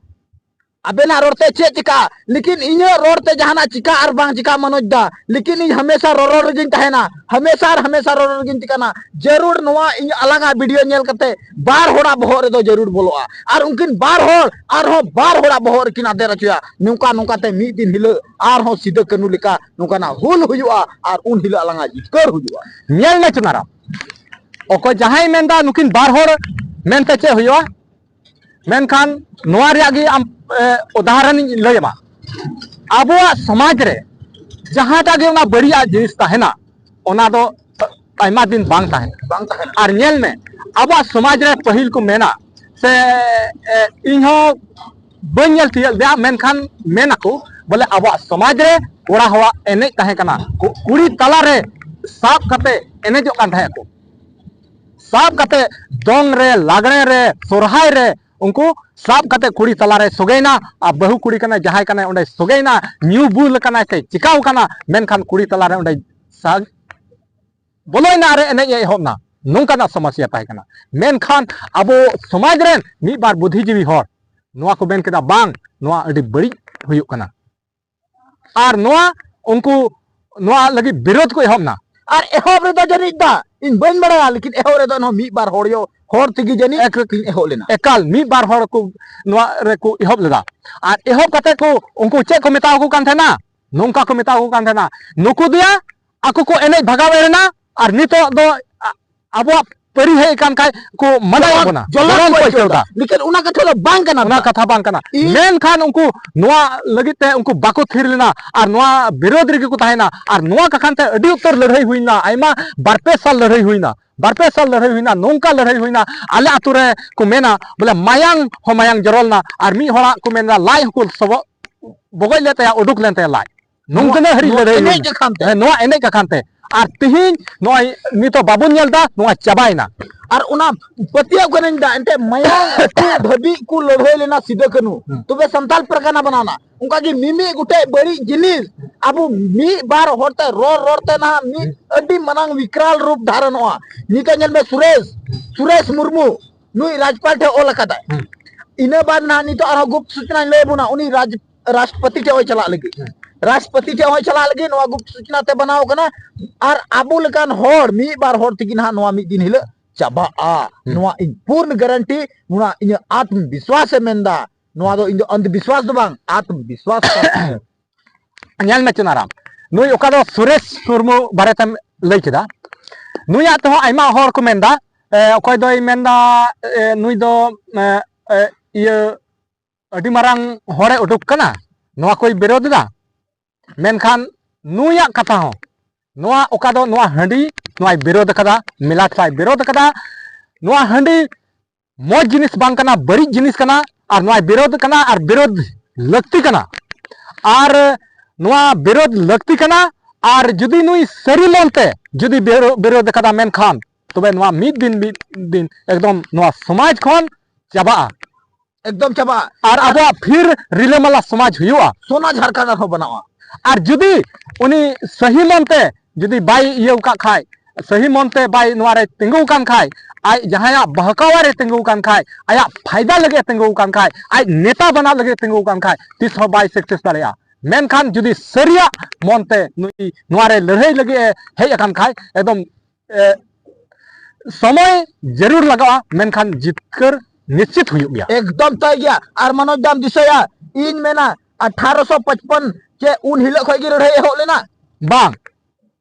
ᱟᱵᱮᱱᱟᱜ ᱨᱚᱲ ᱛᱮ ᱪᱮᱫ ᱪᱤᱠᱟᱹᱜᱼᱟ?" ᱞᱮᱠᱤᱱ ᱤᱧᱟᱹᱜ ᱨᱚᱲ ᱛᱮ ᱡᱟᱦᱟᱱᱟᱜ ᱪᱤᱠᱟᱹᱜᱼᱟ ᱟᱨ ᱵᱟᱝ ᱪᱤᱠᱟᱹᱜᱼᱟ, ᱢᱚᱱᱳᱡᱽ ᱫᱟ, ᱞᱮᱠᱤᱱ ᱤᱧ ᱦᱟᱢᱮᱥᱟ ᱨᱚᱨᱚᱲ ᱨᱮᱜᱮᱧ ᱛᱟᱦᱮᱱᱟ, ᱦᱟᱢᱮᱥᱟ ᱟᱨ ᱦᱟᱢᱮᱥᱟ ᱨᱚᱨᱚᱲ ᱨᱮᱜᱮᱧ ᱛᱟᱦᱮᱱᱟ᱾ ᱡᱟᱹᱨᱩᱲ ᱱᱚᱣᱟ ᱤᱧ ᱟᱞᱟᱝᱟᱜ video ᱧᱮᱞ ᱠᱟᱛᱮ ᱵᱟᱨ ᱦᱚᱲᱟᱜ ᱵᱚᱦᱚᱜ ᱨᱮᱫᱚ ᱡᱟᱹᱨᱩᱲ ᱵᱚᱞᱚᱜᱼᱟ, ᱟᱨ ᱩᱱᱠᱤᱱ ᱵᱟᱨ ᱦᱚᱲ ᱟᱨᱦᱚᱸ ᱵᱟᱨ ᱦᱚᱲᱟᱜ ᱵᱚᱦᱚᱜ ᱨᱮᱠᱤᱱ ᱟᱫᱮᱨ ᱦᱚᱪᱚᱭᱟ᱾ ᱱᱚᱝᱠᱟ ᱱᱚᱝᱠᱟ ᱛᱮ ᱢᱤᱫ ᱫᱤᱱ ᱦᱤᱞᱳᱜ ᱟᱨᱦᱚᱸ ᱥᱤᱫᱟᱹ ᱠᱟᱹᱱᱩ ᱞᱮᱠᱟ ᱱᱚᱝᱠᱟᱱᱟᱜ ᱦᱩᱞ ᱦᱩᱭᱩᱜᱼᱟ, ᱟᱨ ᱩᱱ ᱦᱤᱞᱳᱜ ᱟᱞᱟᱝᱟᱜ ᱡᱤᱛᱠᱟᱹᱨ ᱦᱩᱭᱩᱜᱼᱟ᱾ ᱧᱮᱞ ᱢᱮ ᱪᱩᱱᱟᱨᱟᱢ, ᱚᱠᱚᱭ ᱡᱟᱦᱟᱸᱭ ᱢᱮᱱᱫᱟ ᱱᱩᱠᱤᱱ ᱵᱟᱨ ᱦᱚᱲ ᱢᱮᱱᱛᱮ ᱪᱮᱫ ᱦᱩᱭᱩᱜᱼᱟ? ᱢᱮᱱᱠᱷᱟᱱ ᱱᱚᱣᱟ ᱨᱮᱭᱟᱜ ᱜᱮ ᱟᱢ, ᱮ, ᱩᱫᱟᱦᱚᱨᱚᱱ ᱤᱧ ᱞᱟᱹᱭ ᱟᱢᱟ᱾ ᱟᱵᱚᱣᱟᱜ ᱥᱚᱢᱟᱡᱽ ᱨᱮ ᱡᱟᱦᱟᱸᱴᱟᱜ ᱜᱮ ᱚᱱᱟ ᱵᱟᱹᱲᱤᱡᱟᱜ ᱡᱤᱱᱤᱥ ᱛᱟᱦᱮᱱᱟ, ᱚᱱᱟ ᱫᱚ ᱟᱭᱢᱟ ᱫᱤᱱ ᱵᱟᱝ ᱛᱟᱦᱮᱱᱟ᱾ ᱵᱟᱝ ᱛᱟᱦᱮᱱᱟ᱾ ᱟᱨ ᱧᱮᱞ ᱢᱮ, ᱟᱵᱚᱣᱟᱜ ᱥᱚᱢᱟᱡᱽ ᱨᱮ ᱯᱟᱹᱦᱤᱞ ᱠᱚ ᱢᱮᱱᱟ, ᱥᱮ, ᱮ, ᱤᱧ ᱦᱚᱸ ᱵᱟᱹᱧ ᱧᱮᱞ ᱛᱤᱭᱟᱹᱜ ᱞᱮᱫᱟ, ᱢᱮᱱᱠᱷᱟᱱ ᱢᱮᱱ ᱟᱠᱚ ᱵᱚᱞᱮ ᱟᱵᱚᱣᱟᱜ ᱥᱚᱢᱟᱡᱽ ᱨᱮ ᱠᱚᱲᱟ ᱦᱚᱲᱟᱜ ᱮᱱᱮᱡ ᱛᱟᱦᱮᱸ ᱠᱟᱱᱟ, ᱠᱩ-, ᱠᱩᱲᱤ ᱛᱟᱞᱟᱨᱮ ᱥᱟᱵ ᱠᱟᱛᱮ ᱮᱱᱮᱡᱚᱜ ᱠᱟᱱ ᱛᱟᱦᱮᱸ ᱠᱚ᱾ ᱥᱟᱵ ᱠᱟᱛᱮ ᱫᱚᱝ ᱨᱮ, ᱞᱟᱜᱽᱬᱮ ᱨᱮ, ᱥᱚᱨᱦᱟᱭ ᱨᱮ ᱩᱱᱠᱩ ᱥᱟᱵ ᱠᱟᱛᱮ ᱠᱩᱲᱤ ᱛᱟᱞᱟᱨᱮ ᱥᱚᱜᱮᱭᱮᱱᱟ, ᱟᱨ ᱵᱟᱹᱦᱩ ᱠᱩᱲᱤ ᱠᱟᱱᱟᱭ ᱡᱟᱦᱟᱸᱭ ᱠᱟᱱᱟᱭ ᱚᱸᱰᱮ ᱥᱚᱜᱮᱭᱮᱱᱟ, ᱧᱩ ᱵᱩᱞ ᱟᱠᱟᱱᱟᱭ ᱥᱮ ᱪᱤᱠᱟᱣ ᱟᱠᱟᱱᱟ, ᱢᱮᱱᱠᱷᱟᱱ ᱠᱩᱲᱤ ᱛᱟᱞᱟᱨᱮ ᱚᱸᱰᱮ ᱥᱟᱜ-, ᱵᱚᱞᱚᱭᱮᱱᱟ ᱟᱨ ᱮᱱᱮᱡ ᱮ ᱮᱦᱚᱵ ᱮᱱᱟ᱾ ᱱᱚᱝᱠᱟᱱᱟᱜ ᱥᱚᱢᱚᱥᱥᱟ ᱛᱟᱦᱮᱸ ᱠᱟᱱᱟ᱾ ᱢᱮᱱᱠᱷᱟᱱ ᱟᱵᱚ ᱥᱚᱢᱟᱡᱽ ᱨᱮᱱ ᱢᱤᱫ ᱵᱟᱨ ᱵᱩᱫᱽᱫᱷᱤᱡᱤᱵᱤ ᱦᱚᱲ ᱱᱚᱣᱟ ᱠᱚ ᱢᱮᱱ ᱠᱮᱫᱟ, ᱵᱟᱝ, ᱱᱚᱣᱟ ᱟᱹᱰᱤ ᱵᱟᱹᱲᱤᱡ ᱦᱩᱭᱩᱜ ᱠᱟᱱᱟ᱾ ᱟᱨ ᱱᱚᱣᱟ ᱩᱱᱠᱩ ᱱᱚᱣᱟ ᱞᱟᱹᱜᱤᱫ ᱵᱤᱨᱳᱫᱷ ᱠᱚ ᱮᱦᱚᱵ ᱮᱱᱟ᱾ ᱟᱨ ᱮᱦᱚᱵ ᱨᱮᱫᱚ ᱡᱟᱹᱱᱤᱡ ᱫᱟ ᱤᱧ ᱵᱟᱹᱧ ᱵᱟᱲᱟᱭᱟ, ᱞᱮᱠᱤᱱ ᱮᱦᱚᱵ ᱨᱮᱫᱚ ᱮᱱᱦᱚᱸ ᱢᱤᱫ ᱵᱟᱨ ᱦᱚᱲ ᱭᱚ ᱦᱚᱲ ᱛᱮᱜᱮ ᱡᱟᱹᱱᱤᱡ ᱮᱠ- ᱠᱤᱱ ᱮᱦᱚᱵ ᱞᱮᱱᱟ᱾ ᱮᱠᱟᱞ ᱢᱤᱫ ᱵᱟᱨ ᱦᱚᱲ ᱠᱚ ᱱᱚᱣᱟ ᱨᱮᱠᱚ ᱮᱦᱚᱵ ᱞᱮᱫᱟ᱾ ᱟᱨ ᱮᱦᱚᱵ ᱠᱟᱛᱮ ᱠᱚ ᱩᱱᱠᱩ ᱪᱮᱫ ᱠᱚ ᱢᱮᱛᱟ ᱠᱚ ᱠᱟᱱ ᱛᱟᱦᱮᱱᱟ? ᱱᱚᱝᱠᱟ ᱠᱚ ᱢᱮᱛᱟ ᱠᱚ ᱠᱟᱱ ᱛᱟᱦᱮᱱᱟ, ᱱᱩᱠᱩ ᱫᱚᱭᱟ ᱟᱠᱚ ᱠᱚ ᱮᱱᱮᱡ ᱵᱷᱟᱜᱟᱣ ᱮᱱᱟ, ᱟᱨ ᱱᱤᱛᱚᱜ ᱫᱚ ᱟ-, ᱟᱵᱚᱣᱟᱜ ᱯᱟᱹᱨᱤ ᱦᱮᱡ ᱟᱠᱟᱱ ᱠᱷᱟᱡ ᱠᱚ ᱢᱟᱱᱟᱣᱮᱫ ᱡᱚᱞᱚᱱ, ᱵᱚᱱᱟ, ᱡᱚᱞᱚᱱ ᱡᱚᱞᱚᱱ ᱠᱚ ᱠᱚ ᱟᱹᱭᱠᱟᱹᱣ ᱟᱹᱭᱠᱟᱹᱣ ᱮᱫᱟ᱾ ᱮᱫᱟ᱾ ᱞᱮᱠᱤᱱ ᱚᱱᱟ ᱠᱟᱛᱷᱟ ᱫᱚ ᱵᱟᱝ ᱠᱟᱱᱟ ᱚᱱᱟ ᱛᱚ᱾ ᱠᱟᱛᱷᱟ ᱵᱟᱝ ᱠᱟᱱᱟ᱾ ᱤᱧ ᱢᱮᱱᱠᱷᱟᱱ ᱩᱱᱠᱩ ᱱᱚᱣᱟ ᱞᱟᱹᱜᱤᱫ ᱛᱮ ᱩᱱᱠᱩ ᱵᱟᱠᱚ ᱛᱷᱤᱨ ᱞᱮᱱᱟ ᱟᱨ ᱱᱚᱣᱟ ᱵᱤᱨᱳᱫᱷ ᱨᱮᱜᱮ ᱠᱚ ᱛᱟᱦᱮᱱᱟ᱾ ᱟᱨ ᱱᱚᱣᱟ ᱠᱟᱠᱷᱟᱱ ᱛᱮ ᱟᱹᱰᱤ ᱩᱛᱟᱹᱨ ᱞᱟᱹᱲᱦᱟᱹᱭ ᱦᱩᱭᱱᱟ, ᱟᱭᱢᱟ ᱵᱟᱨ ᱯᱮ ᱥᱟᱞ ᱞᱟᱹᱲᱦᱟᱹᱭ ᱦᱩᱭᱱᱟ, ᱵᱟᱨ ᱯᱮ ᱥᱟᱞ ᱞᱟᱹᱲᱦᱟᱹᱭ ᱦᱩᱭᱱᱟ, ᱱᱚᱝᱠᱟ ᱞᱟᱹᱲᱦᱟᱹᱭ ᱦᱩᱭᱱᱟ, ᱟᱞᱮ ᱟᱛᱳ ᱨᱮ ᱠᱚ ᱢᱮᱱᱟ ᱵᱚᱞᱮ ᱢᱟᱭᱟᱝ ᱦᱚᱸ ᱢᱟᱭᱟᱝ ᱡᱚᱨᱚ ᱞᱮᱱᱟ, ᱟᱨ ᱢᱤᱫ ᱦᱚᱲᱟᱜ ᱠᱚ ᱢᱮᱱᱫᱟ ᱞᱟᱡ ᱦᱚᱸᱠᱚ ᱥᱚᱵᱚᱜ ᱵᱚᱜᱚᱡ ᱞᱮᱫ ᱛᱟᱭᱟ, ᱩᱰᱩᱠ ᱞᱮᱱ ᱛᱟᱭᱟ ᱞᱟᱡ᱾ ᱱᱚᱣᱟ, ᱱᱚᱝᱠᱟᱱᱟᱜ ᱦᱟᱹᱨᱤᱡ ᱱᱚᱣᱟ ᱞᱟᱹᱲᱦᱟᱹᱭ ᱮᱱᱮᱡ ᱦᱩᱭᱱᱟ᱾ ᱟᱠᱟᱱ ᱛᱮ᱾ ᱦᱮᱸ, ᱱᱚᱣᱟ ᱮᱱᱮᱡ ᱟᱠᱟᱱ ᱛᱮ᱾ ᱟᱨ ᱛᱤᱦᱤᱧ ᱱᱚᱜᱼᱚᱭ ᱱᱤᱛᱚᱜ ᱵᱟᱵᱚᱱ ᱧᱮᱞ ᱮᱫᱟ, ᱱᱚᱣᱟ ᱪᱟᱵᱟᱭᱮᱱᱟ᱾ ᱟᱨ ᱚᱱᱟ ᱯᱟᱹᱛᱭᱟᱹᱣ ᱠᱟᱹᱱᱟᱹᱧ ᱫᱟ, ᱮᱱᱛᱮ ᱢᱟᱭᱟᱝ ᱟᱹᱛᱩ ᱫᱷᱟᱹᱵᱤᱡ ᱠᱚ ᱞᱟᱹᱲᱦᱟᱹᱭ ᱞᱮᱱᱟ ᱥᱤᱫᱩ ᱠᱟᱹᱱᱦᱩ᱾ ᱦᱩᱸ᱾ ᱛᱚᱵᱮ ᱥᱟᱱᱛᱟᱞ ᱯᱟᱨᱜᱟᱱᱟ ᱵᱮᱱᱟᱣᱱᱟ᱾ ᱚᱱᱠᱟ ᱜᱮ ᱢᱤᱢᱤᱫ ᱜᱚᱴᱮᱡ ᱵᱟᱹᱲᱤᱡ ᱡᱤᱱᱤᱥ ᱟᱵᱚ ᱢᱤᱫ ᱵᱟᱨ ᱦᱚᱲ ᱛᱮ ᱨᱚᱲ ᱨᱚᱲ ᱛᱮ ᱱᱟᱦᱟᱜ ᱢᱤᱫ ᱦᱩᱸ᱾ ᱟᱹᱰᱤ ᱢᱟᱨᱟᱝ ᱵᱤᱠᱨᱟᱞ ᱨᱩᱯ ᱫᱷᱟᱨᱚᱱᱚᱜᱼᱟ᱾ ᱱᱤᱛᱚᱜ ᱧᱮᱞ ᱢᱮ ᱥᱩᱨᱮᱥ, ᱥᱩᱨᱮᱥ ᱢᱩᱨᱢᱩ ᱱᱩᱭ ᱨᱟᱡᱽᱯᱟᱞ ᱴᱷᱮᱱ ᱚᱞ ᱟᱠᱟᱫᱟᱭ᱾ ᱦᱩᱸ᱾ ᱤᱱᱟᱹ ᱵᱟᱫ ᱱᱟᱦᱟᱜ ᱱᱤᱛᱚᱜ ᱟᱨᱦᱚᱸ ᱜᱩᱯᱛ ᱥᱩᱪᱱᱟᱧ ᱞᱟᱹᱭ ᱟᱵᱚᱱᱟ, ᱩᱱᱤ ᱨᱟᱡᱽ ᱨᱟᱥᱴᱨᱚᱯᱚᱛᱤ ᱴᱷᱮᱱ ᱦᱚᱸᱭ ᱪᱟᱞᱟᱜ ᱞᱟᱹᱜᱤᱫ᱾ ᱦᱮᱸ᱾ ᱨᱟᱥᱴᱨᱚᱯᱚᱛᱤ ᱴᱷᱮᱱ ᱦᱚᱸᱭ ᱪᱟᱞᱟᱜ ᱞᱟᱹᱜᱤᱫ, ᱱᱚᱣᱟ ᱜᱩᱯᱛ ᱥᱩᱪᱱᱟ ᱛᱮ ᱵᱮᱱᱟᱣ ᱠᱟᱱᱟ᱾ ᱟᱨ ᱟᱵᱚ ᱞᱮᱠᱟᱱ ᱦᱚᱲ ᱢᱤᱫ ᱵᱟᱨ ᱦᱚᱲ ᱛᱮᱜᱮ ᱱᱟᱦᱟᱜ ᱱᱚᱣᱟ ᱢᱤᱫ ᱫᱤᱱ ᱦᱤᱞᱳᱜ ᱪᱟᱵᱟᱜᱼᱟ᱾ ᱦᱮᱸ᱾ ᱱᱚᱣᱟ ᱤᱧ ᱯᱩᱨᱱ ᱜᱟᱨᱟᱱᱴᱤ, ᱱᱚᱣᱟ ᱤᱧᱟᱹᱜ ᱟᱛᱢ ᱵᱤᱥᱣᱟᱥ ᱮ ᱢᱮᱱᱫᱟ᱾ ᱱᱚᱣᱟ ᱫᱚ ᱤᱧ ᱫᱚ ᱚᱱᱫᱷ ᱵᱤᱥᱣᱟᱥ ᱫᱚ ᱵᱟᱝ, ᱟᱛᱢ ᱵᱤᱥᱣᱟᱥ ᱠᱟᱱ ᱛᱤᱧᱟ᱾ ᱧᱮᱞ ᱢᱮ ᱪᱩᱱᱟᱨᱟᱢ, ᱱᱩᱭ ᱚᱠᱟ ᱫᱚ ᱥᱩᱨᱮᱥ ᱢᱩᱨᱢᱩ ᱵᱟᱨᱮᱛᱮᱢ ᱞᱟᱹᱭ ᱠᱮᱫᱟ, ᱱᱩᱭᱟᱜ ᱛᱮᱦᱚᱸ ᱟᱭᱢᱟ ᱦᱚᱲ ᱠᱚ ᱢᱮᱱᱫᱟ, ᱮ, ᱚᱠᱚᱭ ᱫᱚᱭ ᱢᱮᱱᱫᱟ, ᱮ, ᱱᱩᱭ ᱫᱚ, ᱮ, ᱮ, ᱤᱭᱟᱹ ᱟᱹᱰᱤ ᱢᱟᱨᱟᱝ ᱦᱚᱲᱮ ᱩᱰᱩᱠ ᱠᱟᱱᱟ, ᱱᱚᱣᱟ ᱠᱚᱭ ᱵᱤᱨᱳᱫᱷ ᱮᱫᱟ᱾ ᱢᱮᱱᱠᱷᱟᱱ ᱱᱩᱭᱟᱜ ᱠᱟᱛᱷᱟ ᱦᱚᱸ, ᱱᱚᱣᱟ ᱚᱠᱟ ᱫᱚ ᱱᱚᱣᱟ ᱦᱟᱺᱰᱤ ᱱᱚᱣᱟᱭ ᱵᱤᱨᱳᱫᱷ ᱟᱠᱟᱫᱟ, ᱢᱮᱞᱟᱴ ᱦᱚᱸᱭ ᱵᱤᱨᱳᱫᱷ ᱟᱠᱟᱫᱟ᱾ ᱱᱚᱣᱟ ᱦᱟᱺᱰᱤ ᱢᱚᱡᱽ ᱡᱤᱱᱤᱥ ᱵᱟᱝ ᱠᱟᱱᱟ, ᱵᱟᱹᱲᱤᱡ ᱡᱤᱱᱤᱥ ᱠᱟᱱᱟ, ᱟᱨ ᱱᱚᱣᱟᱭ ᱵᱤᱨᱳᱫᱷ ᱠᱟᱱᱟ ᱟᱨ ᱵᱤᱨᱳᱫᱷ ᱞᱟᱹᱠᱛᱤ ᱠᱟᱱᱟ᱾ ᱟᱨ ᱱᱚᱣᱟ ᱵᱤᱨᱳᱫᱷ ᱞᱟᱹᱠᱛᱤ ᱠᱟᱱᱟ, ᱟᱨ ᱡᱩᱫᱤ ᱱᱩᱭ ᱥᱟᱹᱨᱤ ᱢᱚᱱᱛᱮ ᱡᱩᱫᱤ ᱵᱤᱨᱳ-, ᱵᱤᱨᱳᱫᱷ ᱟᱠᱟᱫᱟ, ᱢᱮᱱᱠᱷᱟᱱ ᱛᱚᱵᱮ ᱱᱚᱣᱟ ᱢᱤᱫ ᱫᱤᱱ ᱢᱤᱫ ᱫᱤᱱ ᱮᱠᱫᱚᱢ ᱱᱚᱣᱟ ᱥᱚᱢᱟᱡᱽ ᱠᱷᱚᱱ ᱪᱟᱵᱟᱜᱼᱟ᱾ ᱮᱠᱫᱚᱢ ᱪᱟᱵᱟᱜᱼᱟ᱾ ᱟᱨ ᱟᱵᱚᱣᱟᱜ ᱯᱷᱤᱨ ᱨᱤᱞᱟᱹᱢᱟᱞᱟ ᱥᱚᱢᱟᱡᱽ ᱦᱩᱭᱩᱜᱼᱟ᱾ ᱥᱚᱱᱟ ᱡᱷᱟᱲᱠᱷᱚᱸᱰ ᱟᱨᱦᱚᱸ ᱵᱮᱱᱟᱣᱟ᱾ ᱟᱨ ᱡᱩᱫᱤ ᱩᱱᱤ ᱥᱟᱹᱦᱤ ᱢᱚᱱᱛᱮ ᱡᱩᱫᱤ ᱵᱟᱭ ᱤᱭᱟᱹᱣ ᱠᱟᱜ ᱠᱷᱟᱡ, ᱥᱟᱹᱦᱤ ᱢᱚᱱ ᱛᱮ ᱵᱟᱭ ᱱᱚᱣᱟ ᱨᱮ ᱛᱤᱸᱜᱩ ᱟᱠᱟᱱ ᱠᱷᱟᱡ, ᱟᱡ ᱡᱟᱦᱟᱸᱭᱟᱜ ᱵᱟᱦᱠᱟᱣᱟ ᱨᱮ ᱛᱤᱸᱜᱩ ᱟᱠᱟᱱ ᱠᱷᱟᱡ, ᱟᱭᱟᱜ ᱯᱷᱟᱭᱫᱟ ᱞᱟᱹᱜᱤᱫ ᱮ ᱛᱤᱸᱜᱩ ᱟᱠᱟᱱ ᱠᱷᱟᱡ, ᱟᱡ ᱱᱮᱛᱟ ᱵᱮᱱᱟᱣ ᱞᱟᱹᱜᱤᱫ ᱮ ᱛᱤᱸᱜᱩ ᱟᱠᱟᱱ ᱠᱷᱟᱡ, ᱛᱤᱥ ᱦᱚᱸ ᱵᱟᱭ success ᱫᱟᱲᱮᱭᱟᱜᱼᱟ᱾ ᱢᱮᱱᱠᱷᱟᱱ ᱡᱩᱫᱤ ᱥᱟᱹᱨᱤᱭᱟᱜ ᱢᱚᱱ ᱛᱮ ᱱᱩᱭ ᱱᱚᱣᱟ ᱨᱮ ᱞᱟᱹᱲᱦᱟᱹᱭ ᱞᱟᱹᱜᱤᱫ ᱮ ᱦᱮᱡ ᱟᱠᱟᱱ ᱠᱷᱟᱡ, ᱮᱠᱫᱚᱢ, ᱮ, ᱥᱚᱢᱚᱭ ᱡᱟᱹᱨᱩᱲ ᱞᱟᱜᱟᱜᱼᱟ, ᱢᱮᱱᱠᱷᱟᱱ ᱡᱤᱛᱠᱟᱹᱨ ᱱᱤᱥᱪᱤᱛ ᱦᱩᱭᱩᱜ ᱜᱮᱭᱟ᱾ ᱮᱠᱫᱚᱢ ᱛᱟᱭ ᱜᱮᱭᱟ᱾ ᱟᱨ ᱢᱟᱱᱚᱡᱽ ᱫᱟᱢ ᱫᱤᱥᱟᱹᱭᱟ, ᱤᱧ ᱢᱮᱱᱟ ᱟᱴᱷᱟᱨᱚᱥᱚ ᱯᱟᱸᱪᱯᱚᱱ ᱪᱮ ᱩᱱ ᱦᱤᱞᱳᱜ ᱠᱷᱚᱡ ᱜᱮ ᱞᱟᱹᱲᱦᱟᱹᱭ ᱮᱦᱚᱵ ᱞᱮᱱᱟ? ᱵᱟᱝ,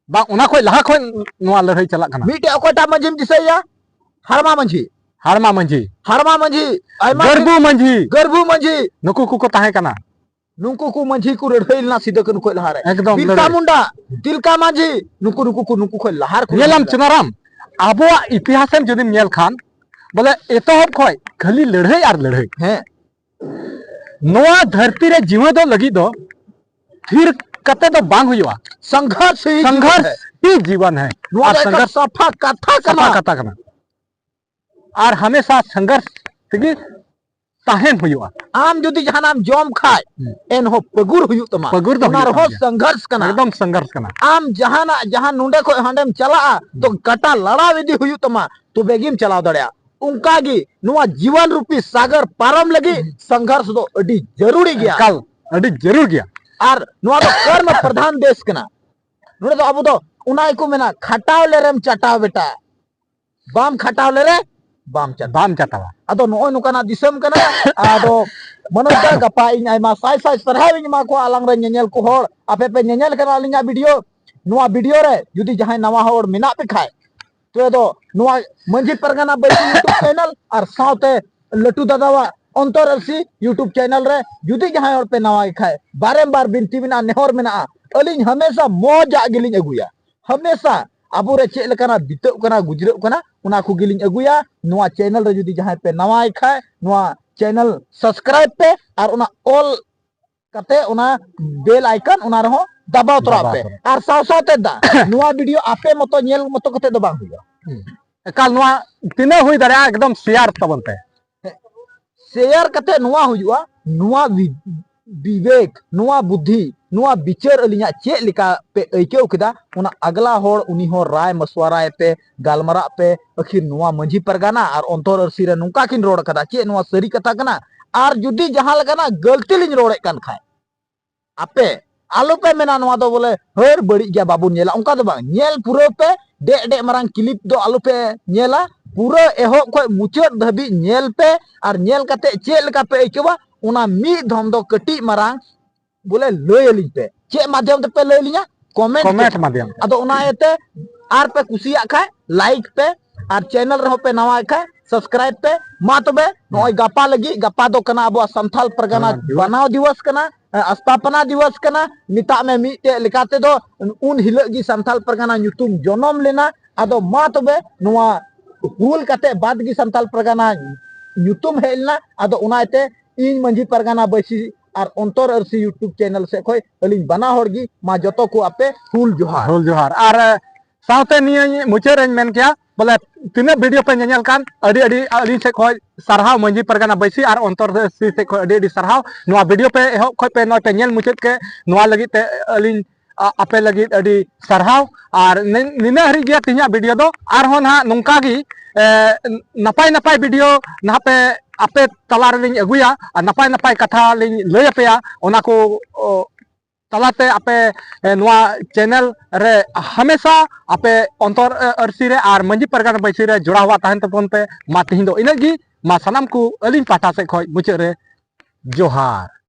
ᱵᱟᱝ, ᱚᱱᱟ ᱠᱷᱚᱡ ᱞᱟᱦᱟ ᱠᱷᱚᱡ ᱱᱚᱣᱟ ᱞᱟᱹᱲᱦᱟᱹᱭ ᱪᱟᱞᱟᱜ ᱠᱟᱱᱟ᱾ ᱢᱤᱫᱴᱮᱡ ᱚᱠᱚᱭᱴᱟᱜ ᱢᱟᱹᱡᱷᱤᱢ ᱫᱤᱥᱟᱹᱭᱟ? ᱦᱟᱲᱢᱟ ᱢᱟᱹᱡᱷᱤ᱾ ᱦᱟᱲᱢᱟ ᱢᱟᱹᱡᱷᱤ, ᱦᱟᱲᱢᱟ ᱢᱟᱹᱡᱷᱤ, ᱟᱭᱢᱟ ᱜᱟᱹᱨᱵᱩ ᱢᱟᱹᱡᱷᱤ, ᱜᱟᱹᱨᱵᱩ ᱢᱟᱹᱡᱷᱤ, ᱱᱩᱠᱩ ᱠᱚᱠᱚ ᱛᱟᱦᱮᱸ ᱠᱟᱱᱟ᱾ ᱱᱩᱠᱩ ᱠᱚ ᱢᱟᱹᱡᱷᱤ ᱠᱚ ᱞᱟᱹᱲᱦᱟᱹᱭ ᱞᱮᱱᱟ ᱥᱤᱫᱩ ᱠᱟᱹᱱᱦᱩ ᱠᱷᱚᱡ ᱞᱟᱦᱟᱨᱮ᱾ ᱮᱠᱫᱚᱢ ᱵᱤᱨᱥᱟ ᱞᱟᱹᱲᱦᱟᱹᱭ᱾ ᱢᱩᱱᱰᱟ, ᱛᱤᱞᱠᱟ ᱢᱟᱹᱡᱷᱤ, ᱱᱩᱠᱩ, ᱱᱩᱠᱩ ᱠᱚ, ᱱᱩᱠᱩ ᱠᱷᱚᱡ ᱞᱟᱦᱟ ᱨᱮᱠᱚ ᱧᱮᱞᱟᱢ ᱞᱟᱹᱲᱦᱟᱹᱭ ᱞᱮᱱᱟ᱾ ᱪᱩᱱᱟᱨᱟᱢ, ᱟᱵᱚᱣᱟᱜ ᱤᱛᱤᱦᱟᱥᱮᱢ ᱡᱩᱫᱤᱢ ᱧᱮᱞ ᱠᱷᱟᱱ, ᱵᱚᱞᱮ ᱮᱛᱚᱦᱚᱵ ᱠᱷᱚᱡ ᱠᱷᱟᱹᱞᱤ ᱞᱟᱹᱲᱦᱟᱹᱭ ᱟᱨ ᱞᱟᱹᱲᱦᱟᱹᱭ᱾ ᱦᱮᱸ᱾ ᱱᱚᱣᱟ ᱫᱷᱟᱹᱨᱛᱤ ᱨᱮ ᱡᱤᱣᱮᱫᱚᱜ ᱞᱟᱹᱜᱤᱫ ᱫᱚ ᱛᱷᱤᱨ ᱠᱟᱛᱮ ᱫᱚ ᱵᱟᱝ ᱦᱩᱭᱩᱜᱼᱟ᱾ ᱥᱚᱝᱜᱷᱚᱨᱥ ᱦᱤ ᱥᱚᱝᱜᱷᱚᱨᱥ ᱡᱤᱵᱚᱱ ᱦᱮ᱾ ᱦᱤ ᱡᱤᱵᱚᱱ ᱦᱮ᱾ ᱱᱚᱣᱟ ᱟᱨ ᱫᱚ ᱮᱠᱟᱞ ᱥᱚᱝᱜᱷᱚᱨᱥ ᱥᱟᱯᱷᱟ ᱠᱟᱛᱷᱟ ᱥᱟᱯᱷᱟ ᱠᱟᱱᱟ᱾ ᱠᱟᱛᱷᱟ ᱠᱟᱱᱟ᱾ ᱟᱨ ᱦᱟᱢᱮᱥᱟ ᱥᱚᱝᱜᱷᱚᱨᱥ ᱛᱮᱜᱮ ᱛᱟᱦᱮᱱ ᱦᱩᱭᱩᱜᱼᱟ᱾ ᱟᱢ ᱡᱩᱫᱤ ᱡᱟᱦᱟᱱᱟᱜ ᱮᱢ ᱡᱚᱢ ᱠᱷᱟᱡ, ᱦᱩᱸ᱾ ᱮᱱᱦᱚᱸ ᱯᱟᱹᱜᱩᱨ ᱦᱩᱭᱩᱜ ᱛᱟᱢᱟ᱾ ᱯᱟᱹᱜᱩᱨ ᱫᱚ ᱚᱱᱟ ᱦᱩᱭᱩᱜ ᱨᱮᱦᱚᱸ ᱛᱟᱢ ᱜᱮᱭᱟ᱾ ᱥᱚᱝᱜᱷᱚᱨᱥ ᱠᱟᱱᱟ᱾ ᱮᱠᱫᱚᱢ ᱥᱚᱝᱜᱷᱚᱨᱥ ᱠᱟᱱᱟ᱾ ᱟᱢ ᱡᱟᱦᱟᱱᱟᱜ, ᱡᱟᱦᱟᱸ ᱱᱚᱸᱰᱮ ᱠᱷᱚᱡ ᱦᱟᱸᱰᱮᱢ ᱪᱟᱞᱟᱜᱼᱟ, ᱛᱚ ᱦᱩᱸ᱾ ᱠᱟᱴᱟ ᱞᱟᱲᱟᱣ ᱤᱫᱤ ᱦᱩᱭᱩᱜ ᱛᱟᱢᱟ, ᱛᱚᱵᱮ ᱜᱮᱢ ᱪᱟᱞᱟᱣ ᱫᱟᱲᱮᱭᱟᱜᱼᱟ᱾ ᱚᱱᱠᱟ ᱜᱮ ᱱᱚᱣᱟ ᱡᱤᱵᱚᱱ ᱨᱩᱯᱤ ᱥᱟᱜᱚᱨ ᱯᱟᱨᱚᱢ ᱞᱟᱹᱜᱤᱫ ᱥᱚᱝᱜᱷᱚᱨᱥ ᱫᱚ ᱟᱹᱰᱤ ᱡᱟᱹᱨᱩᱲᱤ ᱜᱮᱭᱟ᱾ ᱮᱠᱟᱞ, ᱟᱹᱰᱤ ᱡᱟᱹᱨᱩᱲ ᱜᱮᱭᱟ᱾ ᱟᱨ ᱱᱚᱣᱟ ᱫᱚ ᱠᱚᱨᱢᱚ ᱯᱨᱚᱫᱷᱟᱱ ᱫᱮᱥ ᱠᱟᱱᱟ᱾ ᱱᱚᱰᱮ ᱫᱚ ᱟᱵᱚ ᱫᱚ ᱚᱱᱟ ᱜᱮᱠᱚ ᱢᱮᱱᱟ, "ᱠᱷᱟᱴᱟᱣ ᱞᱮᱨᱮᱢ ᱪᱟᱴᱟᱣ ᱵᱮᱴᱟ, ᱵᱟᱢ ᱠᱷᱟᱴᱟᱣ ᱞᱮᱨᱮ ᱵᱟᱢ ᱪᱟᱴᱟᱣ᱾" ᱵᱟᱢ ᱪᱟᱴᱟᱣᱟ᱾ ᱟᱫᱚ ᱱᱚᱜᱼᱚᱭ ᱱᱚᱝᱠᱟᱱᱟᱜ ᱫᱤᱥᱚᱢ ᱠᱟᱱᱟ᱾ ᱟᱫᱚ ᱢᱚᱱᱳᱡᱽ ᱫᱟ, ᱜᱟᱯᱟ ᱤᱧ ᱟᱭᱢᱟ ᱥᱟᱭ ᱥᱟᱭ ᱥᱟᱨᱦᱟᱣ ᱤᱧ ᱮᱢᱟ ᱠᱚᱣᱟ, ᱟᱞᱟᱝ ᱨᱮᱱ ᱧᱮᱧᱮᱞ ᱠᱚ ᱦᱚᱲ, ᱟᱯᱮ ᱯᱮ ᱧᱮᱧᱮᱞ ᱠᱟᱱᱟ ᱟᱹᱞᱤᱧᱟᱜ ᱵᱷᱤᱰᱤᱭᱳ᱾ ᱱᱚᱣᱟ ᱵᱷᱤᱰᱤᱭᱳ ᱨᱮ ᱡᱩᱫᱤ ᱡᱟᱦᱟᱸᱭ ᱱᱟᱣᱟ ᱦᱚᱲ ᱢᱮᱱᱟᱜ ᱯᱮ ᱠᱷᱟᱡ, ᱛᱚᱵᱮ ᱫᱚ ᱱᱚᱣᱟ ᱢᱟᱹᱡᱷᱤ ᱯᱟᱨᱜᱟᱱᱟ ᱵᱟᱹᱭᱥᱤ YouTube ᱪᱮᱱᱮᱞ ᱟᱨ ᱥᱟᱶᱛᱮ ᱞᱟᱹᱴᱩ ᱫᱟᱫᱟᱣᱟᱜ ᱚᱱᱛᱚᱨ ᱟᱹᱨᱥᱤ YouTube ᱪᱮᱱᱮᱞ ᱨᱮ ᱡᱩᱫᱤ ᱡᱟᱦᱟᱸᱭ ᱦᱚᱲ ᱯᱮ ᱱᱟᱣᱟ ᱜᱮ ᱠᱷᱟᱡ, ᱵᱟᱨᱮᱢᱵᱟᱨ ᱵᱤᱱᱛᱤ ᱢᱮᱱᱟᱜᱼᱟ, ᱱᱮᱦᱚᱨ ᱢᱮᱱᱟᱜᱼᱟ, ᱟᱹᱞᱤᱧ ᱦᱟᱢᱮᱥᱟ ᱢᱚᱡᱟᱜ ᱜᱮᱞᱤᱧ ᱟᱹᱜᱩᱭᱟ᱾ ᱦᱟᱢᱮᱥᱟ ᱟᱵᱚᱨᱮ ᱪᱮᱫ ᱞᱮᱠᱟᱱᱟᱜ ᱵᱤᱛᱟᱹᱜ ᱠᱟᱱᱟ, ᱜᱩᱡᱨᱟᱹᱜ ᱠᱟᱱᱟ, ᱚᱱᱟ ᱠᱚᱜᱮᱞᱤᱧ ᱟᱹᱜᱩᱭᱟ᱾ ᱱᱚᱣᱟ ᱪᱮᱱᱮᱞ ᱨᱮ ᱡᱩᱫᱤ ᱡᱟᱦᱟᱸᱭ ᱯᱮ ᱱᱟᱣᱟᱭ ᱠᱷᱟᱡ, ᱱᱚᱣᱟ ᱪᱮᱱᱮᱞ subscribe ᱯᱮ ᱟᱨ ᱚᱱᱟ all ᱠᱟᱛᱮ ᱚᱱᱟ bell icon ᱚᱱᱟ ᱨᱮᱦᱚᱸ ᱫᱟᱵᱟᱣ ᱛᱚᱨᱟ ᱫᱟᱵᱟᱣ ᱯᱮ᱾ ᱛᱚᱨᱟ᱾ ᱟᱨ ᱥᱟᱶ ᱥᱟᱶᱛᱮ ᱫᱟ, ᱱᱚᱣᱟ ᱵᱷᱤᱰᱤᱭᱳ ᱟᱯᱮ ᱢᱚᱛᱚ ᱧᱮᱞ ᱢᱚᱛᱚ ᱠᱟᱛᱮ ᱫᱚ ᱵᱟᱝ ᱦᱩᱭᱩᱜᱼᱟ᱾ ᱦᱩᱸ᱾ ᱮᱠᱟᱞ ᱱᱚᱣᱟ ᱛᱤᱱᱟᱹᱜ ᱦᱩᱭ ᱫᱟᱲᱮᱭᱟᱜᱼᱟ ᱮᱠᱫᱚᱢ share ᱛᱟᱵᱚᱱ ᱯᱮ᱾ Share ᱠᱟᱛᱮ ᱱᱚᱣᱟ ᱦᱩᱭᱩᱜᱼᱟ, ᱱᱚᱣᱟ ᱵᱷᱤ-, ᱵᱤᱵᱮᱠ, ᱱᱚᱣᱟ ᱵᱩᱫᱽᱫᱷᱤ, ᱱᱚᱣᱟ ᱵᱤᱪᱟᱹᱨ ᱟᱹᱞᱤᱧᱟᱜ ᱪᱮᱫ ᱞᱮᱠᱟ ᱯᱮ ᱟᱹᱭᱠᱟᱹᱣ ᱠᱮᱫᱟ, ᱚᱱᱟ ᱟᱜᱽᱞᱟ ᱦᱚᱲ ᱩᱱᱤ ᱦᱚᱸ ᱨᱟᱭ ᱢᱚᱥᱣᱟᱨᱟᱭ ᱯᱮ, ᱜᱟᱞᱢᱟᱨᱟᱜ ᱯᱮ᱾ ᱟᱹᱠᱷᱤᱨ ᱱᱚᱣᱟ ᱢᱟᱹᱡᱷᱤ ᱯᱟᱨᱜᱟᱱᱟ ᱟᱨ ᱚᱱᱛᱚᱨ ᱟᱹᱨᱥᱤ ᱨᱮ ᱱᱚᱝᱠᱟ ᱠᱤᱱ ᱨᱚᱲ ᱠᱟᱫᱟ, ᱪᱮᱫ ᱱᱚᱣᱟ ᱥᱟᱹᱨᱤ ᱠᱟᱛᱷᱟ ᱠᱟᱱᱟ? ᱟᱨ ᱡᱩᱫᱤ ᱡᱟᱦᱟᱸ ᱞᱮᱠᱟᱱᱟᱜ ᱜᱟᱹᱞᱛᱤ ᱞᱤᱧ ᱨᱚᱲᱮᱫ ᱠᱟᱱ ᱠᱷᱟᱡ, ᱟᱯᱮ ᱟᱞᱚᱯᱮ ᱢᱮᱱᱟ ᱱᱚᱣᱟ ᱫᱚ ᱵᱚᱞᱮ ᱦᱟᱹᱨ ᱵᱟᱹᱲᱤᱡ ᱜᱮᱭᱟ, ᱵᱟᱵᱚᱱ ᱧᱮᱞᱟ, ᱚᱱᱠᱟ ᱫᱚ ᱵᱟᱝ᱾ ᱧᱮᱞ ᱯᱩᱨᱟᱹᱣ ᱯᱮ, ᱰᱮᱜ ᱰᱮᱜ ᱢᱟᱨᱟᱝ ᱠᱞᱤᱯ ᱫᱚ ᱟᱞᱚᱯᱮ ᱧᱮᱞᱟ, ᱯᱩᱨᱟᱹ ᱮᱦᱚᱵ ᱠᱷᱚᱱ ᱢᱩᱪᱟᱹᱫ ᱫᱷᱟᱹᱵᱤᱡ ᱧᱮᱞ ᱯᱮ᱾ ᱟᱨ ᱧᱮᱞ ᱠᱟᱛᱮ ᱪᱮᱫ ᱞᱮᱠᱟ ᱯᱮ ᱟᱹᱭᱠᱟᱹᱣᱟ, ᱚᱱᱟ ᱢᱤᱫ ᱫᱷᱚᱢ ᱫᱚ ᱠᱟᱹᱴᱤᱡ ᱢᱟᱨᱟᱝ ᱵᱚᱞᱮ ᱞᱟᱹᱭ ᱟᱹᱞᱤᱧ ᱯᱮ᱾ ᱪᱮᱫ ᱢᱟᱫᱽᱫᱷᱚᱢ ᱛᱮᱯᱮ ᱞᱟᱹᱭ ᱟᱹᱞᱤᱧᱟ? ᱠᱚᱢᱮᱱᱴ ᱠᱚᱢᱮᱱᱴ ᱛᱮ᱾ ᱢᱟᱫᱽᱫᱷᱚᱢ ᱛᱮ᱾ ᱟᱫᱚ ᱚᱱᱟ ᱤᱭᱟᱹᱛᱮ ᱟᱨ ᱯᱮ ᱠᱩᱥᱤᱭᱟᱜ ᱠᱷᱟᱡ ᱞᱟᱭᱤᱠ ᱯᱮ, ᱟᱨ ᱪᱮᱱᱮᱞ ᱨᱮᱦᱚᱸ ᱯᱮ ᱱᱟᱣᱟ ᱠᱷᱟᱡ ᱥᱟᱵᱥᱠᱨᱟᱭᱤᱵ ᱯᱮ᱾ ᱢᱟ ᱛᱚᱵᱮ ᱱᱚᱜᱼᱚᱭ ᱜᱟᱯᱟ ᱞᱟᱹᱜᱤᱫ, ᱜᱟᱯᱟ ᱫᱚ ᱠᱟᱱᱟ ᱟᱵᱚᱣᱟᱜ ᱥᱟᱱᱛᱟᱞ ᱯᱟᱨᱜᱟᱱᱟ ᱦᱮᱸ, ᱫᱤᱵᱚᱥ᱾ ᱵᱟᱱᱟᱣ ᱫᱤᱵᱚᱥ ᱠᱟᱱᱟ, ᱮ, ᱟᱥᱛᱟᱯᱟᱱᱟ ᱫᱤᱵᱚᱥ ᱠᱟᱱᱟ, ᱢᱮᱛᱟᱜ ᱢᱮ ᱢᱤᱫᱴᱮᱡ ᱞᱮᱠᱟ ᱛᱮᱫᱚ᱾ ᱩᱱ ᱦᱤᱞᱳᱜ ᱜᱮ ᱥᱟᱱᱛᱟᱞ ᱯᱟᱨᱜᱟᱱᱟ ᱧᱩᱛᱩᱢ ᱡᱚᱱᱚᱢ ᱞᱮᱱᱟ᱾ ᱟᱫᱚ ᱢᱟ ᱛᱚᱵᱮ ᱱᱚᱣᱟ ᱦᱩᱞ ᱠᱟᱛᱮ ᱵᱟᱫ ᱜᱮ ᱥᱟᱱᱛᱟᱞ ᱯᱟᱨᱜᱟᱱᱟ ᱧᱩᱛᱩᱢ ᱦᱮᱡ ᱞᱮᱱᱟ᱾ ᱟᱫᱚ ᱚᱱᱟ ᱤᱭᱟᱹᱛᱮ ᱤᱧ ᱢᱟᱹᱡᱷᱤ ᱯᱟᱨᱜᱟᱱᱟ ᱵᱟᱹᱭᱥᱤ ᱟᱨ ᱚᱱᱛᱚᱨ ᱟᱹᱨᱥᱤ YouTube ᱪᱮᱱᱮᱞ ᱥᱮᱫ ᱠᱷᱚᱡ ᱟᱹᱞᱤᱧ ᱵᱟᱱᱟ ᱦᱚᱲ ᱜᱮ ᱢᱟ ᱡᱚᱛᱚ ᱠᱚ ᱟᱯᱮ ᱦᱩᱞ ᱡᱚᱦᱟᱨ᱾ ᱦᱩᱞ ᱡᱚᱦᱟᱨ᱾ ᱟᱨ, ᱮ, ᱥᱟᱶᱛᱮ ᱱᱤᱭᱟᱹ ᱢᱩᱪᱟᱹᱫ ᱨᱮᱧ ᱢᱮᱱ ᱠᱮᱭᱟ, ᱵᱚᱞᱮ ᱛᱤᱱᱟᱹᱜ ᱵᱷᱤᱰᱤᱭᱳ ᱯᱮ ᱧᱮᱧᱮᱞ ᱠᱟᱱ, ᱟᱹᱰᱤ ᱟᱹᱰᱤ ᱟᱹᱞᱤᱧ ᱥᱮᱫ ᱠᱷᱚᱡ ᱥᱟᱨᱦᱟᱣ, ᱢᱟᱹᱡᱷᱤ ᱯᱟᱨᱜᱟᱱᱟ ᱵᱟᱹᱭᱥᱤ ᱟᱨ ᱚᱱᱛᱚᱨ ᱟᱹᱨᱥᱤ ᱥᱮᱫ ᱠᱷᱚᱡ ᱟᱹᱰᱤ ᱟᱹᱰᱤ ᱥᱟᱨᱦᱟᱣ᱾ ᱱᱚᱣᱟ ᱵᱷᱤᱰᱤᱭᱳ ᱯᱮ ᱮᱦᱚᱵ ᱠᱷᱚᱡ ᱯᱮ ᱱᱚᱜᱼᱚᱭ ᱯᱮ ᱧᱮᱞ ᱢᱩᱪᱟᱹᱫ ᱠᱮᱫ, ᱱᱚᱣᱟ ᱞᱟᱹᱜᱤᱫ ᱛᱮ ᱟᱹᱞᱤᱧ, ᱟ, ᱟᱯᱮ ᱞᱟᱹᱜᱤᱫ ᱟᱹᱰᱤ ᱥᱟᱨᱦᱟᱣ᱾ ᱟᱨ ᱱᱤ-, ᱱᱤᱱᱟᱹᱜ ᱦᱟᱹᱨᱤᱡ ᱜᱮ ᱛᱮᱦᱮᱧᱟᱜ ᱵᱷᱤᱰᱤᱭᱳ ᱫᱚ᱾ ᱟᱨᱦᱚᱸ ᱱᱟᱦᱟᱜ ᱱᱚᱝᱠᱟ ᱜᱮ, ᱮ, ᱱᱟᱯᱟᱭ ᱱᱟᱯᱟᱭ ᱵᱷᱤᱰᱤᱭᱳ ᱱᱟᱦᱟᱜ ᱯᱮ, ᱟᱯᱮ ᱛᱟᱞᱟ ᱨᱮᱞᱤᱧ ᱟᱹᱜᱩᱭᱟ ᱟᱨ ᱱᱟᱯᱟᱭ ᱱᱟᱯᱟᱭ ᱠᱟᱛᱷᱟ ᱞᱤᱧ ᱞᱟᱹᱭ ᱟᱯᱮᱭᱟ᱾ ᱚᱱᱟ ᱠᱚ, ᱚ, ᱛᱟᱞᱟᱛᱮ ᱟᱯᱮ, ᱮ, ᱱᱚᱣᱟ ᱪᱮᱱᱮᱞ ᱨᱮ ᱦᱟᱢᱮᱥᱟ ᱟᱯᱮ ᱚᱱᱛᱚᱨ, ᱮ, ᱟᱹᱨᱥᱤ ᱨᱮ ᱟᱨ ᱢᱟᱹᱡᱷᱤ ᱯᱟᱨᱜᱟᱱᱟ ᱵᱟᱹᱭᱥᱤ ᱨᱮ ᱡᱚᱲᱟᱣ ᱛᱟᱦᱮᱱ ᱛᱟᱵᱚᱱ ᱯᱮ᱾ ᱢᱟ ᱛᱮᱦᱮᱧ ᱫᱚ ᱤᱱᱟᱹᱜ ᱜᱮ᱾ ᱢᱟ ᱥᱟᱱᱟᱢ ᱠᱚ ᱟᱹᱞᱤᱧ ᱯᱟᱦᱴᱟ ᱥᱮᱫ ᱠᱷᱚᱱ ᱢᱩᱪᱟᱹᱫ ᱨᱮ ᱡᱚᱦᱟᱨ᱾